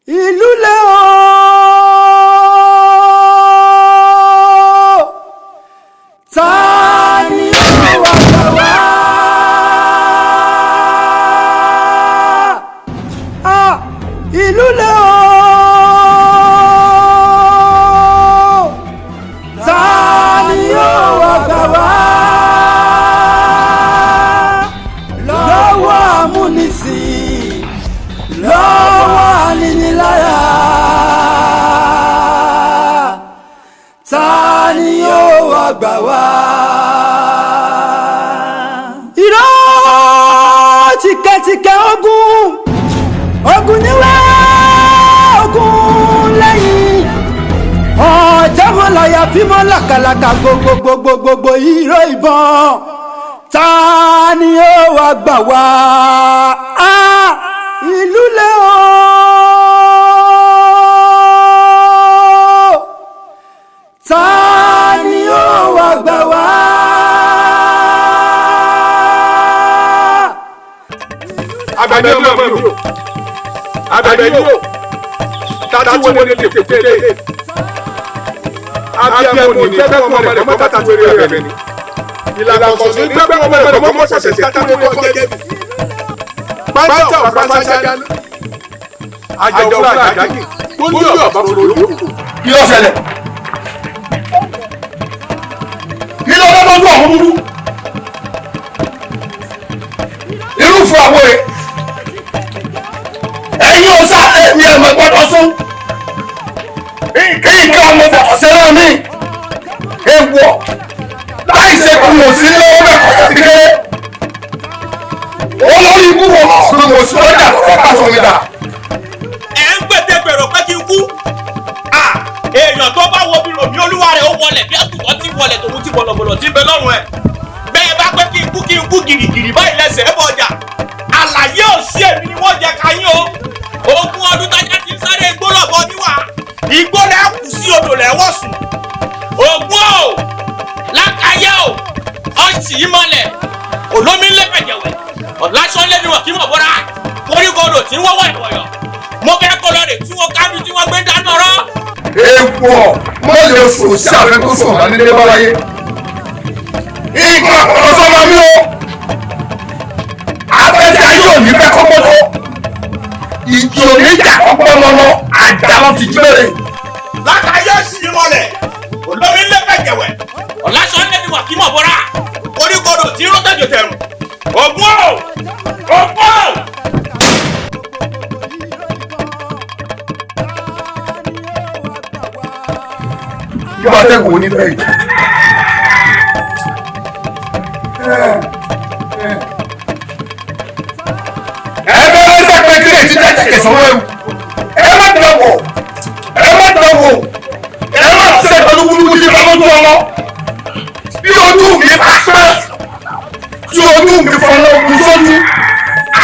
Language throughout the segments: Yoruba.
Ìlú lé o, ta ni ó wá gbà wá? Ah, ìlú lé o, ta ni ó wá gbà wá? Lọ́wọ́ amúnisìn, lọ́wọ́ aninilára, ta ni ó wá gbà wá? Irọ́ tìkẹ̀tìkẹ̀ ogun, ogun níwá, ogun lẹ́yìn, ọ̀jẹ̀mọ́láyà fímọ́ làkàlàkà gbogbogbogbogbò ìró ìbọn, ta ni ó wá gbà wá? Ah, ìlú lé o, ta ni ó wá gbà wá? Àbẹ̀ní ọmọ mi o, Àbẹ̀ní o, tàtí wo ni tètè abiyamọ ní jẹ́ kó ọmọ rẹ̀ kọ́ tàtí wéré Àbẹ̀ní. Ìlànà kọ̀ọ̀sùn ní gbẹ́ ọmọ rẹ̀ kọ́ mọ́sọ̀sẹ̀ tàtí wéré kọ́ jẹ́ bi. Pátá ọ̀pá sájà àjọ fúlà àjákì tó ní ọ̀bá fúlò lókù. Kí ló ṣẹlẹ̀? Kí ló dé lójú ọ̀hún dúdú? Irúfẹ́ àwọn ẹ̀ ẹ̀yin ò sá èmi ẹ̀mọ̀ gbọ́dọ̀ sún. Nǹkan ọmọ bọ̀kọ̀ sẹ́rẹ̀ mi. Ewọ̀ láì ṣe kí mo sí lọ́wọ́ bẹ́ẹ̀ kọ́ sí kékeré. Olórí ibú wo ló mo sí lọ́jà tó fẹ́ pàṣọ mi dà? Ẹ ń gbèdé gbèrò pé kí n kú. Èèyàn tó bá wo bí ròmí olúwa rẹ̀ ó wọlẹ̀ bí àtùkọ́ ti wọlẹ̀ tòun ti bọ̀lọ̀bọ̀lọ̀ tí ń bẹ lọ́rùn ẹ̀. Bẹ́ẹ̀ bá pé kí n kú kí n kú gìrìgìrì báyìí lẹ́sẹ̀ ẹ̀ bọ̀jà. Àlàyé ò sí èmi ni wọ́n jẹ káyín o. Ogún ọdún tájá ti ń sáré igbó lọ̀bọ níwà. Igbó lẹ́ kù sí odò lẹ́ wọ̀ sùn. Ògún o, lákàyé o, ọ̀sì yìí mọ̀lẹ̀, olómi ńlẹ̀ pẹ̀jẹ̀wẹ̀, ọ̀làṣọ́ lẹ́nu wọ̀ kí mọ̀ bọ́ra, koríko odò tí ń wọ́wọ́ ìwọ̀yọ̀. Mo fẹ́ kó lọ rè tí wọ́n kábí tí wọ́n gbé dáná rọ́. Ewọ̀ mọ́ lè sùn sí àfẹ́ tó sùn ọ̀dà nílé báláyé. Nǹkan àpọ̀lọ́ sọ́mọ mi o. Afẹ́fẹ́ ayé òní fẹ́ kọ́ gbọ́dọ̀. Ìjì òní jà kọ́kọ́ lọ́lọ́, àjà lọ ti jí bẹ̀rẹ̀. Lákàyé sì í mọ̀lẹ̀, olómi ńlẹ̀ pẹ̀jẹ̀wẹ̀, ọ̀làṣọ́ lẹ́nu wọ̀ kí mọ̀ bọ́ra, koríko odò tí ń rọ́ tẹ̀jọ̀ tẹ̀rùn. Ògún o, Ògún o. Bí wàá tẹ̀gùn onífẹ́ yìí. Ẹ bẹ́ẹ̀ sẹ́pẹ̀ kí lè ti jẹ́jẹ́ sọ́wọ́ ẹ̀wù. Ẹ má dánwò, ẹ má dánwò, ẹ má ṣe pẹ̀lú wúlúwúlú tí bá lójú ọmọ. Bí ojú mi bá pẹ́, tí ojú mi fọlọ́ ogun sójú,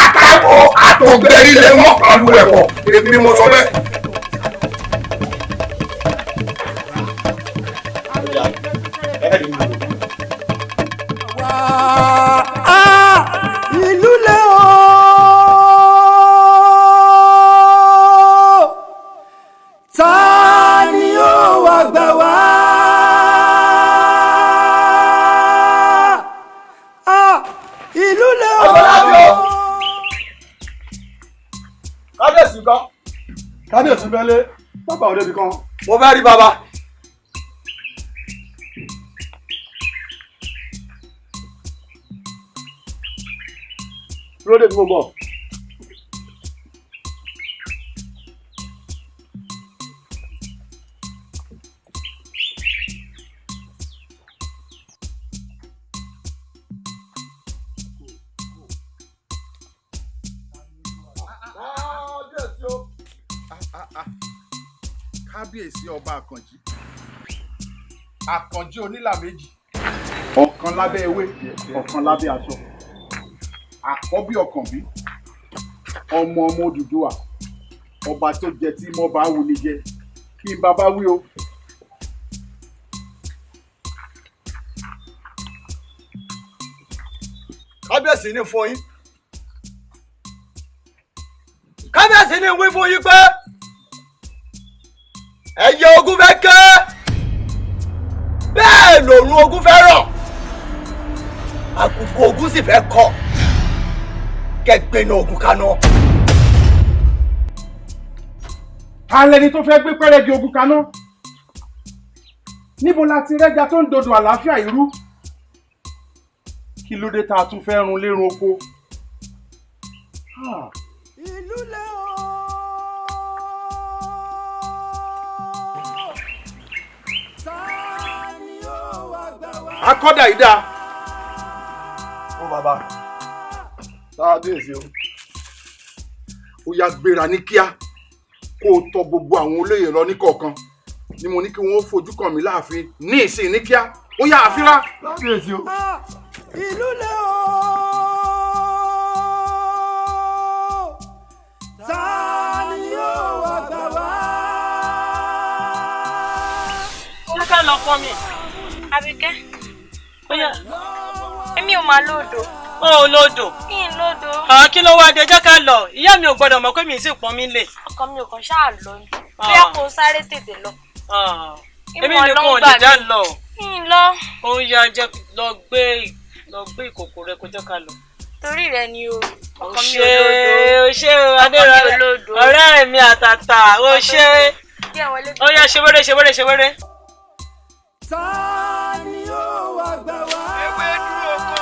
àtàkọ́ àtọ̀gbẹ́rí lè mọ́ pàlú ẹ̀kọ́, èmi mo sọ bẹ́ẹ̀. Ah, ìlú lé o, ta ni ó wá gbà wá? Ah, ìlú lé o. Kábíyèsí kan. Kábíyèsí bẹ́lẹ̀, bàbá òde ibì kan. Mo fẹ́ rí bàbá. Dúró dè mí mo bọ̀. Kábíyèsí ọba Àkànjí, Àkànjí onílà méjì, ọ̀kan lábẹ́ ewé, ọ̀kan lábẹ́ aṣọ, àkọ́bí Ọ̀kànbí, ọmọ ọmọ Odùduwà, ọba tó jẹ tí mọ́ba wù ní jẹ, kí n bàbá wí o. Kábíyèsí ní fún yín. Kábíyèsí ní wí fún yín pé Ẹyẹ ogun fẹ́ ké, bẹ́ẹ̀ lòrùn ogun fẹ́ rọ̀, àkùkọ ogun sì fẹ́ kọ. Kẹgbẹ́nà ogun kaná. Ta lẹni tó fẹ́ gbé pẹ́rẹ́gì ogun kaná? Níbo la ti rẹ́ja tó ń dodo àlàáfíà irú? Kí ló dé tá a tún fẹ́ run lérun oko? Ìlú lé o. Akọ́dà yìí dáa. Ó bàbá, kábíyèsí o. Ó yá gbéra ní kíá kó o tọ̀ gbogbo àwọn olóyè lọ ní kọ̀ọ̀kan ni mo ní kí wọ́n fojú kàn mí láàfin ní ìsìn ní kíá. Ó yá àfírá. Kábíyèsí o. Ìlú lé o. Ta ni yóò wá gbà wá? Ṣé ká lọ pọn mi? Àbíkẹ́, èmi ò máa lódò. O ò lódò. Kí n lódò. Kí ló wá dé? Jẹ́ ká lọ. Ìyá mi ò gbọ́dọ̀ mọ̀ pé mi sì pọn mi lè. Ọkọ mi ò kàn ṣáà lọ ni. Bóyá kò sáré tètè lọ. Èmi nìkan ò lè já lọ. Kí n lọ. Ó yá, jẹ́ lọ gbé ìkòkò rẹ kó jẹ́ ká lọ. Torí rẹ ni o. Ọkọ mi ò lódò. O ṣé o, Adérọlá. Ọ̀rẹ́ mi àtàtà, o ṣé. Ó yá, ṣe wéré ṣe wéré ṣe wéré. Ta ni yóò wá gbà wá? Ewédú oko,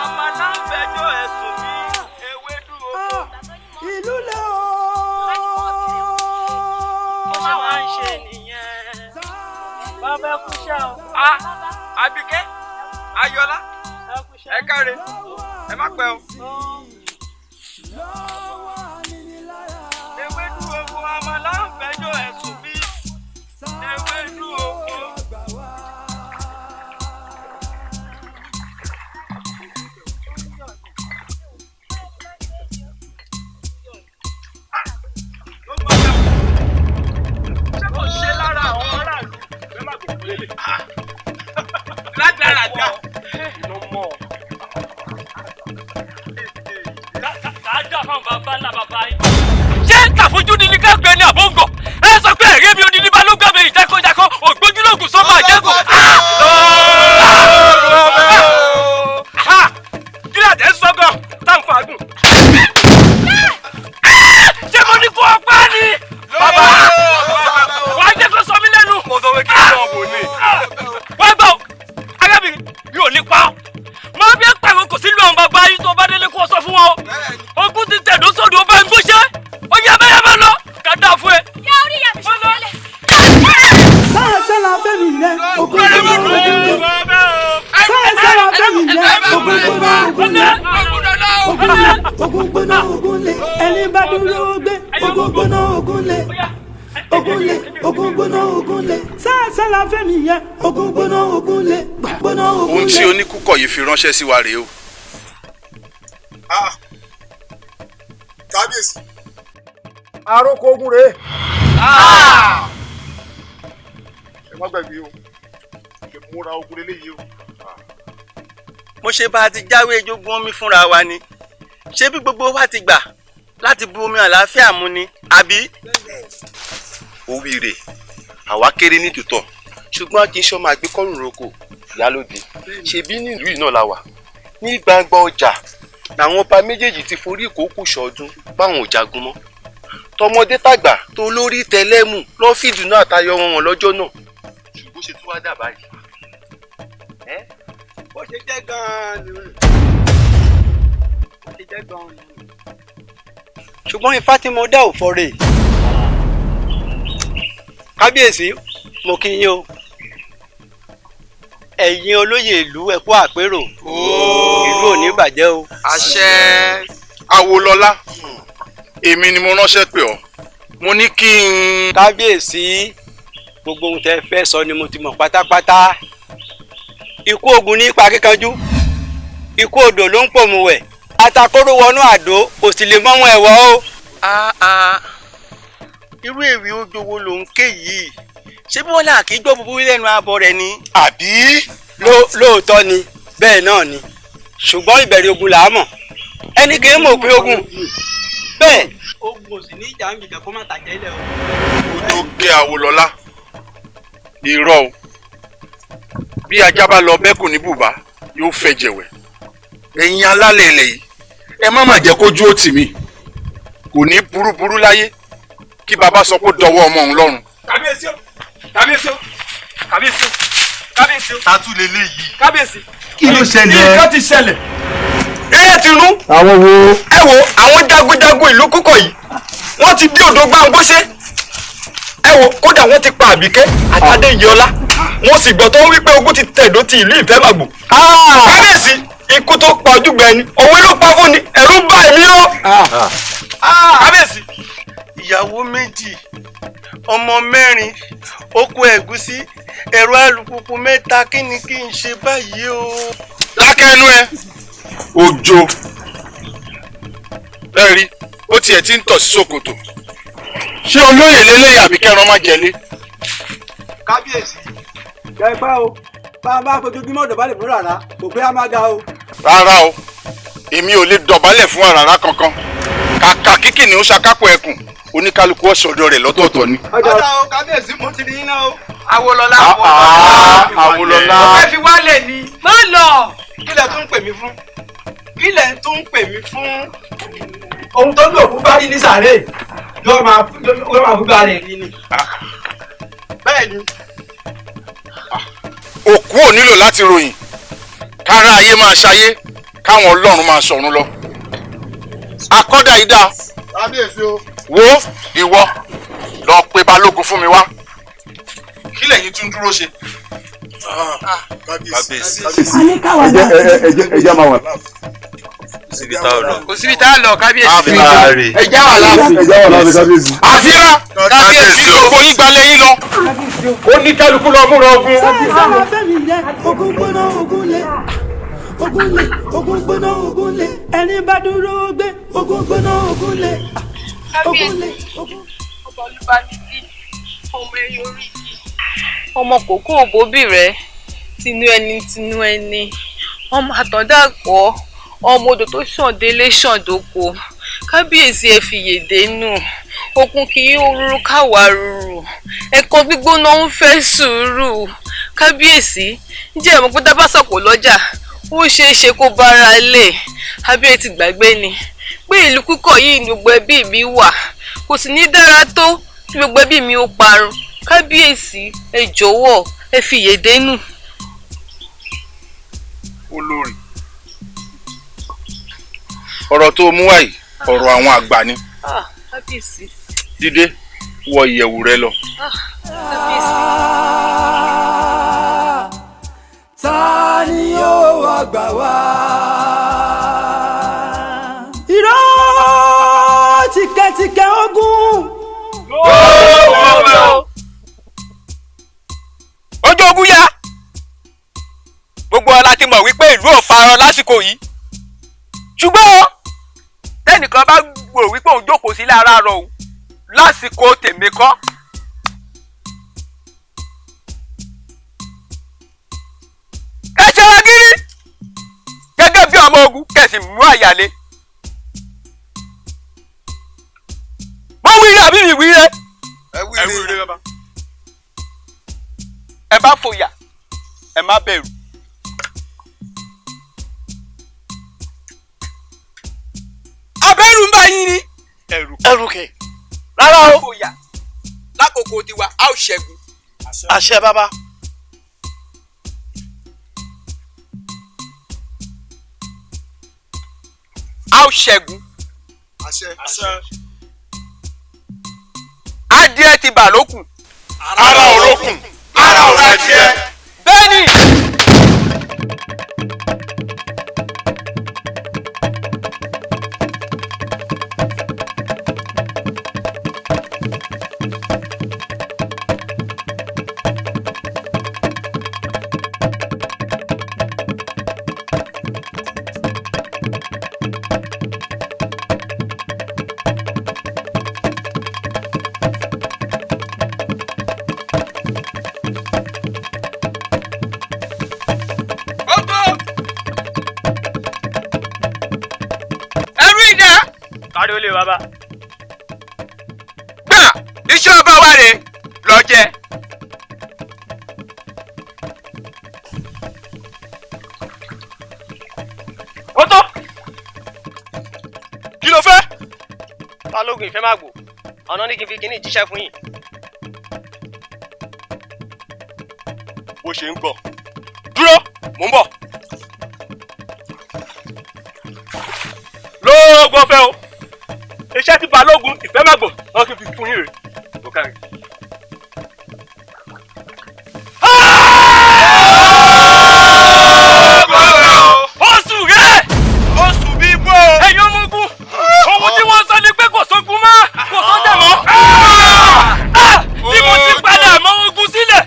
àmàlà ń fẹjọ́ ẹ̀sùn mi. Ewédú oko. Ìlú lé o. Ó ṣe wá ń ṣe nìyẹn. Bàbá ẹ kúṣẹ́ o. Àbíkẹ́, Ayọ̀lá, ẹ káre, ẹ má pẹ́ o. Ewédú oko, àmàlà ń fẹjọ́ ẹ̀sùn mi. Ewédú oko. Rádaràda. Káàdà fáwọn bàbá ńlá bàbá yìí. Ṣé tàfojúdi ni ká gbé ní àbóǹgọ̀? Ẹ sọ pé ẹ̀rẹ́ mi odidi balógun àbẹ̀ ìjákọ́jákọ́ ògbójúlógún sọ́mọ àjẹkù. Kí ni àtẹ̀ ń sọ gan? Tá n fàágùn. Ṣé mo ní kó ọpá ni? Bàbá! Wàá jẹ́ kó sọ mí lẹ́nu. Mo sọ pé kí n lọ bò ní. Wá gbọ́, arábìnrin mi ò ní pa ọ́. Mo bí ẹ pàrọ̀ kò sílùú àwọn bàbá yín tó bá délé kó o sọ fún wọn o. Ogun ti tẹ̀dó sódò ó bá ń gbóṣẹ́. Ó yẹ abẹ́yẹ bá lọ. Ká dáa fún ẹ. Yá orí ìyá mi ṣe fẹ́lẹ̀. Sáà la fẹ́mi rẹ, ogun gbóná ogun lé. Sáà la fẹ́mi rẹ, ogun gbóná ogun lé. Ogun lé, ogun gbóná ogun lé. Ẹni bá dúró gbé, ogun gbóná ogun lé. Ogun lé, ogun gbóná ogun lé. Sáà la fẹ́mi rẹ, ogun gbóná ogun lé. Gbóná ogun lé. Ohun tí oníkúkọ̀ yìí fi ránṣẹ́ sí wa rèé o. Kábíyèsí. Àròkọ ogun rèé. Ẹ má gbàgbé o, ìmúra ogun lélẹ́yìí o. Mo ṣe bá a ti jáwé jogún omi fúnra wa ni. Ṣé bí gbogbo wa ti gbà láti bu omi àlàáfíà mu ni, àbí? Ó wíire, àwa kéré ní tòótọ́, ṣùgbọ́n kì í ṣọ́ máa gbé kọ́rùn roko ìyálóde. Ṣebí nílùú yìí náà la wà. Ní gbangba ọjà làwọn ọba méjèèjì ti forí ìkókù ṣọdún báwọn ò jagun mọ́. Tọmọdé tàgbà tó lórí tẹlẹ́mù lọ́ fìdùnnú àtayọ wọn wọn lọ́jọ́ náà. Ṣùgbọ́n ṣe tún wá dà báyìí. Bó ṣe jẹ́ gan-an ni. Bó ṣe jẹ́ gan-an ni. Ṣùgbọ́n ifá tí mo dá ò fọ́re. Kábíyèsí, mo kí yín o. Ẹ̀yin olóyè ìlú, ẹ kú àpérò. Ìlú ò ní bàjẹ́ o. Àṣẹ. Awolọ́lá, èmi ni mo ránṣẹ́ pè ọ́. Mo ní kí n. Kábíyèsí, gbogbo ohun tẹ́ fẹ́ sọ ni mo ti mọ̀ pátápátá. Ikú ogun ní ipa kíkanjú. Ikú odò ló ń pòmùwẹ̀. Atakóró wọnú àdó kò sì lè mọ́wọ́n ẹ̀wọ̀ o. Irú èwe ojú wo ló ń ké yìí? Ṣé bí wọ́n là kí gbọ́ búburú lẹ́nu abọ́ rẹ̀ ni? Àbí? Lóòótọ́ ni, bẹ́ẹ̀ náà ni. Ṣùgbọ́n ìbẹ̀rẹ̀ ogun là á mọ̀. Ẹni kì í mọ̀ òpin ogun. Bẹ́ẹ̀. Ogun ò sì ní ìjà ń gbìjà kó má tàjẹ́ ilẹ̀ o. Ó tó gé Awolọ́lá. Irọ́ o, bí ajá bá lọ bẹ́kùn ní bùbá yóò fẹ́ jẹ̀wẹ̀. Ẹ̀yin alálẹ̀ ilẹ̀ yìí, ẹ má má jẹ́ kójú ó tì mí. Kò ní burúburú láyé kí bàbá sọ pé dọwọ́ ọmọ òun lọ́rùn. Kábíyèsí o, kábíyèsí o, kábíyèsí o, kábíyèsí o. Tatu leléyìí. Kábíyèsí. Kí ló ṣẹlẹ̀? Nǹkan ti ṣẹlẹ̀. Eré ti rún. Àwọn wo? Ẹ wo àwọn jagunjagun ìlú kúkọ̀ yìí, wọ́n ti dé odò Gbàngbóṣe. Ẹ wo kódà wọ́n ti pa Àbíkẹ́ àtàdé Ìyọlá. Mo sì gbọ́ tó ń wí pé ogun ti tẹ̀dó ti ìlú Ìfẹ́màgbò. Kábíyèsí, ikú tó pa ojúgbà ẹni, òwe ló pa fún ni, ẹ̀rù bà èmi o. Kábíyèsí. Ìyàwó méjì, ọmọ mẹ́rin, oko ẹ̀gúsí, ẹ̀rọ alùpùpù mẹ́ta, kí ni kí n ṣe báyìí o. Dákẹ́ ẹnu ẹ, òjò. Ẹ rí, ó tiẹ̀ ti ń tọ̀ sí ṣòkòtò. Ṣé olóyè lélẹ́yìí àbí kẹran má jẹlé? Kábíyèsí. Kẹfà o, bá a bá fojoojúmọ́ dọ̀bálẹ̀ fún rárá, kò pé a máa ga o. Rárá o, èmi ò lè dọ̀bálẹ̀ fún àràrá kankan. Kàkà kíkì ni ó ṣakápò ẹkùn, oníkálukú ọ̀ṣọ́dọ̀ rẹ̀ lọ́tọ̀ọ̀tọ̀ ni. Ọ̀dà o, kábíyèsí mo ti rí iná o. Awolọlá. Awolọlá. Mo fẹ́ fi wálẹ̀ ni. Má lọ. Kí lẹ tún ń pè mí fún? Kí lẹ tún ń pè mí fún? Ohun tó lò fún bá rí ní sàárè yóò máa fún bá rẹ̀ rí ni. Bẹ́ẹ̀ ni. Òkú ò nílò láti ròyìn, kára ayé máa ṣayé, káwọn ọlọ́run máa ṣọ̀run lọ. Akọ́dà yìí dáa. Kábíyèsí o. Wo ìwọ lọ pe balógun fún mi wá. Kí lẹ̀yin tún dúró ṣe? Kábíyèsí. Ẹ jẹ́ máa wà. Kò síbi tá a lọ kábíyèsí. Ẹ jẹ́ wà láàfin. Ẹ jẹ́ wà láàfin kábíyèsí. Àfírà kábíyèsí gbogbo yín gbalẹ̀ yín lọ. Ó ní kálukú lọ múra ogun. Sáà fẹ́mi jẹ́ ogun gbóná ogun lé, ogun lé, ogun gbóná ogun lé, ẹni bá dúró gbé ogun gbóná ogun lé, ogun lé. Ọba Olúbámidí, ọmọ ẹyọ orí igi, ọmọ kòkó òbóbì rẹ, tinú ẹni tinú ẹni, ọmọ àtọ̀dàpọ̀, ọmọ odò tó ṣàn délé ṣàn dóko. Kábíyèsí ẹ fìyèdè nù, okun kì í rúru káwa rúru, ẹ̀kọ́ gbígbóná ń fẹ́ sùúrù. Kábíyèsí, ǹjẹ́ ẹ mọ̀ pé tá bá sọ̀kò lọ́jà, ó ṣeé ṣe kó bára lè. Àbí ẹ ti gbàgbé ni pé ìlú kúkọ̀ yìí ni gbogbo ẹbí mi wà, kò sì ní dára tó kí gbogbo ẹbí mi ó parun. Kábíyèsí ẹ jọ̀wọ́ ẹ fìyèdè nù. Olórí, ọ̀rọ̀ tó mú wá yìí ọ̀rọ̀ àwọn àgbà ni. Kábíyèsí. Dídé wọ ìyẹ̀wù rẹ lọ. Kábíyèsí. Ta ni yóò wá gbà wá? Irọ́ tìkẹ̀tìkẹ̀ ogun. Ojú ogun yá. Gbogbo ọlá ti mọ̀ wípé ìlú ò farọ lásìkò yìí. Ṣùgbọ́n tẹ́nìkan bá gbòòrò wípé òun jókòó sí lára rọ òun lásìkò tèmi kọ́. Ẹ ṣe wá gírí gẹ́gẹ́ bí ọmọ ogun kẹ̀sì mú àyàlé. Mo wíire àbí mi wíire? Ẹ wíire bàbá. Ẹ bá fòyà, ẹ má bẹ̀rù. Abẹ́rù ń bá yín ni. Ẹrù kẹ̀. Rárá o. Fòyà lákòókò tiwa a ó ṣẹ́gun. Àṣẹ bàbá. A ó ṣẹ́gun. Àṣẹ. Adìẹ ti bà lókùn. Ara ò rókùn, ara ò rádìẹ. Bẹ́ẹ̀ni. Kárí ó lè bàbá. Gbà iṣẹ́ ọba wa rè lọ jẹ. Balógun Ìfẹ́màgbò ọ̀nà ní kí n fi kíní jíṣẹ́ fún yín. Bó ṣe ń gbọ́ dúró, mò ń bọ̀. Lóògùn ọ̀fẹ́ o, iṣẹ́ tí Balógun Ìfẹ́màgbò wọn kì í fi fún yín rè é kárí. Oṣù rẹ̀! Oṣù bíi bó! Ẹ̀yin ọmọ ogun! Ohun tí wọ́n sọ ni pé kò sógun mọ́, kò sọ́jà mọ́. Tí mo ti padà mọ́ ogun sílẹ̀,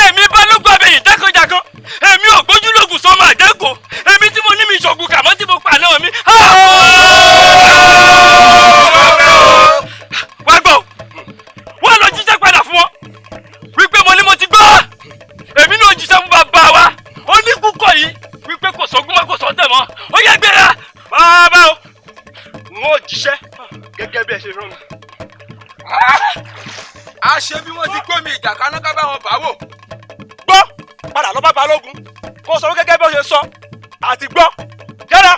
èmi Balógun Abẹ̀yìn jákànjákàn, èmi ò gbójúlógún sọmọ àjẹkù, èmi tí mo ní mi ṣògùn kàmọ́ tí mo pa náà mi. Wá gbọ́, wọ́n lọ jíṣẹ́ padà fún wọn wípé mo ní mo ti gbọ́, èmi náà jíṣẹ́ fún bàbá wa oníkúkọ̀ yìí wípé kò sógun mọ́, kò sọ́tẹ̀ mọ́, ó yẹ gbéra. Bàbá o, n ó jíṣẹ́ gẹ́gẹ́ bí ẹ ṣe rán mi. A ṣe bí wọ́n ti gbómi ìjà kaná ká bá wọn bá wò. Gbọ́, padà lọ bá Balógun kó sọ gẹ́gẹ́ bí ó ṣe sọ àti gbọ́ yára.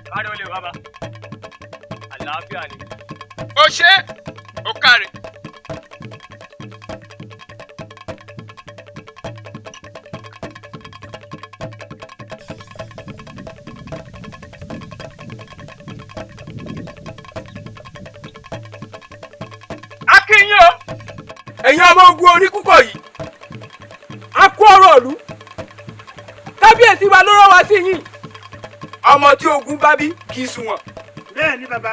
Kárí olè bàbá, àlàáfíà ni. O ṣe, o káre. A kí yín o. Ẹ̀yin ọmọ ogun oníkúkọ̀ yìí, a kú ọ̀rọ̀ ìlú. Kábíyèsí wa ló rán wa sí yín. Ọmọ tí ogun bá bí kì í sunwọ̀n. Bẹ́ẹ̀ ni bàbá.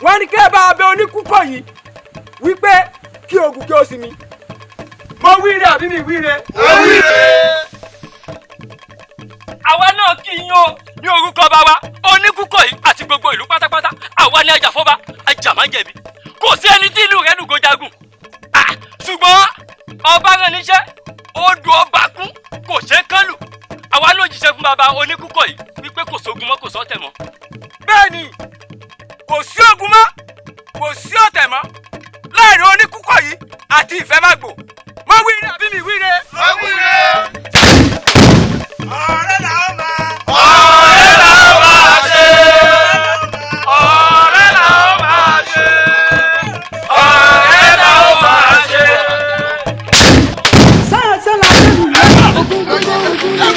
Wọ́n ní kẹ́ ẹ bá abẹ oníkúkọ̀ yìí wípé kí ogun kí ó sinmi. Mo wíire àbí mi wíire? Mo wíire. Àwa náà kí yín o ní orúkọ bá wa oníkúkọ̀ yìí àti gbogbo ìlú pátápátá. Àwa ni ajàfọ́ba, ajàmájẹ̀bi. Kò sí ẹni tí ìlú rẹ̀ lùgọ́ jagun. Ṣùgbọ́n ọba rẹ̀ níṣẹ́, odò ọba kún, kò ṣeé kán lù. Àwa ló jíṣẹ́ fún bàbá oníkúkọ̀ yìí wípé kò sógun mọ́, kò sọ́tẹ̀ mọ́. Bẹ́ẹ̀ni, kò sí ogun mọ́, kò sí ọ̀tẹ̀ mọ́ láàrin oníkúkọ̀ yìí àti Ìfẹ́màgbò. Mo wíire àbí mi wíire? Mo wíire. Ọ̀rẹ́ là ó máa. Ọ̀rẹ́ là ó máa ṣe. Ọ̀rẹ́ là ó máa ṣe. Ọ̀rẹ́ là ó máa ṣe. Sáàsálà fẹ́mi rẹ̀, ogun gbóná ogun lé.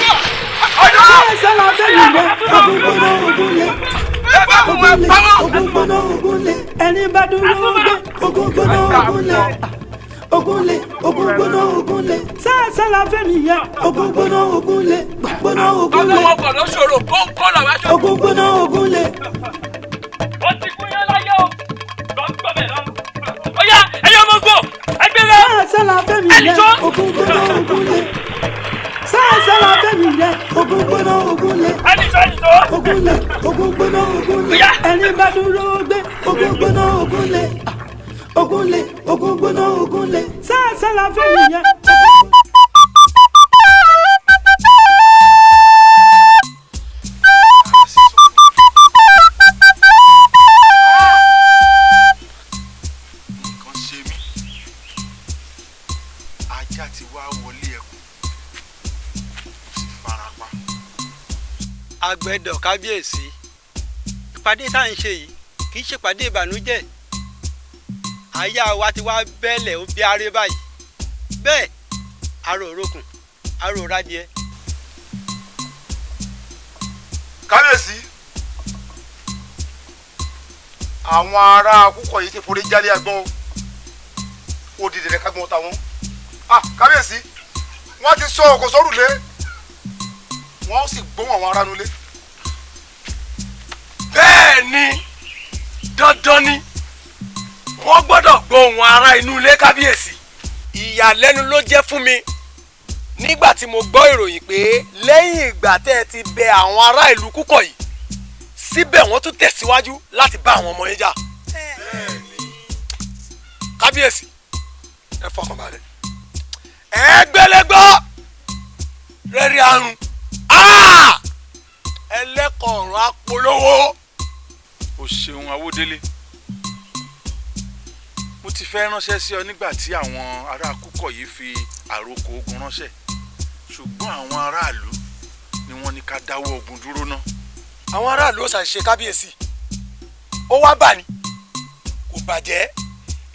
Sáàsálà fẹ́mi rẹ̀, ogun gbóná ogun lé. Ogun lé, ogun gbóná ogun lé. Ẹni bá dúró gbé, ogun gbóná ogun lé. Ogun lé, ogun gbóná ogun lé. Sáàsálà fẹ́mi rẹ̀, ogun gbóná ogun lé. Gbóná ogun lé. Ọlọ́wọ́ bọ̀ lọ́sọ̀rọ̀ kó ń kọ́ làwọn aṣọ. Ogun gbóná ogun lé. Ó ti kú yán láyé o, gbọ́ bẹ̀ lọ́rùn. Ó yá, ẹ̀yin ọmọ ogun, ẹgbẹ́ rẹ̀. Sáàsálà fẹ́mi rẹ̀, ogun gbóná ogun lé. Sáàsálà fẹ́mi rẹ̀, ogun gbóná ogun lé. Ogun lé, ogun gbóná ogun lé. Ẹni bá dúró gbé, ogun gbóná ogun lé. Ogun lé, ogun gbóná ogun lé. Sáàsálà fẹ́mi rẹ̀. Nǹkan ṣe mí, ajá ti wá wọlé ẹkùn, ó sì fara pa. Àgbẹ̀dọ̀ kábíyèsí, ìpàdé tá à ń ṣe yìí kì í ṣe ìpàdé ìbànújẹ́. Àyà wa ti wá bẹ́lẹ̀ ó bí aré báyìí. Bẹ́ẹ̀ aró òrókùn, aró òrádìẹ. Kábíyèsí, àwọn ará Kúkọ̀ yìí ti forí jálé agbọ́n o, ó dìde rẹ̀ kágbọ́n táwọn. Kábíyèsí, wọ́n ti sọ òkò sórùlé, wọ́n sì gbóhùn àwọn ará nulẹ̀. Bẹ́ẹ̀ ni, dandan ni wọ́n gbọ́dọ̀ gbóhùn ará inú ilé kábíyèsí. Ìyàlẹ́nu ló jẹ́ fún mi nígbà tí mo gbọ́ ìròyìn pé lẹ́yìn ìgbà tẹ́ ẹ ti bẹ àwọn ará ìlú Kúkọ̀ yìí, síbẹ̀ wọ́n tún tẹ̀síwájú láti bá àwọn ọmọ yín jà. Kábíyèsí, ẹ fọkàn balẹ̀, ẹ gbẹlẹgbọ́ rẹ́rì àrùn ẹlẹ́kọ̀ọ̀rùn apolówó. O ṣeun Awódélé, mo ti fẹ́ ránṣẹ́ sí ọ nígbà tí àwọn ará Kúkọ̀ yìí fi àròkọ ogun ránṣẹ́. Ṣùgbọ́n àwọn aráàlú ni wọ́n ní ká dáwọ́ ogun dúró ná. Àwọn aráàlú ó ṣàṣìṣe kábíyèsí. Ó wá bà ní kò bàjẹ́,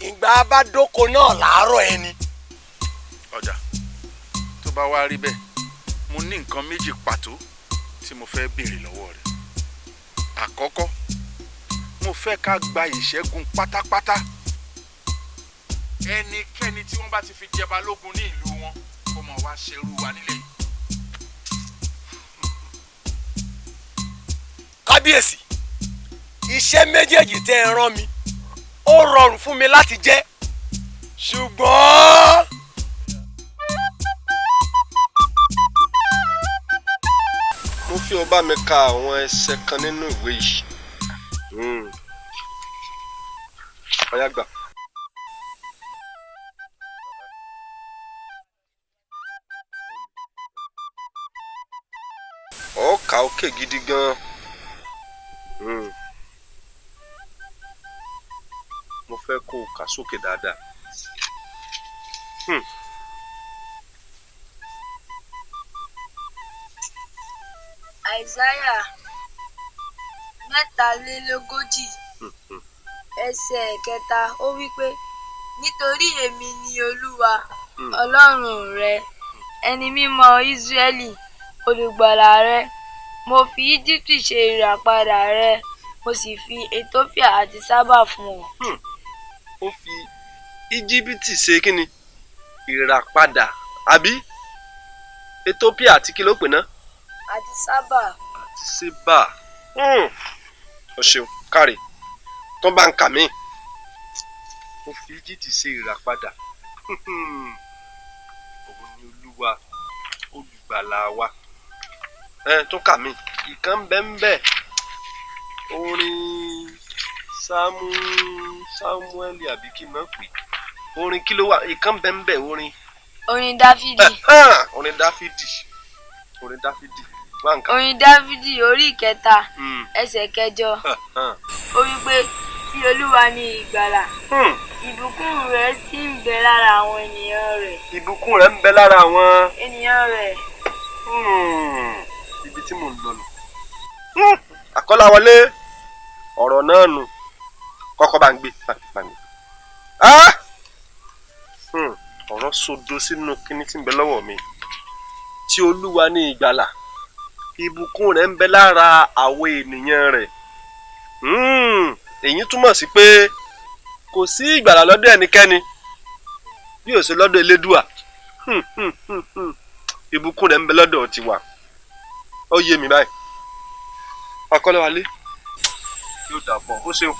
ìgbà bá dóko náà làárọ̀ ẹni. Ọ̀dà, tó bá wá rí bẹ́ẹ̀, mo ní nǹkan méjì pàtó tí mo fẹ́ béèrè lọ́wọ́ rẹ̀. Àkọ́kọ́, mo fẹ́ ká gba ìṣẹ́gun pátápátá. Ẹnikẹ́ni tí wọ́n bá ti fi jẹ balógun ní ìlú wọn kó mọ̀ wá ṣerú wa nílẹ̀ yìí. Kábíyèsí, iṣẹ́ méjèèjì tẹ́ ẹ rán mi ó rọrùn fún mi láti jẹ́, ṣùgbọ́n. Mo fi ọba mi ka àwọn ẹsẹ̀ kan nínú ìwé yìí. Ọ̀yá gbà. Ó kà ókè gidi gan. Mo fẹ́ kó o kà sókè dáadáa. Àìsáyà 43 ẹsẹ̀ 3 ó wí pé, nítorí èmi ni Olúwa Ọlọ́run rẹ, ẹni mímọ́ Ísírẹ́lì, olùgbàlà rẹ. Mo fi Íjíbítì ṣe ìràpadà rẹ, mo sì fi Étópíà àti Sábà fún ọ. Ó fi Íjíbítì ṣe kíni? Ìràpadà, àbí? Étópíà àti kí ló pè ná? Àti Sábà. Àti Sábà. O ṣeun, káre. Tó bá ń kà mí. Ó fi Íjíbítì ṣe ìràpadà. Òun ni Olúwa olùgbàlà wa. Tó kà mí. Ìkan bẹ́ńbẹ́. Orin Sámúẹ́lì àbí kí n máa pè. Orin kí ló wà? Ìkan bẹ́ńbẹ́ orin. Orin Dáfídì. Orin Dáfídì. Orin Dáfídì. Wá nǹkan. Orin Dáfídì orí 3 ẹsẹ̀ 8. Ó wí pé tí Olúwa ní ìgbàlà. Ìbùkún rẹ̀ sì ń bẹ lára àwọn ènìyàn rẹ̀. Ìbùkún rẹ̀ ń bẹ lára àwọn ènìyàn rẹ̀. Ibi tí mò ń lọ nù. Àkọ́láwọlé, ọ̀rọ̀ náà nù. Kọ́kọ́ bá ń gbé, bá ń gbé. Ọ̀rọ̀ sodo sínú kíní tí ń bẹ lọ́wọ́ mi. Tí Olúwa ní ìgbàlà, ìbùkún rẹ̀ ń bẹ lára àwọn ènìyàn rẹ̀. Èyí túmọ̀ sí pé kò sí ìgbàlà lọ́dọ̀ ẹnikẹ́ni bí ó ṣe lọ́dọ̀ Elédùà. Ìbùkún rẹ̀ ń bẹ lọ́dọ̀ tiwa. Ó yé mi báyìí. Akọ́láwálé, yóò dà bọ̀, ó ṣeun.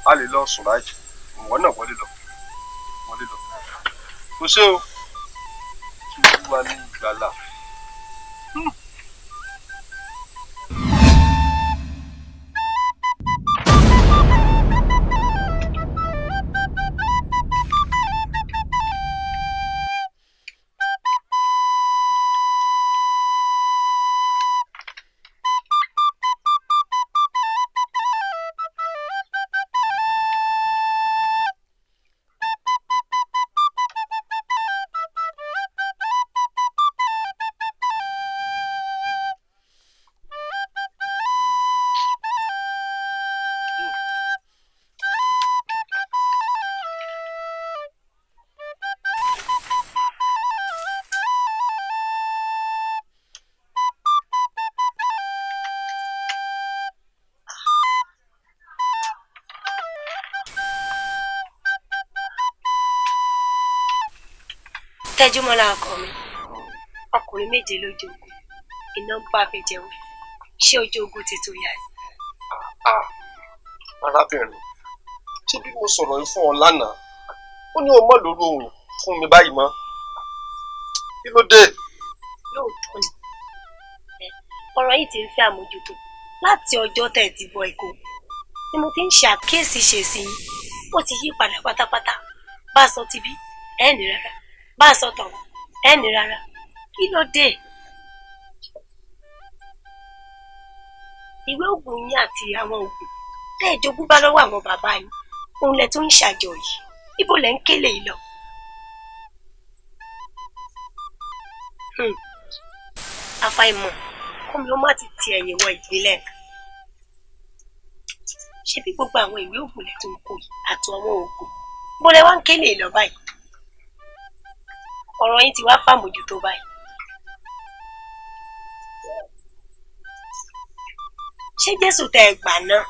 A lè lọ sùn báyìí. Ìwọ náà wọlé lọ. Wọlé lọ. Ó ṣe o. Tí Olúwa ní ìgbàlà. Tẹjúmọ́lá ọkọ mi, ọkùnrin méje lójú ogun, iná ń bá fi jẹun, ṣé ojú ogun ti tó yá ni? Arábìnrin, ṣé bí mo sọ̀rọ̀ yìí fún ọ lánàá, ó ní o mọ̀ lóru òun fún mi báyìí mọ́. Kí ló dé? Lóòótọ́ ni, ọ̀rọ̀ yìí ti ń fẹ́ àmójútó láti ọjọ́ tẹ̀ ti bọ Èkó ni mo ti ń ṣàkíyèsí ṣèṣì yín, ó ti yí padà pátápátá. Bá a sọ ti bí, ẹ̀ ní rárá. Bá a sọ tọ̀wọ̀, ẹ ní rárá. Kí ló dé? Ìwé ògùn yín àti àwọn ògùn tẹ́ ẹ jogún bá lọ́wọ́ àwọn bàbá yín, òun lẹ tún ń ṣàjọ yìí. Ibo lẹ ń kélé yìí lọ? Àfàìmọ̀ kómi ó má ti ti ẹ̀yìn wọ ìpínlẹ̀. Ṣé bí gbogbo àwọn ìwé ògùn lẹ tó ń kó yìí àti àwọn oògùn bó lẹ wá ń kéde lọ báyìí? Ọ̀rọ̀ yín ti wá fàmójútó báyìí. Ṣé Jésù tẹ ẹ gbà náà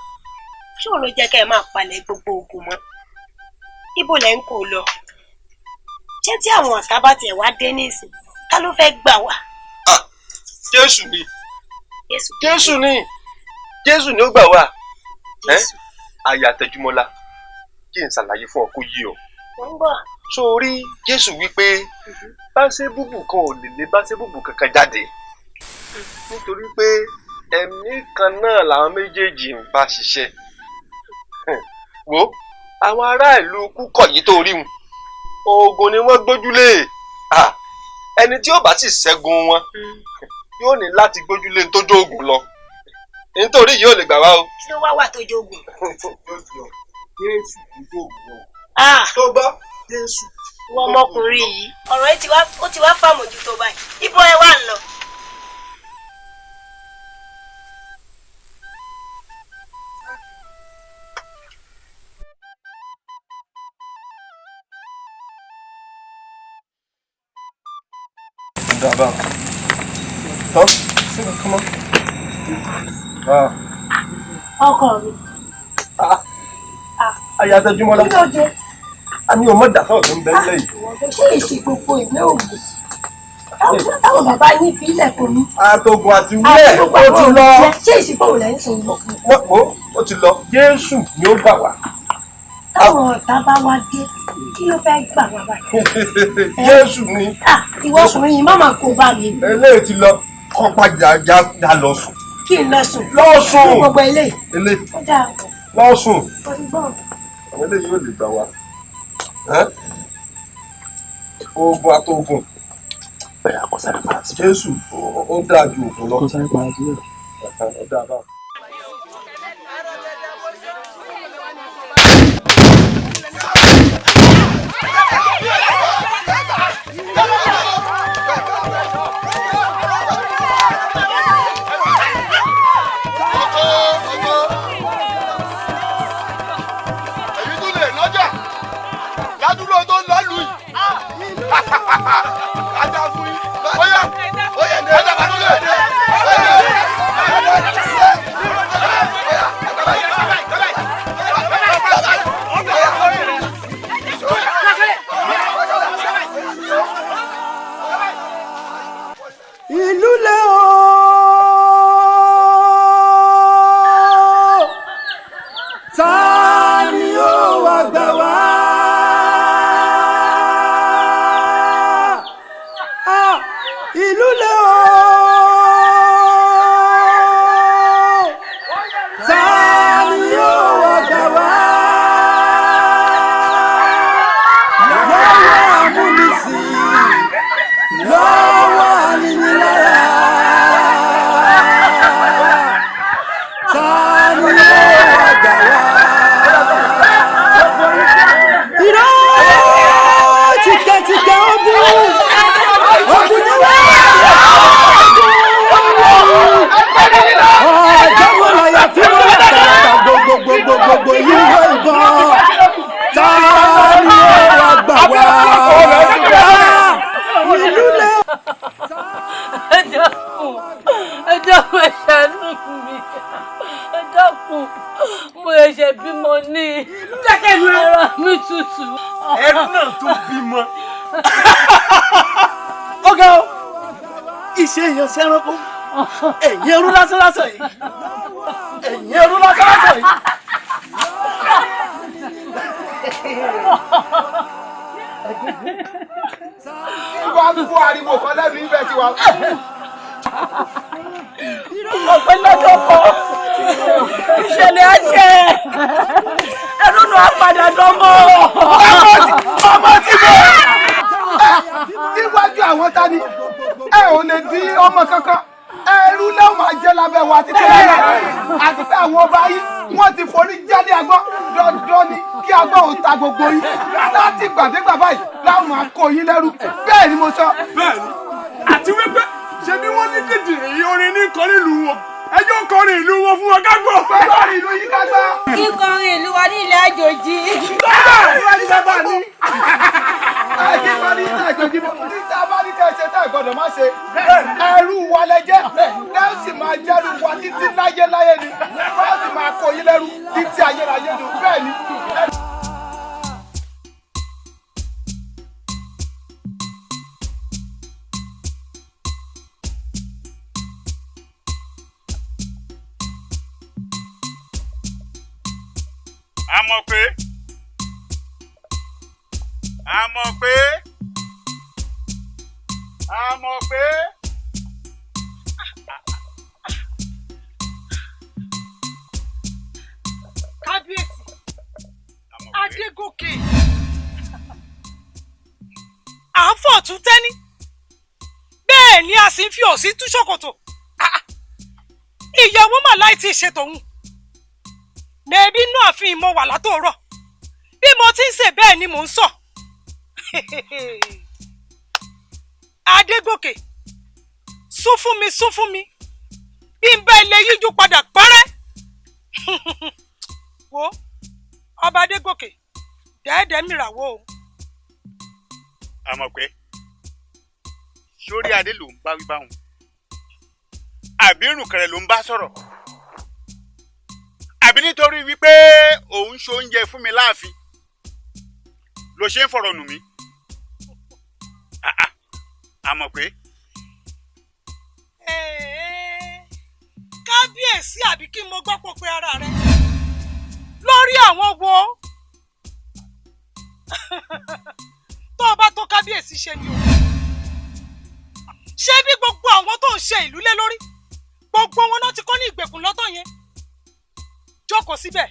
ṣé òun ló jẹ́ kẹ́ ẹ máa palẹ̀ gbogbo oògùn mọ́? Ibo lẹ ń kó lọ? Ṣé tí àwọn ọ̀tá bá tiẹ̀ wá dé nísìn, ta ló fẹ́ gbà wá? Jésù ni. Jésù ni. Jésù ni ó gbà wá. Aya Tẹjúmọ́lá, kí n ṣàlàyé fún ọ kó yé ọ. Sórí Jésù wípé Básébúbù kan ò lè lé Básébúbù kankan jáde. Nítorí pé ẹ̀mí kan náà làwọn méjèèjì ń bá ṣiṣẹ́. Wo àwọn ará ìlú Kúkọ̀ yìí tó rí wọn, oògùn ni wọ́n gbójúlé. Ẹni tí ó bá sì ṣẹ́gun wọn yóò ní láti gbójúlé tó jóògùn lọ. Nítorí yóò lè gbà wá o. Kí ló wá wà tó jóògùn? Jésù tó jóògùn lọ. Tó gbọ́ Jésù. Wọ́n ọmọkùnrin yìí, ọ̀rọ̀ yìí ó ti wá fàmójútó báyìí. Ibo ẹ wà ń lọ? Dábàá. Tọ́ sí kankan mọ́. Ọkọ mi. Aya Tẹjúmọ́lá. Kí ló dé? A ní o mọ̀ dàtọ̀ tó ń bẹ nílẹ̀ yìí. Ṣé èsì gbogbo ìwé ògùn táwọn bàbá yín fi ilẹ̀ fún mi? Àtògùn àti wúlẹ̀ ó ti lọ. Ṣé ìsìnkú òun lẹ́ ń sìn lọ? Ó ti lọ. Jésù ni ó gbà wá. Táwọn ọ̀tá bá wá dé, kí ló fẹ́ gbà wá báyìí? Jésù ni. Ìwọ ọkùnrin yìí má máa kó bá mi. Eléyìí ti lọ. Kọ́pá já lọ sùn. Kí n lọ sùn. Lọ sùn. Ní gbogbo eléyìí. Eléyìí. Ó dáa. Lọ sùn. Ọdún. Àwọn eléyìí yóò lè gbà wá. Oògùn àtògùn. Jésù ó dáa ju ògùn lọ. Ó dáa báwọn. Ìlú le o, ta ni ó wá gbà wá? Ìlú le o, ta ni ó wá gbà wá? Lọ́wọ́ amúnisìn, lọ́wọ́ aninilára, ta ni ó wá gbà wá? Irọ́ tìkẹ̀tìkẹ̀ ogun, ogun ni wá. Ọjọ́ wo lọ́yà fi mọ́ látàlátà gbogbogbogbogbò yìí yóò ìbọn. Ta ni ó wá gbà wá? Ìlú lé. Ẹ dákun, ẹ dákun, ẹ ṣàánú mi. Ẹ dákun, mo ṣẹ̀ṣẹ̀ bímọ ní. Ara mi tutù. Ẹrú náà tó bímọ. Ọ̀gá o, ìṣe èèyàn sẹ́ranko, ẹ̀yìn ẹrú lásán lásán yìí, ẹ̀yìn ẹrú lásán lásán yìí. Wọ́n á fún ariwo kan lẹ́nu ibẹ̀ tiwa. Ọ̀pẹ lọ́jọ́ kan, ìṣẹ̀lẹ̀ á ṣe, ẹrú nù á padà dánmọ́. Ọmọ tí mo níwájú àwọn tani, ẹ ò lè di ọmọ kankan. Ẹrú náà máa jẹ́ lábẹ́ wa títí láyé. Àti pé àwọn ọba yìí wọ́n ti forí jálé agbọ́n. Dandan ni kí agbọ́n ò ta gbogbo yín. Láti gbàdégbà báyìí láwọn máa kó yín lẹ́rú. Bẹ́ẹ̀ ni mo sọ. Bẹ́ẹ̀ni, Àti wípé ṣe bí wọ́n ní dídìrín orin ní kọrin ìlú wọn. Ẹjọ́ kọrin ìlú wọn fún wa ká gbọ́. Kọrin ìlú yìí ká gbọ́. Kíkọrin ìlú wa ní ilẹ̀ àjòjì. Bàbá mi. Akíkọrin ilẹ̀ àjòjì níta bá ní ká ṣe tá a gbọ́dọ̀ má ṣe. Ẹrú wa lẹ jẹ́, lẹ́ sì máa jẹ́rú wa títí láyé láyé ni. Wọ́n sì máa kó yín lẹ́rú títí ayérayé ni. Bẹ́ẹ̀ ni. A mọ̀ pé. Kábíyèsí Adégòkè, à ń fọ̀tún tẹ́ní, bẹ́ẹ̀ ni a sì ń fi òsì tú ṣòkòtò. Ìyàwó mà láì tí ì ṣe tòun. Mẹ̀ẹ́bí inú ààfin mo wà látòórọ̀, bí mo ti ń ṣe bẹ́ẹ̀ ni mò ń sọ. Adégòkè, sún fún mi, sún fún mi, bí n bá ilé yíjú padà pẹ́rẹ́. Wo ọba Adégòkè, dẹ́ẹ̀dẹ́ mìràwó o. Àmọ̀ pé sórí adé ló ń bá wí báwọn, àbí ìrùkẹ̀rẹ̀ ló ń bá sọ̀rọ̀, àbí nítorí wípé òun ṣoúnjẹ fún mi láàfin ló ṣe ń fọ̀rọ̀ nù mí. Àmọ̀ pé. Kábíyèsí, àbí kí mo gbọ́ pọ̀ pé ara rẹ lórí àwọn wo tó o bá tó kábíyèsí ṣe ni o. Ṣé bí gbogbo àwọn tó ń ṣe ìlú lé lórí, gbogbo wọn náà ti kọ́ ní ìgbèkùn lọ́tọ̀ yẹn. Jókòó síbẹ̀,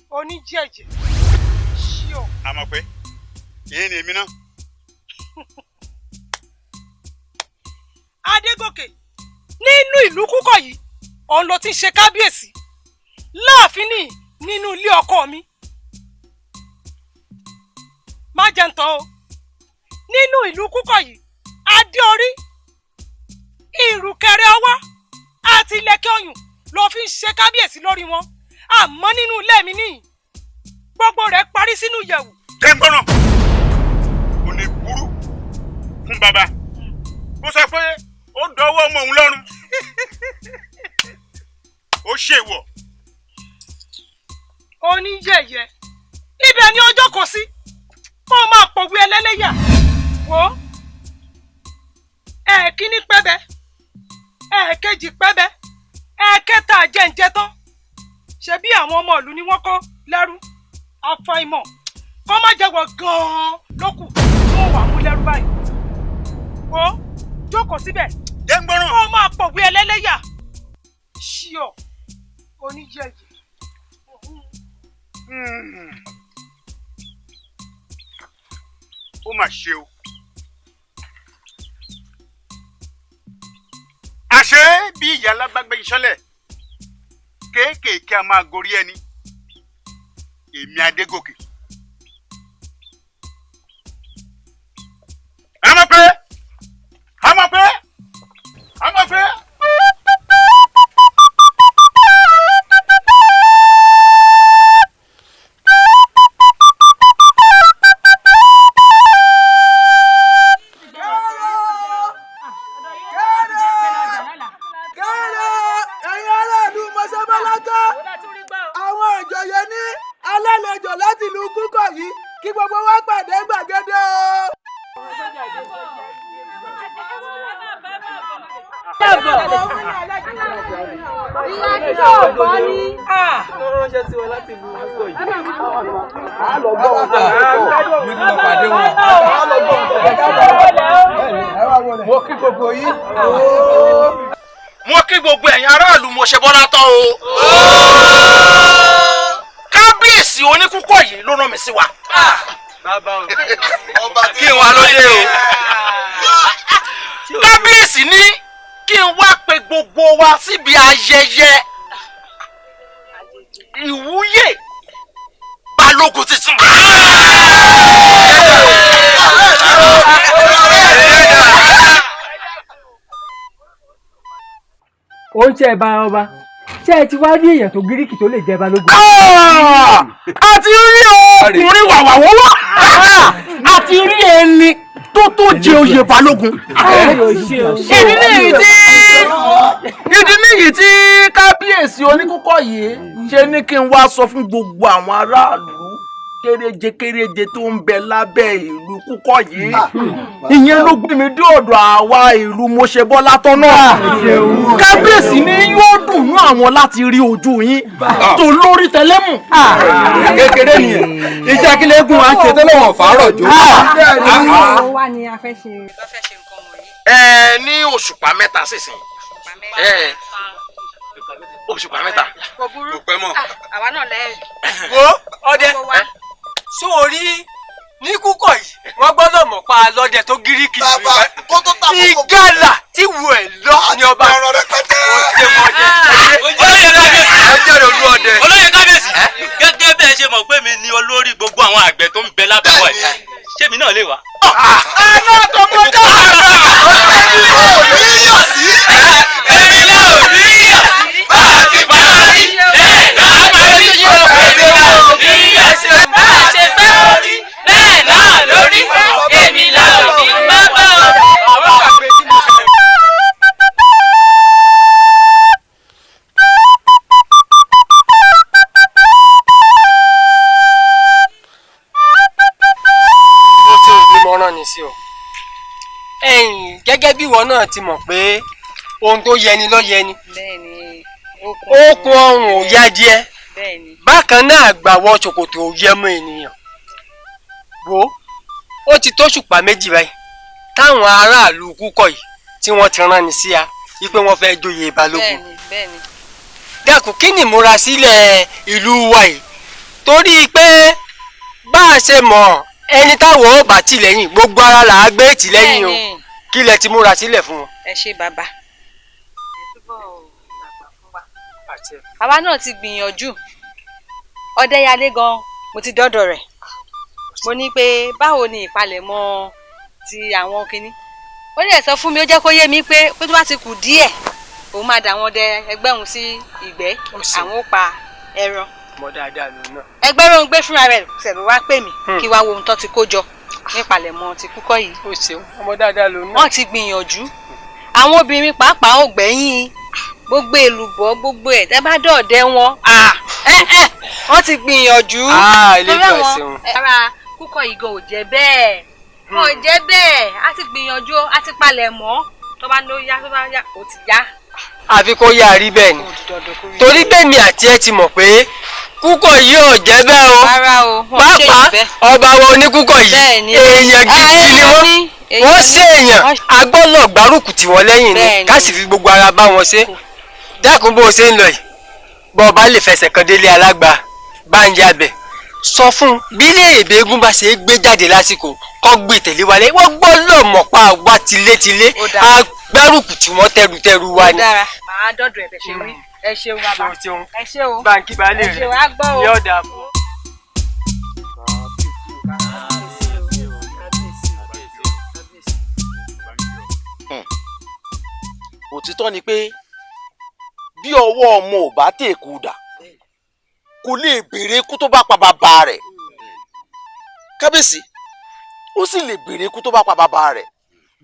oníjẹ̀jẹ̀ ṣíọ. Àmọ̀ pé èyí ni èmi náà. Adégòkè, nínú ìlú kúkọ yìí òun ló ti ń ṣe kábíyèsí láàfin ní nínú ilé ọkọ mi. Má jẹ́ ń tán o, nínú ìlú kúkọ yìí adé orí, ìrùkẹ̀rẹ̀ ọwọ́ àti ìlẹ̀kẹ̀ ọyùn ló fi ń ṣe kábíyèsí lórí wọn. Àmọ́ nínú ilé mi níyì gbogbo rẹ̀ parí sínú ìyẹ̀wù. Jẹ́ngbọ́nà kò ní burú fún bàbá kó sọ pé ó dọwọ́ ọmọ òun lọ́rùn, ó ṣèwọ̀. Oníyẹ̀yẹ̀, ibẹ̀ ni ọjọ́ kò sí kó o máa pòwe ẹlẹ́lẹ́yà. Wò ó, ẹ̀ẹ̀kíní pẹ́bẹ́, ẹ̀ẹ̀kejì pẹ́bẹ́, ẹ̀ẹ̀kẹta jẹ́ǹjẹ́ tán. Ṣe bí àwọn ọmọ ìlú ni wọ́n kó lẹ́rú, àfàìmọ̀ kó má jẹ́wọ́ gan-an lókù tí wọ́n wà mú lẹ́rú báyìí. Wò ó, jókòó síbẹ̀ kó o máa pòwe ẹlẹ́lẹ́yà. Ṣíọ oníyẹ̀yẹ̀. Ó mà ṣe o. Àṣé bí ìyá alágbàgbé ìṣọlẹ̀ kéékèèké a máa gorí ẹni. Èmi Adégòkè. Àmọ̀ pé, àmọ̀ pé, àmọ̀ pé. Mo kí gbogbo yín. Mo kí gbogbo ẹ̀yin aráàlú mo ṣe bọ́lá tán o. Kábíyèsí oníkúkọ̀ yìí ló rán mi sí wa. Kí n wá lóde o. Kábíyèsí ní kí n wá pe gbogbo wa síbi ayẹyẹ ìwúyè Balógun tuntun. Ó ń ṣe ẹ bá ọba, ṣé ẹ ti wá rí èèyàn tó gíríkì tó lè jẹ balógun? A ti rí ọkùnrin wàwà wọ́wọ́, a ti rí ẹni tó tó jẹ oyè balógun. Ìdí nìyí tí kábíyèsí oníkúkọ yìí ṣe ní kí n wá sọ fún gbogbo àwọn aráàlú kéréje kéréje tó ń bẹ lábẹ́ ìlú Kúkọ̀ yìí. Ìyẹn ló gbé mi dé ọ̀dọ̀ àwa ìlú Mọ́ṣẹ́bọ́lá tán náà. Kábíyèsí ni yóò dùn nú àwọn láti rí ojú yín tó lórí tẹlẹ́mù. Kékeré nìyẹn, iṣẹ́ akílẹ́gùn à ń ṣe tó lọ́wọ́ fàárọ̀ jó. Wá ní a fẹ́ ṣe. Ẹ ní òṣùpá mẹ́ta sísìn. Òṣùpá mẹ́ta. Kò burú. Kò pẹ́ mọ́. Àwa náà lẹ́yìn. Wo ọdẹ sórí ní Kúkọ̀ yìí, wọ́n gbọ́dọ̀ mọ̀ pa lọ́dẹ tó gíríkì ìgalà tí wù ẹ̀ lọ ní ọba. Olóyè kábíyèsí, gẹ́gẹ́ bẹ́ẹ̀ ṣe mọ̀ pé mi ni olórí gbogbo àwọn àgbẹ̀ tó ń bẹ lábẹ́ wa yìí, ṣé mi náà lè wá. Alátọmọdé ò ní yọ̀ sí. Èmi náà ò ní yọ̀ sí. Bá a ti bá a rí bẹ́ẹ̀ náà máa rí. Èmi náà ò ní yọ̀ sí. Bá a ṣe fẹ́ orí bẹ́ẹ̀ náà lórí. Èmi náà ò ní bá bá ọ. Ó ti ń bímọ rán ni sí o. Ẹ̀yin gẹ́gẹ́ bí ìwọ náà ti mọ̀ pé ohun tó yẹni ló yẹni. Okùn ọrùn ò yá díẹ̀. Bákan náà àgbàwọ̀ ṣòkòtò ò yẹ mọ́ ènìyàn. Wo ó ti tó ṣùpá méjì báyìí táwọn aráàlú Kúkọ̀ yìí tí wọ́n ti rán ni sí a wípé wọ́n fẹ́ joyè balógun. Dákun, kí ni ìmúrasílẹ̀ ìlú wa yìí? Torí pé bá a ṣe mọ̀ ẹni táwọn ò bá tìlẹ́yìn gbogbo ara là á gbé tìlẹ́yìn o, kí lẹ ti múra sílẹ̀ fún wọn. Ẹ ṣé bàbá, àwa náà ti gbìyànjú. Ọdẹ́yálé gan mo ti dọ́dọ̀ rẹ̀, mo ní pé báwo ni ìpalẹ̀mọ́ ti àwọn kinní. Ó lè sọ fún mi, ó jẹ́ kó yé mi pé tó bá ti kù díẹ̀ òun máa dà wọ́n dẹ ẹgbẹ́ òun sí ìgbẹ́, àwọn ó pa ẹran. Mọ dáadáa lòun náà. Ẹgbẹ́ ló ń gbé fúnra rẹ̀ ṣẹ̀lú wá pè mí kí wá wo ohun tó ti kó jọ nípalẹ̀mọ́ ti Kúkọ̀ yìí. Ó ṣeun, ọmọ dáadáa lòun náà. Wọ́n ti gbìyànjú, àwọn obìnrin pàápàá ò gbẹ̀yìn gbogbo èlùbọ́ gbogbo ẹ̀ tẹ́ bá dọ̀ọ̀dẹ́ wọn, wọ́n ti gbìyànjú. Torí àwọn ará Kúkọ̀ yìí gan ò jẹ́ bẹ́ẹ̀, wọn ò jẹ́ bẹ́ẹ̀. A ti gbìyànjú, a ti palẹ̀ mọ́, tó bá ló yá, tó bá yá ó ti yá. Àfi kó yá rí bẹ́ẹ̀ ni, torí bẹ́ẹ̀ mi àti ẹ ti mọ̀ pé Kúkọ̀ yìí ò jẹ́ bẹ́ẹ̀ o. Pàápàá ọba wa oníkúkọ̀ yìí èèyàn gidi ni wọ́n, wọ́n ṣe èèyàn agbọ́nà gbárùkù tì wọ́n lẹ́yìn ni, ká sì fi gbogbo ara bá wọn ṣe. Dákun, bó o ṣe ń lọ yìí, bó o bá lè fẹsẹ̀ kan délé alágbá bá ń yabẹ̀ sọ fún bí ilé èbè eégún bá ṣe é gbé jáde lásìkò kọ́ gbé tẹ̀lé wálé, wọ́n gbọ́dọ̀ mọ̀ pa wá tilétilé agbárùkù tí wọ́n tẹrutẹru wa ni. Ó dára, màá dọ́dọ̀ ẹ̀bẹ̀ ṣe wí. Ẹ ṣeun bàbá, ẹ ṣe o, báńkì baálé ẹ rẹ ṣeun, á gbọ́ o. Yóò dáa fún ọ. Òtítọ́ ni pé bí ọwọ́ ọmọ ò bá tèkú dà, kò lè béèrè ikú tó bá pa bàbá rẹ̀. Kábíyèsí, ó sì lè béèrè ikú tó bá pa bàbá rẹ̀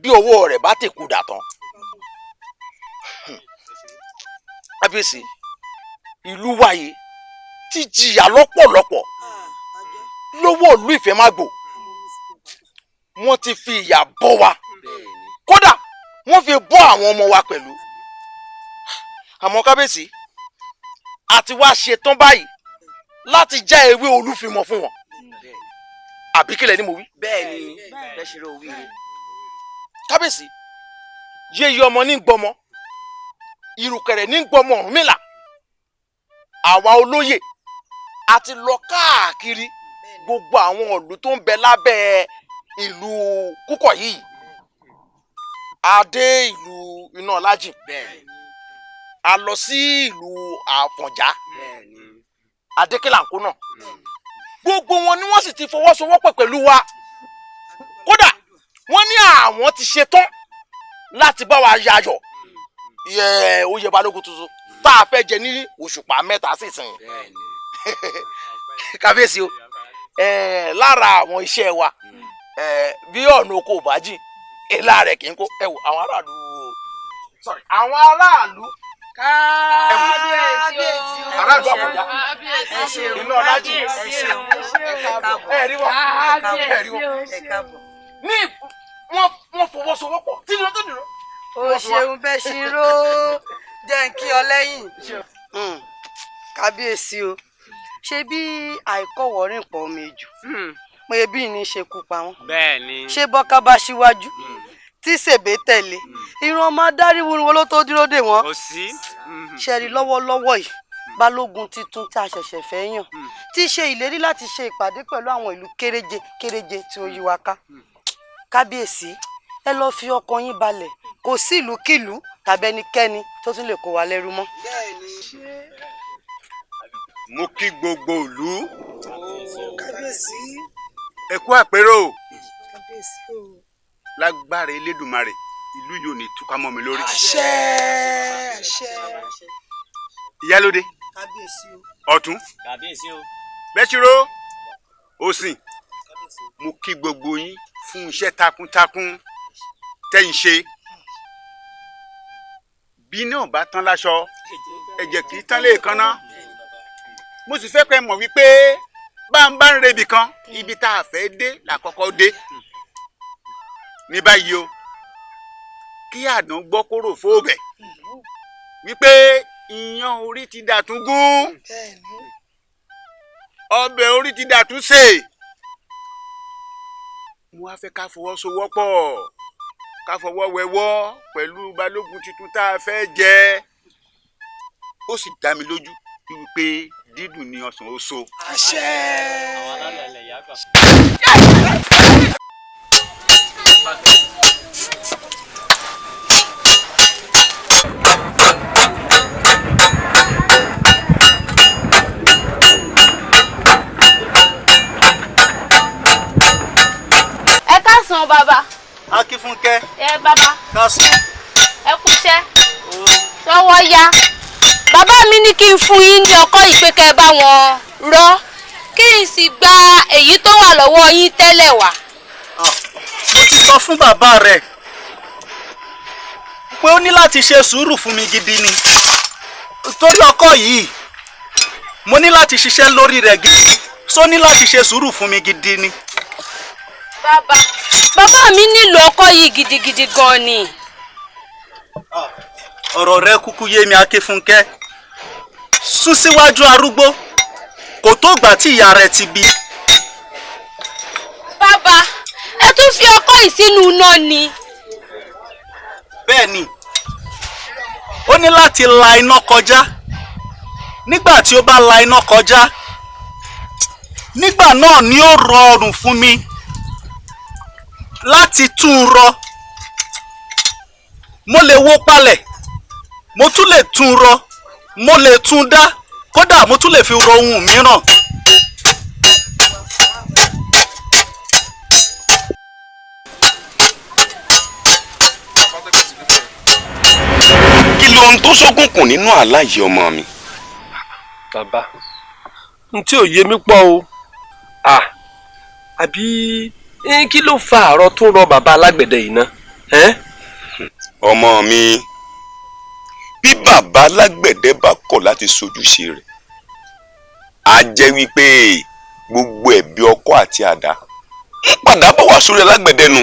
bí ọwọ́ rẹ̀ bá tèkú dà tán. Kábíyèsí, ìlú wa yìí ti jìyà lọ́pọ̀lọpọ̀ lọ́wọ́ ìlú Ìfẹ́mágbò. Wọ́n ti fi ìyà bọ́ wa, kódà wọ́n fi bọ́ àwọn ọmọ wa pẹ̀lú. Àmọ́ kábíyèsí, a ti wá ṣetán báyìí láti já ewé olúfimọ fún wọn. Àbí kílẹ̀ ni mo wí. Bẹ́ẹ̀ni, bẹ́ẹ̀ ṣe ló wí re. Kábíyèsí, yéyé ọmọ ní gbọmọ, ìrùkẹ̀rẹ̀ ní gbọmọ Ọ̀rúnmìlà. Àwa olóyè a ti lọ káàkiri gbogbo àwọn ìlú tó ń bẹ lábẹ́ ìlú Kúkọ̀ yìí. A dé ìlú Ináọlájì, a lọ sí ìlú Àfọ̀njá, Adékèlànkó náà. Gbogbo wọn ni wọ́n sì ti fọwọ́sowọ́pọ̀ pẹ̀lú wa. Kódà wọ́n ní àwọn ti ṣetán láti bá wa yayọ̀. Oyè balógun tuntun tá a fẹ́ jẹ ní òṣùpá 3 sísìn. Kábíyèsí o, lára àwọn iṣẹ́ wa bí ọ̀nà oko ò bá jìn èlà rẹ̀ kì í kó. Ẹ wò àwọn aráàlú, sorry, àwọn aráàlú. Kábíyèsí o. Aráàlú Àbújá iná ọlájì ẹ rí wọn, ẹ rí wọn ní wọ́n fọwọ́sowọ́pọ̀ tìdúró tìdúró. O ṣeun bẹ́ẹ̀ ṣe ró jẹ́ n kí ọ lẹ́yìn. Kábíyèsí o, ṣé bí àìkọ́wọ́rìn pọ̀ omi jù mo ebi ní ṣekú pa wọ́n. Ṣé bọ́ká bá síwájú tí sèbé tẹ̀lé ìran ọmọ adarí wúruwọ́ ló tó dúró dè wọ́n. Ṣẹ̀rí lọ́wọ́lọ́wọ́ yìí balógun tuntun tí a ṣẹ̀ṣẹ̀ fẹ́ yàn ti ṣe ìlérí láti ṣe ìpàdé pẹ̀lú àwọn ìlú kéréje kéréje tí ó yí wa ká. Kábíyèsí, ẹ lọ fi ọkàn yín balẹ̀, kò sí ìlúkìlú tàbí ẹnikẹ́ni tó tún lè kó wa lẹ́rú mọ́. Mo kí gbogbo ìlú. Kábíyèsí. Ẹ kú àpérò. Kábíyèsí o. Lágbára Elédùmarè, ìlú yóò ní túká mọ́ mi lórí. Àṣẹ àṣẹ. Ìyálóde. Kábíyèsí o. Ọ̀tún. Kábíyèsí o. Bẹ́sirò. Òsìn. Mo kí gbogbo yín fún iṣẹ́ takuntakun tẹ́ ń ṣe. Bí náà bá tán láṣọ, ẹ̀jẹ̀ kì í tán léèkánná. Mo sì fẹ́ kẹ́ mọ̀ wípé bá ń bá ń rebì kan, ibi tá a fẹ́ dé làkọ́kọ́ dé. Ní báyìí o, kí àdán gbọ́ kóró fóòbẹ̀ wípé iyán orí ti dàtún gún, ọbẹ̀ orí ti dàtún sè. Mo wá fẹ́ ká fọwọ́sowọ́pọ̀, ká fọwọ́ wẹwọ́ pẹ̀lú balógun tuntun tá a fẹ́ jẹ. Ó sì dá mi lójú wípé dídùn ni ọsàn ó so. Àṣẹ. Ẹ káàsán bàbá. Akínfúnkẹ́. Ẹ bàbá. Káàsán. Ẹ kúṣẹ́. Sọ́wọ́ ya. Bàbá mi ní kí n fún yín ní ọkọ́ yìí pé kẹ́ ẹ bá wọn rọ́, kí n sì gba èyí tó wà lọ́wọ́ yín tẹ́lẹ̀ wá. Mo ti sọ fún bàbá rẹ̀ pé ó ní láti ṣe sùúrù fún mi gidi ni, torí ọkọ́ yìí mo ní láti ṣiṣẹ́ lórí rẹ̀ gidi, só ní láti ṣe sùúrù fún mi gidi ni. Bàbá, bàbá mi nílò ọkọ́ yìí gidigidi gan ni. Ọ̀rọ̀ rẹ kúkú yé mi Akínfúnkẹ́. Sún síwájú arúgbó kò tó ìgbà tí ìyá rẹ ti bí. Bàbá, ẹ tún fi ọkọ́ yìí sínú iná ni. Bẹ́ẹ̀ ni, ó ní láti la iná kọjá. Nígbà tí ó bá la iná kọjá, nígbà náà ni ó rọrùn fún mi láti tún un rọ. Mo lè wó palẹ̀, mo tún lè tún un rọ, mo lè tún un dá, kódà mo tún lè fi rọ ohun mìíràn. Kí lohun tó ṣókùnkùn nínú àlá yìí ọmọ mi? Bàbá, n tí ò yé mi pọ̀ o. Àbí kí ló fa àárọ̀ tó rọ bàbá alágbẹ̀dẹ yìí ná? Ọmọ mi, bí bàbá alágbẹ̀dẹ bá kọ̀ láti sojúṣe rẹ̀, á jẹ́ wípé gbogbo ẹ̀bi ọkọ́ àti àdá ń padà bọ̀ wá sórí alágbẹ̀dẹ nu.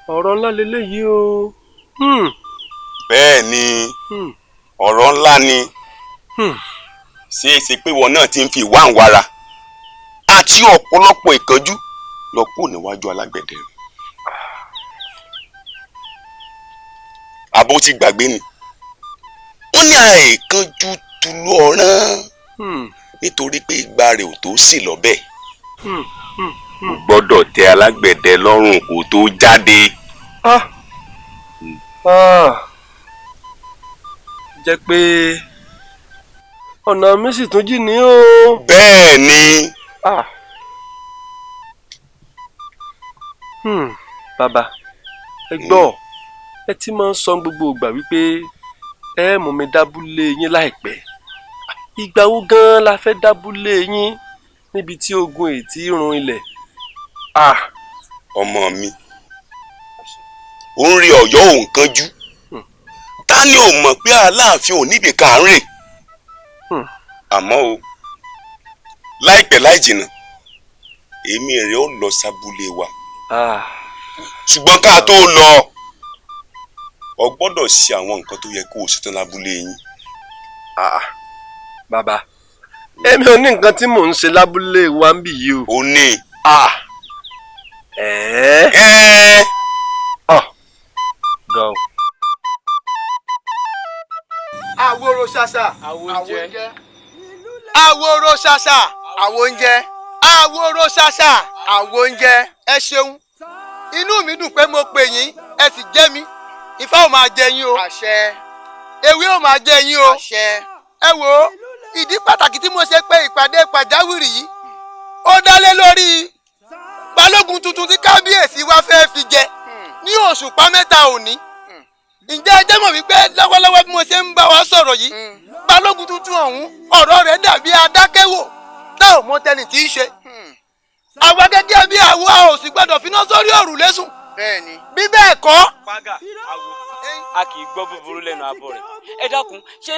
Ọ̀rọ̀ ńlá leléyìí o. Bẹ́ẹ̀ ni, ọ̀rọ̀ ńlá ni. Ṣé é ṣe pé ìwọ náà ti ń fi ìwà ń wara àti ọ̀pọ̀lọpọ̀ ìkánjú lọ kúrò níwájú alágbẹ̀dẹ rẹ̀? Àbó ti gbàgbé ni, ó ní àìkánjú tulú ọ̀ràn nítorí pé ìgbà rẹ̀ ò tó sì lọ́bẹ̀. Ó gbọ́dọ̀ tẹ alágbẹ̀dẹ lọ́rùn kó tó jáde. Jẹ́ pé ọ̀nà mi sì tún jì ní o. Bẹ́ẹ̀ ni. Bàbá, ẹ gbọ́, Ẹ ti máa ń sọ gbogbo ìgbà wípé ẹ mú mi dábúlé yín láìpẹ́. Ìgbà wo gan-an la fẹ́ dábúlé yín níbi tí ogun ètí run ilẹ̀? Ọmọ mi, ó ń rí Ọ̀yọ́ òun kanjú. Ta ni ò mọ̀ pé Aláàfin ò níbi kan rè? Àmọ́ o, láìpẹ́ láì jìnnà, èmi rẹ̀ ó lọ sábúlé wa. Ṣùgbọ́n ká tó lọ, o gbọ́dọ̀ ṣe àwọn nǹkan tó yẹ kó o ṣe tán lábúlé yín. Bàbá, èmi ò ní nǹkan tí mò ń ṣe lábúlé wa ń bì yìí o. O ní. Gan. Àwòrò ṣàṣà. Àwòúnjẹ. Àwòrò ṣàṣà. Àwòúnjẹ. Àwòrò ṣàṣà. Àwòúnjẹ. Ẹ ṣeun, inú mi dùn pé mo pè yín, ẹ sì jẹ́ mi. Ifá ò máa jẹ yín o. Àṣẹ. Ewé ò máa jẹ yín o. Àṣẹ. Ẹ wo ìdí pàtàkì tí mo ṣe pé ìpàdé pàjáwìrì yìí, ó dálé lórí balógun tuntun tí kábíyèsí wa fẹ́ fi jẹ ní òṣùpá 3 òní. Ǹjẹ́ ẹ jẹ́ mọ̀ wípé lọ́wọ́lọ́wọ́ bí mo ṣe ń bá wa sọ̀rọ̀ yìí, balógun tuntun ọ̀hún ọ̀rọ̀ rẹ̀ dàbí adákẹ́wò tá ò mọ tẹni tí í ṣe. Àwa gẹ́gẹ́ bí àwa ò sì gbọ́dọ̀ finá sórí òrùlé sùn. Bí bẹ́ẹ̀ kọ́. Fága awo, a kì í gbọ́ búburú lẹ́nu abọ́ rẹ̀. Ẹ dákun, ṣé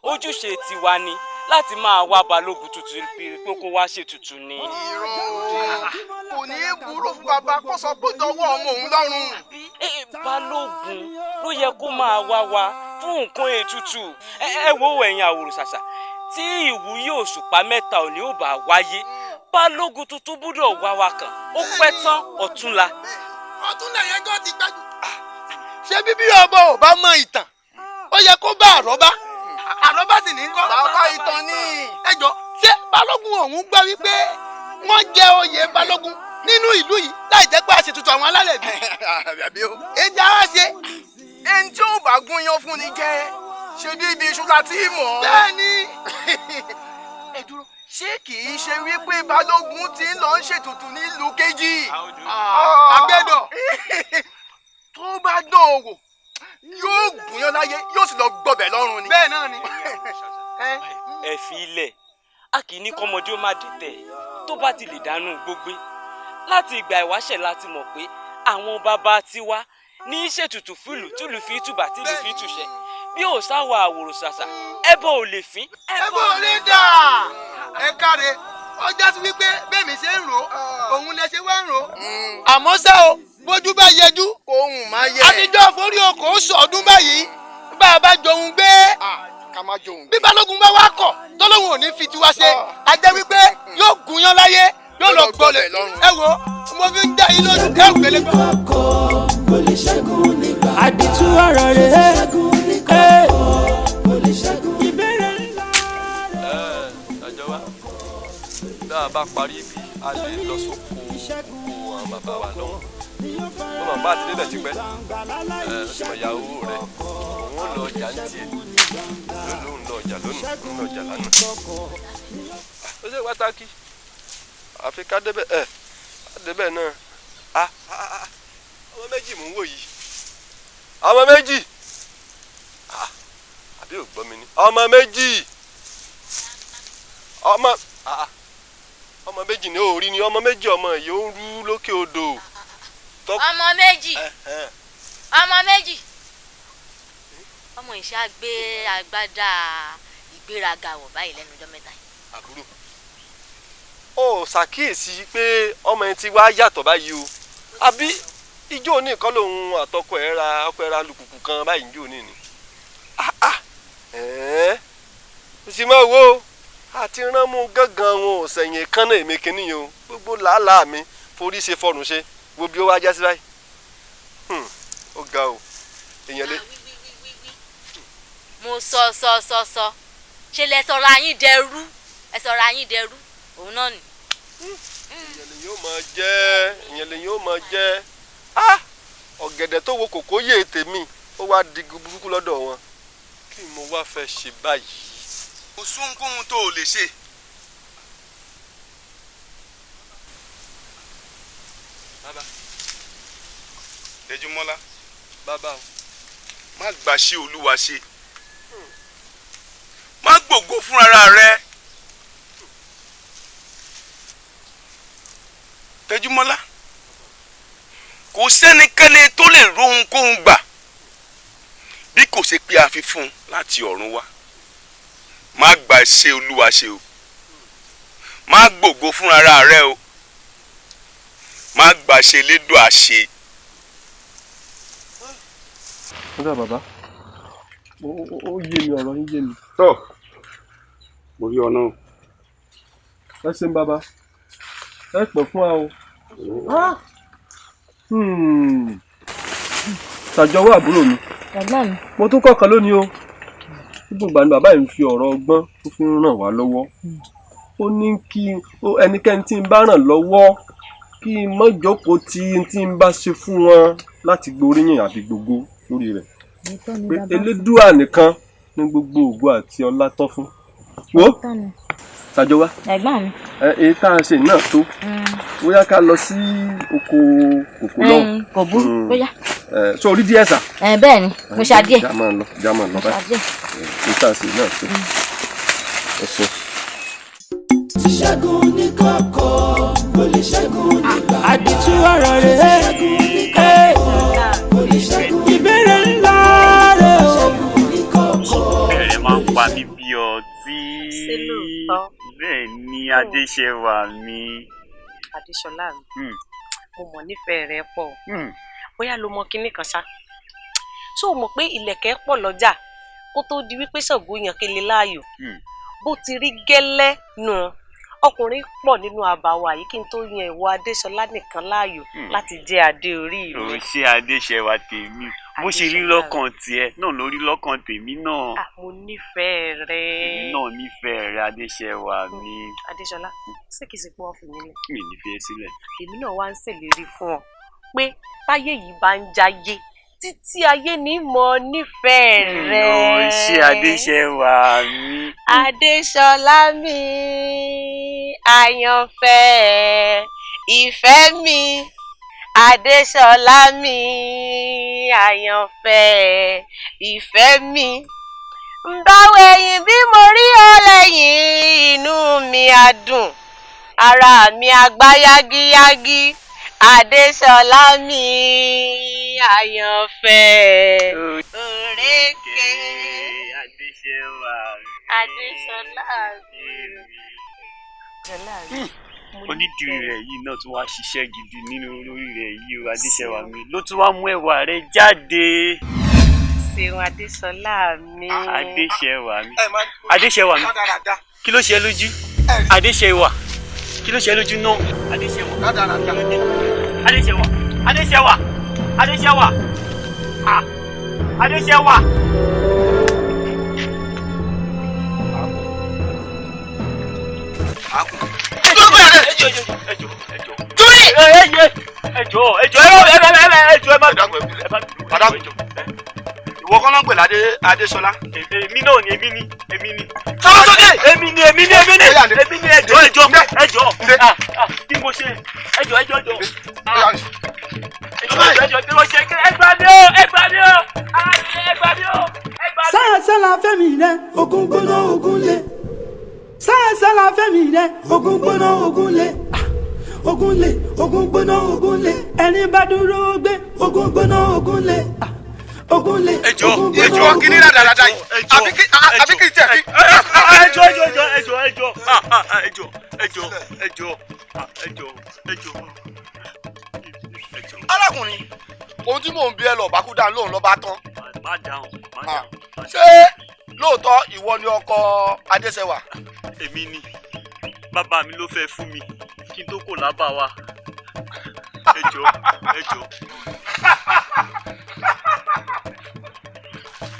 ojúṣe tiwa ni láti máa wá balógun tuntun pé kó wá ṣètùtù ni? Kò ní í burú fún bàbá kó sọ pé dọwọ́ ọmọ òun lọ́rùn. Balógun ló yẹ kó máa wá wa fún nǹkan ètùtù. Ẹ wo ẹ̀yin àwòrò ṣàṣà, tí ìwúyè òṣùpá 3 òní ò bá wáyé, balógun tuntun gbúdọ̀ wá wa kàn. Ó pẹ́ tán ọ̀túnla. Ọ̀túnla yẹn gan ti gbájú. Ṣé bíbí ọba ò bá mọ ìtàn, ó yẹ kó bá àrọ́bá. Àrọ́bá sì ní kọ́. Bàbá ìtàn ni. Ẹ jọ, ṣé balógun ọ̀hún gbọ́ wípé wọ́n jẹ oyè balógun nínú ìlú yìí láì jẹ́ pé a ṣètùtù àwọn alálẹ̀ bí? Èjì ara ṣe. Ẹni tí ó bá gún yan fún ni jẹ, ṣe bí ibi iṣu la ti mọ̀. Bẹ́ẹ̀ni. Ẹ dúró, ṣé kì í ṣe wípé balógun ti ń lọ ń ṣètùtù nílùú kejì? Àgbẹ̀dọ̀. Tó bá dán o wò, yóò gúnyán láyé, yóò sì lọ gbọbẹ̀ lọ́rùn ni. Bẹ́ẹ̀ náà ni. Ẹ fi ilẹ̀, a kì í ní kọ́mọdé ó má dìtẹ̀ tó bá ti lè dánú gbógbé. Láti ìgbà ìwáṣẹ̀ láti mọ̀ pé àwọn bàbá tiwa ní í ṣètùtù fìlù tìlù fi tùbà tìlù fi tùṣẹ. Bí ò sáwọ àwòrò ṣàṣà, ẹbọ ò lè fín. Ẹbọ ò lè dà. Ẹ káre, ọjà sí wípé bẹ́ẹ̀mi ṣe ń rò ó, òun lẹ ṣe wá ń rò ó. Àmọ́ ṣá o, bójú bá yẹjú, ohun máa yẹ. Àtijọ́ forí okòó sọ̀ọ́dún báyìí, bá a bá jòun gbé. Bí balógun bá wá kọ̀ tọ́lọ́hún ò ní fi tiwa ṣe, a jẹ́ wípé yóò gúnyán láyé, yóò lọ gbọ́lẹ̀. Ẹ wo, mo fi ń dá yín lójú kẹ́ ògbélé gbọ́. Àdìtú ọ̀rọ̀ rẹ̀. Àjọ wa, bá a bá parí bí a lè lọ sóko oko àwọn bàbá wa lọ́wọ́. Mo mọ̀ bá a ti débẹ̀ tipẹ́. Ẹ ṣe mọ̀ ìyàwó rẹ̀, òun ó lọ ọjà ní tiẹ̀. Lónìí òun lọ ọjà lónìí, òun lọ ọjà lánàá. Ó ṣe pàtàkì. Àfi ká débẹ̀ ẹ̀ ká débẹ̀ náà. Ọmọ méjì mò ń wò yìí. Ọmọ méjì. Àbí ò gbọ́ mi ni. Ọmọ méjì. Ọmọ méjì ni ó rí ni, ọmọ méjì ọmọ yìí ó ń rú lókè odò. Ọmọ méjì. Ọmọ méjì. Ọmọ ìṣá gbé agbádá ìgbéraga wọ̀ báyìí lẹ́nu ọjọ́ 3 yìí. Àbúrò, ó ṣàkíyèsí pé ọmọ yẹn ti wá yàtọ̀ báyìí o. Àbí ijó òní kan lòun àtọkọ ẹ̀ ra ọkọ ẹ̀ ra alùpùpù kan báyìí ijó òní ni. Ó sì máa wo àti ránmú gángan wọn ò sẹ̀yìn kan náà èmi kìíní yìí o. Gbogbo làálàá mi forí ṣe fọrùn ṣe, wo bí ó wá já sí báyìí. Ó ga o, èèyàn lè. Mo sọ sọ sọ sọ, ṣe lẹ sọra yín dẹrú, ẹ sọra yín dẹrú, òun náà ni. Èèyàn lè yóò máa jẹ́, èèyàn lè yóò máa jẹ́. Ọ̀gẹ̀dẹ̀ tó wo kòkó yé tèmi, ó wá di burúkú lọ́dọ̀ wọn. Kí mo wá fẹ́ ṣe báyìí? Kò sóhunkóhun tó o lè ṣe. Bàbá. Dẹjúmọ́lá. Bàbá o. Má gbà ṣe Olúwa ṣe, má gbògo fúnra rẹ. Tẹjúmọ́lá, kò sẹ́nikẹ́ni tó lè rohunkóhun gbà bí kò ṣe pé a fi fún un láti ọ̀run wá. Má gbà ṣe Olúwa ṣe o, má gbògo fúnra rẹ o, má gbà ṣe Elédùà ṣe. Ọ̀gá bàbá, ó yé mi, ọ̀rọ̀ yín yé mi. Tọ́ mo rí ọ náà. Ẹ ṣeun bàbá, ẹ pẹ̀ fún wa o. Ṣàjọwọ́ àbúrò mi. Ẹ̀gbọ́n mi. Mo tún kọ̀ọ̀kan lónìí o. Gbogbo ìgbà ni bàbá yìí ń fi ọ̀rọ̀ ọgbọ́n tó fi ń ràn wá lọ́wọ́. Ó ní kí ẹnikẹ́ni tí ń bá ràn lọ́wọ́ kí n má jókòó tí n bá ṣe fún wọn láti gboríyìn àbí gbogbo lórí rẹ̀. Pé Elédùà nìkan ní gbogbo ògo àti ọlá tọ́ fún. Wo Ṣàjọwá. Ẹ̀gbọ́n mi. Èyí tá a ṣe náà tó. Bóyá ká lọ sí oko kòkó lọ́hùn. Kò burú, bóyá. Ṣé o rí díẹ̀ sà? Bẹ́ẹ̀ ni, mo ṣe adíẹ̀. Já máa lọ báyìí. Èyí tá a ṣe náà tó. Ẹ ṣeun. Ṣẹ́gun ní kọ̀kọ̀ kò lè ṣẹ́gun ní gbangba. Àdìtú ọ̀rọ̀ rẹ̀ ìbéèrè ńlá rẹ̀ o. Bẹ̀rẹ̀ máa ń pa mí bí ọtí. Bẹ́ẹ̀ ni Adéṣẹwà mi. Adéṣọlá mi, mo mọ̀ nífẹ̀ẹ́ rẹ pọ̀. Bóyá lo mọ kinní kan ṣá. Ṣé o mọ̀ pé ìlẹ̀kẹ̀ pọ̀ lọ́jà kó tó di wípé Ṣàngó yan kele láàyò? Bó ti rí gẹ́lẹ́ nù, ọkùnrin pọ̀ nínú àbàwà yìí kí n tó yan ìwọ Adéṣọlá nìkan láàyò láti jẹ́ adé orí mi. Ò ṣe Adéṣẹwà tèmi, bó ṣe rí lọ́kàn tiẹ̀ náà ló rí lọ́kàn tèmi náà. Mo nífẹ̀ẹ́ rẹ. Èmi náà nífẹ̀ẹ́ rẹ Adéṣẹwà mi. Adéṣọlá, ṣé kìí ṣe pé wọ́n fi mí lẹ̀? Mi ní fi ẹ́ sílẹ̀. Èmi náà wá ń ṣèlérí fún ọ pé táyé yìí bá ń jayé títí ayé ní mọ nífẹ̀ẹ́ rẹ. Ó ṣe Adéṣẹwà mi. Adéṣọlá mi, àyànfẹ́ ìfẹ́ mi. Adéṣọlá mi, àyànfẹ́ ìfẹ́ mi. Ń bá wẹ̀yìn bí mo rí ọ lẹ́yìn, inú mi á dùn, ara mi á gbá yágíyágí. Adéṣọlá mi, àyànfẹ́ òrékè. Adéṣẹwà mi. Adéṣọlá mi. Onídìrí rẹ̀ yìí náà tún wá ṣiṣẹ́ gidi nínú orí rẹ̀ yìí o Adéṣẹwà mi ló tún wá mú ẹwà rẹ̀ jáde. Ṣeun Adéṣọlá mi. Adéṣẹwà mi. Adéṣẹwà mi. Kí ló ṣe lójú? Adéṣẹwà. Kí ló ṣe lójú náà? Adéṣẹwà. Adéṣẹwà. Adéṣẹwà. Adéṣẹwà. Adéṣẹwà. Ìwọ kọ́ ló ń pè ládé Adéṣọlá. Èmi náà ni, èmi ni, èmi ni. Sọ́wọ́ sókè. Èmi ni, èmi ni, èmi ni, èmi ni, ẹjọ́ ẹjọ́ ẹjọ́ bí mo ṣe ẹjọ́ ẹjọ́ ẹjọ́ ẹjọ́ ẹjọ́ bí mo ṣe ẹgbà mi o, ẹgbà mi o, ẹgbà mi o. Sáyẹ̀nsẹ̀ la fẹ́mi rẹ̀, ogun gbóná ogun lé. Sáyẹ̀nsẹ̀ la fẹ́mi rẹ̀, ogun gbóná ogun lé. Ogun lé, ogun gbóná ogun lé. Ẹni bá dúró gbé, ogun gbóná ogun lé. Ogun lé, ogun gbóná ẹjọ́ ogun kí ní lé. rádaràda yìí àbí kí tẹ̀ kí. Ẹjọ́ ẹjọ́ ẹjọ́ ẹjọ́ ẹjọ́ ẹjọ́ ẹjọ́ ẹjọ́ ẹjọ́ ẹjọ́. Arákùnrin, ohun tí mò ń bí ẹ lọ bákúdà lóun lọ bá tán. Má dáhùn, má dáhùn. Ṣé lóòótọ́ ìwọ ni ọkọ Adéṣẹwà? Èmi ni, bàbá mi ló fẹ́ fún mi kí n tó kò lábà wa. Ẹjọ́ ẹjọ́.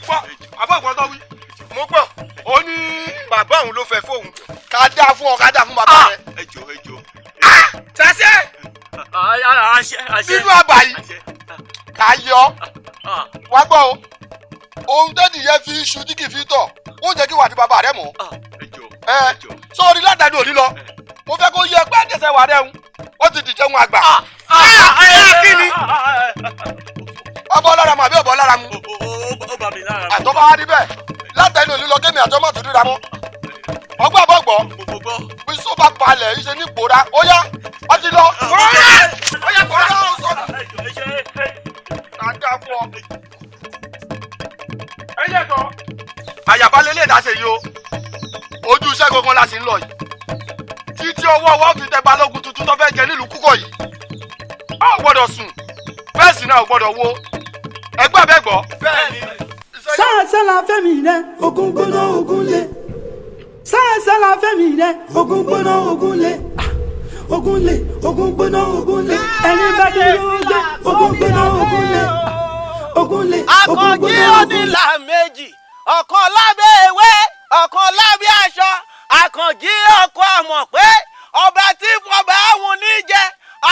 Gbọ́ àbọ̀ ìgbọ́n tó wí. Mo gbọ́, ó ní bàbá òun ló fẹ́ fóun. Ká dáa fún ọ, ká dáa fún bàbá rẹ. Ẹjọ́ ẹjọ́. Ṣẹṣẹ nínú àbá yìí ká yọ wá gbọ́ o. Ohun tẹ́nìyẹn fi iṣu tí kì í fi tọ̀, ó jẹ́ kí wà ní bàbá rẹ mọ̀. Ẹ sọ́ọ́rí látàdé òní lọ, mo fẹ́ kó yẹ pé Adéṣẹwà rẹ̀ ń, ó ti dìjẹun àgbà. Kí ni? Ọbọ̀ lára mu àbí ọbọ̀ lára mu. Ó bá mi lára mu. Àtọ́ bá wá rí bẹ́ẹ̀ látẹnu ìlú lọ kémi àtọ́ mọ̀tò ríra mọ́. Ọgbọ́n àbọ̀gbọ́ bí sọ bá balẹ̀ ṣe ní pòórá ó yá ó ti lọ. Ó yá pòórá ó sọ. Tàdá fún ọ. Ẹ yẹ sọ. Àyàbá lélẹ̀ ìdáṣe yìí o. Ojú iṣẹ́ gangan la sì ń lọ yìí. Títí ọwọ́ ọwọ́ fi tẹ balógun tuntun tó fẹ́ jẹ nílùú Kúkọ̀ yìí. A ò gbọ́dọ̀ sùn bẹ́ẹ̀ sì náà ò gbọ́dọ̀ wo. Ẹgbẹ́ abẹ́ gbọ́. Bẹ́ẹ̀ni. Sáàsálà fẹ́mi rẹ̀ ogun gbóná ogun lé. Sáàsálà fẹ́mi rẹ̀ ogun gbóná ogun lé. Ogun lé ogun gbóná ogun lé. Ẹni bá dé yóò gbé ogun gbóná ogun lé. Ogun lé ogun gbóná ogun lé. Àkànjí onílà méjì, ọ̀kan lábẹ́ ewé, ọ̀kan lábẹ́ aṣọ. Àkànjí ọkọ àmọ̀ pé ọba tí fọba àwọn oníjẹ.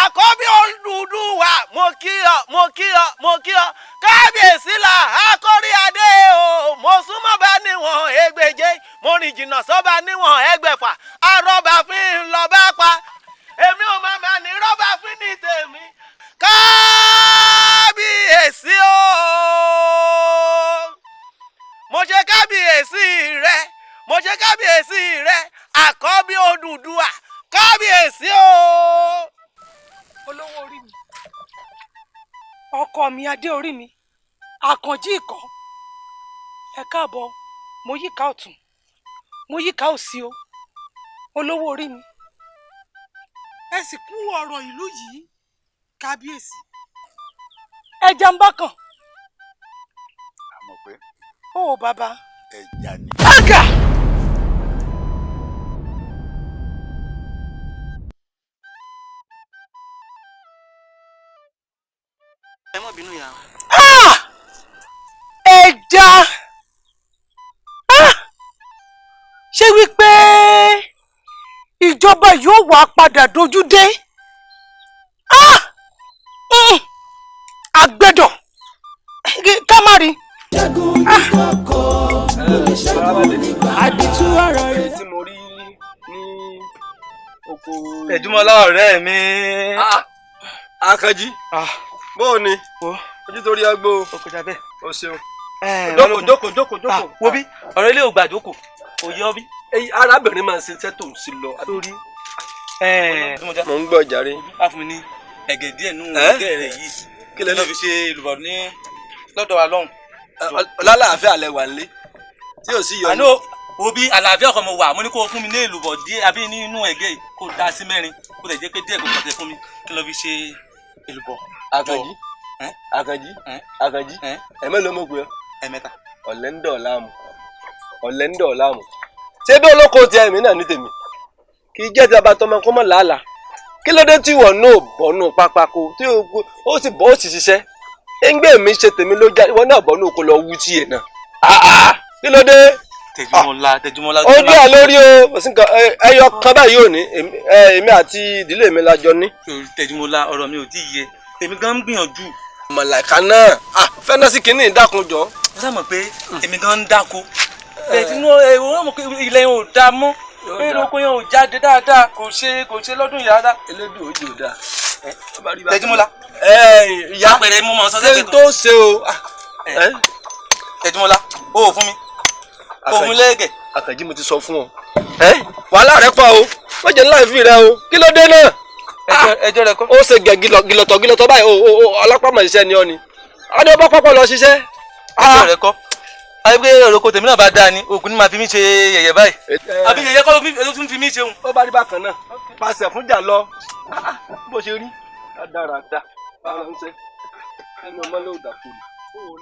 Àkọ́bí Odùduwà mo kí ọ mo kí ọ mo kí ọ kábíyèsí là akórí adé o mo súnmọ́ bá níwọ̀n ẹgbẹ̀je mo rìn jìnnà sọ́ba níwọ̀n ẹgbẹ̀fà arọ́bà fi ń lọ bá pa èmi ò máa ma ní rọ́bà fi ní tèmi kábíyèsí o mo ṣe kábíyèsí rẹ mo ṣe kábíyèsí rẹ àkọ́bí Odùduwà kábíyèsí o. Olówó orí mi, ọkọ mi, adé orí mi, Àkànjí ìkọ́, ẹ káàbọ̀. Mo yíká ọ̀tún mo yíká òsì o, olówó orí mi, ẹ sì kú ọ̀rọ̀ ìlú yìí kábíyèsí. Ẹja ń bá kàn. Àmọ̀ pé. Ó bàbá. Ẹja ni. Àgà. Ẹ má bínú ya. Ẹja ṣé wípé ìjọba yóò wá padà dojú dé? Àgbẹ̀dọ̀ ká má rí. Àdìtú ọ̀rọ̀ rẹ̀. Tí mo rí ní oko. Ẹ̀dúmọ̀lá ọ̀rẹ́ mi. Àkànjí. Bó o ní ojú tó rí agbó o kọjá bẹ́ẹ̀. O ṣeun. Jókòó jókòó jókòó jókòó. Wo bí ọ̀rọ̀ ilé ò gbà jókòó kò yọ bí. Arábìnrin máa ń ṣe iṣẹ́ tó ń ṣe lọ. Sórí. Mo ń gbọ́ jàre. Wá fún mi ní ẹ̀gẹ̀ díẹ̀ nù ẹ̀gẹ̀ rẹ̀ yìí. Kí lè lọ fi ṣe ìlùbọ̀ ní lọ́dọ̀ wa lọ́hùn. Lálàáfíà lẹ wà nílé tí ò sí yọ. Àná wo bí àlàáfíà ọkọ mo wà mo ní kó fún mi ní èlùbọ̀ díẹ̀ àbí nínú ẹ̀gẹ́ kó da sí mẹ́rin kó lè jẹ́ pé díẹ̀ kó kọ̀tẹ̀ fún mi kí lọ fi ṣe èlùbọ̀. Àkànjí Àkànjí Àkànjí ẹ mélòó mo pè ọ́. Ẹ̀mẹ́ta. Ọ̀lẹ́ ń dọ̀ láàmú ọ̀lẹ́ ń dọ̀ láàmú. Ṣé bí olóko ti ẹ̀mí náà ní tèmi kì í jẹ́ ti bàbá tọmọ kó mọ̀ làálàá kí ló dé tí ìwọ náà bọ̀nù pápákó tí ó sì bọ́ ó sì ṣiṣẹ́ ẹgbẹ́ mi ṣe tèmi ló já ìwọ náà bọ̀nù kó lọ wú tiẹ̀ náà. Kí ló dé. Tẹjúmọ́lá Tẹjúmọ́lá. Ó dé à lórí o ẹyọ kan báyìí ò ní èmi àti ìdílé mi la jọ ní. Tẹjúmọ́lá ọ̀rọ̀ mi ò tí ì yé èmi gan ń gbìyànjú. Màlàkà náà fẹ́nà sí kínní ìdákunjọ. Mo sá mọ̀ pé èmi gan ń dáko bẹ́ẹ̀ tí wọ́n mọ̀ pé ilẹ̀ yẹn ò dáa mọ́ pé oko yẹn ò jáde dáadáa kò ṣe lọ́dún yìí rárá. Elédùn òjò dáa. Tẹjúmọ́lá. Ìyá àpẹẹrẹ mú mọ sọ ṣe tó ṣe o. Tẹjúmọ́lá o ò fún mi o fún mi lẹ́gẹ̀. Àkànjí mo ti sọ fún ọ. Wàhálà rẹ pọ̀ o wọ́n jẹ́ ńlá ìfi rẹ o kí ló dé náà. Ẹjọ́ rẹ kọ́. Ó ṣe gẹ̀ gìlọ̀tọ̀ gìlọ̀tọ̀ báyìí o ọlọ́pàá mọ̀ ṣiṣẹ́ ni ọ ni. A ní ọba pápá lọ ṣiṣẹ́. Ẹjọ́ rẹ kọ́. Ayé pé èrò tèmi náà bá dáa ni ògùn ni màá fi mí ṣe yẹ̀yẹ̀ báyìí. Àbí yẹ̀yẹ́ kọ́ ló tún fi mí ṣeun. Ó bá rí bákan náà pàṣẹ fúnjà lọ bó ṣe rí dáradára bára ń ṣe ẹnu ọmọ ló dà kúrò.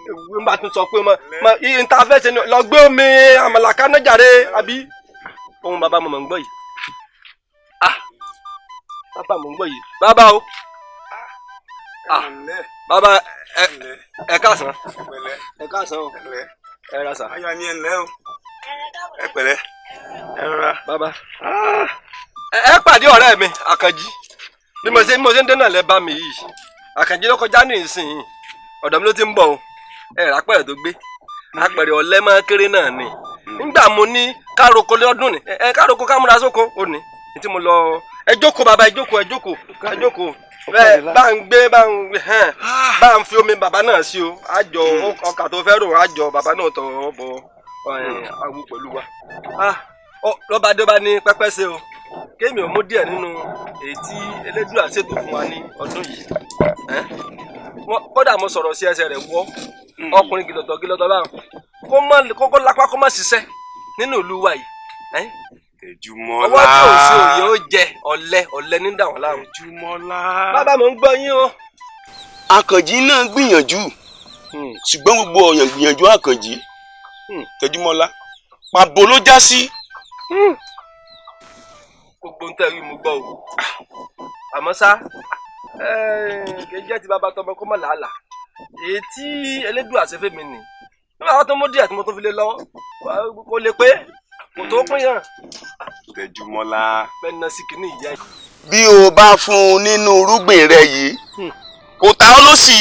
Ewu ń bá tún sọ pé mọ iye tá a fẹ́ ṣe ni lọ gbé omi àmàlà kaná jàre àbí. Ohun bàbá mo mọ̀ ń gbọ́ yìí. Bàbá mo ń gbọ́ yìí. Bàbá o. Bàbá ẹ káàsán. Ẹ káàsán o. Ẹ ra sà. Aya mi ẹ ǹlẹ́ o. Ẹ pẹ̀lẹ́. Ẹ rọra. Bàbá. Ẹ pàdé ọ̀rẹ́ mi Àkànjí. Bí mo ṣe ń dẹ́nà lẹ́ bá mi yìí. Àkànjí ló kọjá ní ìsìn. Ọ̀dọ̀ mi ló ti ń bọ̀ o. Ẹ rà pẹ̀rẹ̀ tó gbé. Apẹ̀rẹ̀ ọ̀lẹ́ máa kéré náà ni. Nígbà mo ní károko lọ́dún ni. Ẹ károko ká múra sóko ó ní. Ní tí mo lọ. Ẹ jókòó bàbá ẹ jókòó ẹ jókòó ẹ jókòó. Bẹ́ẹ̀ bá ń gbé bá ń hàn bá ń fi omi bàbá náà sí o, àjọ ọkà tó fẹ́ rò àjọ bàbá náà tọ̀ ọ́ bọ̀ awo pẹ̀lú wa. Lọ́ba dé bá ní pẹ́pẹ́ ṣe o, kémi ò mú díẹ̀ nínú èyí tí Elédùà ṣètò fún wa ní ọdún yìí. Kódà mo sọ̀rọ̀ sí ẹsẹ̀ rẹ̀ wọ́ ọkùnrin gìlọ̀tọ̀ gìlọ̀tọ̀ báwọn kó lápá kó má ṣiṣẹ́ nínú ìlú wa yìí. Tẹjúmọ́lá. Ọwọ́ tí ò sí òye ó jẹ ọ̀lẹ ọ̀lẹ ní dà wọ́n láàmú. Tẹjúmọ́lá. Bàbá mo ń gbọ́ yín o. Àkànjí náà gbìyànjú, ṣùgbọ́n gbogbo ọ̀yàn gbìyànjú Àkànjí. Tẹjúmọ́lá, pàbó ló já sí. Gbogbo ń tẹ̀rí mo gbọ́ o. Àmọ́ ṣá, kì í jẹ́ ti bàbá tọmọ kó mọ̀ làálàá. Èyí tí Elédùà ṣe fún mi nì. Nígbà tó mú díẹ̀ tí mo tó fi lé lọ́wọ́, kò lè pé kò tó pín yàn. Tẹjúmọ́lá. Bẹ́ẹ̀ náà sì kìíní ìyá yìí. Bí o bá fún un nínú irúgbìn rẹ yìí, kò ta ọ́ lósì.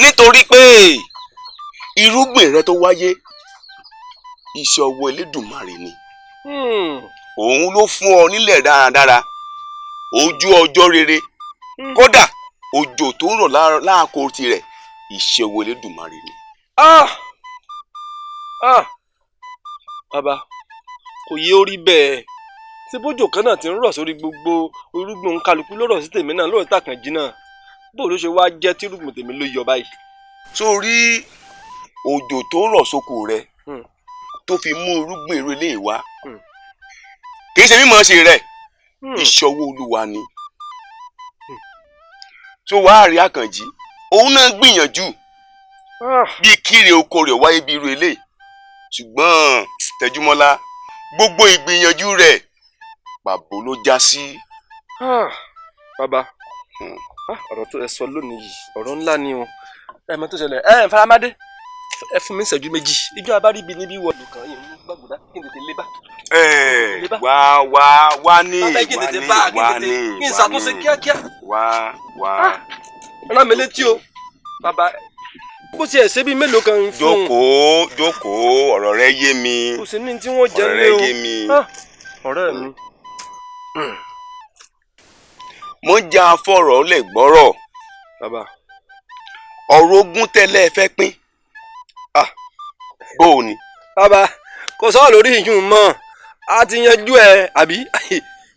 Nítorí pé irúgbìn rẹ tó wáyé, iṣẹ́ ọwọ́ Elédùmarè ni. Òun ló fún ọ nílẹ̀ dáradára, ojú ọjọ́ rere, kódà òjò tó ń rọ̀ láàkó tirẹ̀, iṣẹ́ ọwọ́ Elédùmarè ni. Bàbá, kò yé orí bẹ́ẹ̀. Tí bójò kan náà ti ń rọ̀ sórí gbogbo irúgbìn kálukú ló rọ̀ sí tèmi náà lóòótọ́ Àkànjí náà. Bó ló ṣe wá jẹ́ tí irúgbìn tèmi ló yọ báyìí? Sórí òjò tó ń rọ̀ sóko rẹ tó fi mú irúgbìn irú ilé wa, kì í ṣe mímọ̀ ṣe rẹ̀, iṣẹ́ ọwọ́ Olúwa ni. Tó wàá rí Àkànjí, òun náà gbìyànjú bí kíre oko rẹ̀ wáyé bí irú ilé, ṣùgbọ́n Tẹjúmọ́lá, gbogbo ìgbìyànjú rẹ̀ pàbó ló já sí. Bàbá, ọ̀rọ̀ tó ẹ sọ lónìí yìí ọ̀rọ̀ ńlá ni o. Ẹ mọ̀ tó ṣẹlẹ̀, ẹ Faramade, ẹ fún mi ìṣẹ́jú méjì, ìjọ abáríbi níbí wọ lùkàn yìí ń gbàgbọ́dá kí n tètè lé bá. Wá wá wá ní wá ní wá ní kí n ṣàtúnṣe kíákíá. Wá wá. Rán mi létí o, bàbá. Bó tiẹ̀ ṣe bí mélòó kan fún un. Jókòó jókòó, ọ̀rọ̀ rẹ yé mi. Kò sí ní tí wọ́n jẹ́ ọ̀rọ̀ lé rẹ o. yé mi. Ọ̀rẹ́ mi. Mo ń ja fọ̀rọ̀ lẹ̀ gbọ́rọ̀. Bàbá. Ọ̀rọ̀ ogún tẹ́lẹ̀ fẹ́ pín. Bó o ni. Bàbá, kò sọ̀rọ̀ lórí ìyún mọ́, a ti yanjú ẹ àbí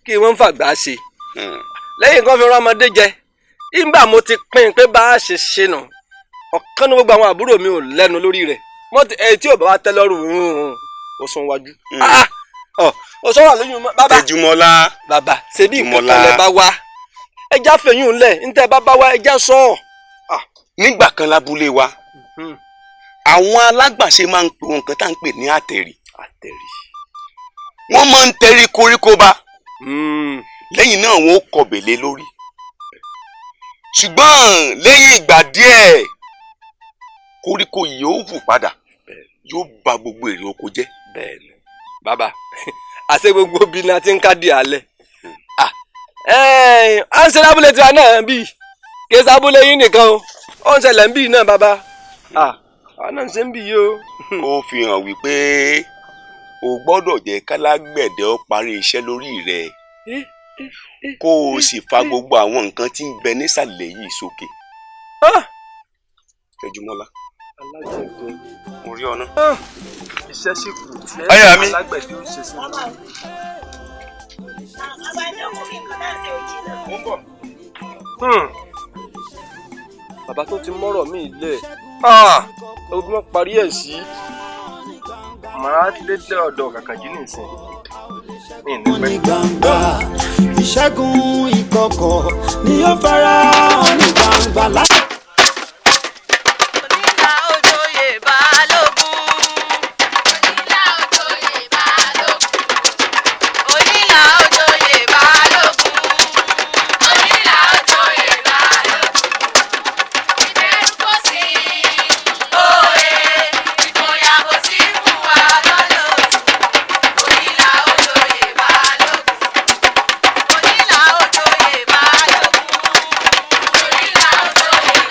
kí wọ́n ń fàgbà ṣe. Lẹ́yìn kan fi rán ọmọdé jẹ, ìgbà mo ti pín in pé bá a ṣe ṣe nù, ọ̀kan ní gbogbo àwọn àbúrò mi ò lẹ́nu lórí rẹ̀. Wọ́n ti ẹ̀ tí ò bá wa tẹ́ lọ́rùn ó sún wájú. Ó sọ̀rọ̀ lóyún mọ́ bàbá. Tẹjúmọ́lá. Bàbá, ṣebí nǹkan kan lẹ bá wá. Ẹja fẹ̀yìn ńlẹ̀, ńtẹ́ bá bá wá ẹja sọ. Nígbà kan lábúlé wa, àwọn alágbàṣe máa ń pe nǹkan tá à ń pè ní àtẹ̀rì. Àtẹ̀rì. Wọ́n máa ń tẹrí koríko ba. Lẹ́yìn náà wọ́n ó kọbè lé lórí. Ṣùgbọ́n lẹ́yìn ìgbà díẹ̀, koríko yìí ó hù padà, yóò ba gbogbo èrè oko jẹ́. Bẹ́ẹ̀ni, bàbá, àṣé gbogbo bí ni a ti ń ká di alẹ́. À ń ṣe lábúlé tiwa náà bí kì í sábúlé yín nìkan o, ó ń ṣẹlẹ̀ ń bí náà bàbá. Àwọn náà ń ṣe ń bí yìí o. Ó fi hàn wípé o gbọ́dọ̀ jẹ́ kálágbẹ̀dẹ ó parí iṣẹ́ lórí rẹ̀, kó o sì fa gbogbo àwọn nǹkan tí ń bẹ nísàlẹ̀ yìí sókè. Tẹjúmọ́lá, mo rí ọ náà. Iṣẹ́ sì kù tí Aya mi. alágbẹ̀dẹ ó ṣe sí mi. Bàbá tó ti mọ́rọ̀ mi lẹ̀, ogun wọn parí ẹ̀ sí. Màá lé dé ọ̀dọ̀ Kàkànjí nìsín. Ní gbangba ìṣẹ́gun ìkọ̀kọ̀ ni ó fara hàn ní gbangba lá. Onílà òjòyè balógun. Onílà òjòyè balógun. Onílà òjòyè balógun. Ìbẹ̀rù kò sí. Òye ìfòyà kò sí fún wa lọ́lọ́. Onílà òjòyè balógun. Onílà òjòyè balógun. Onílà òjòyè.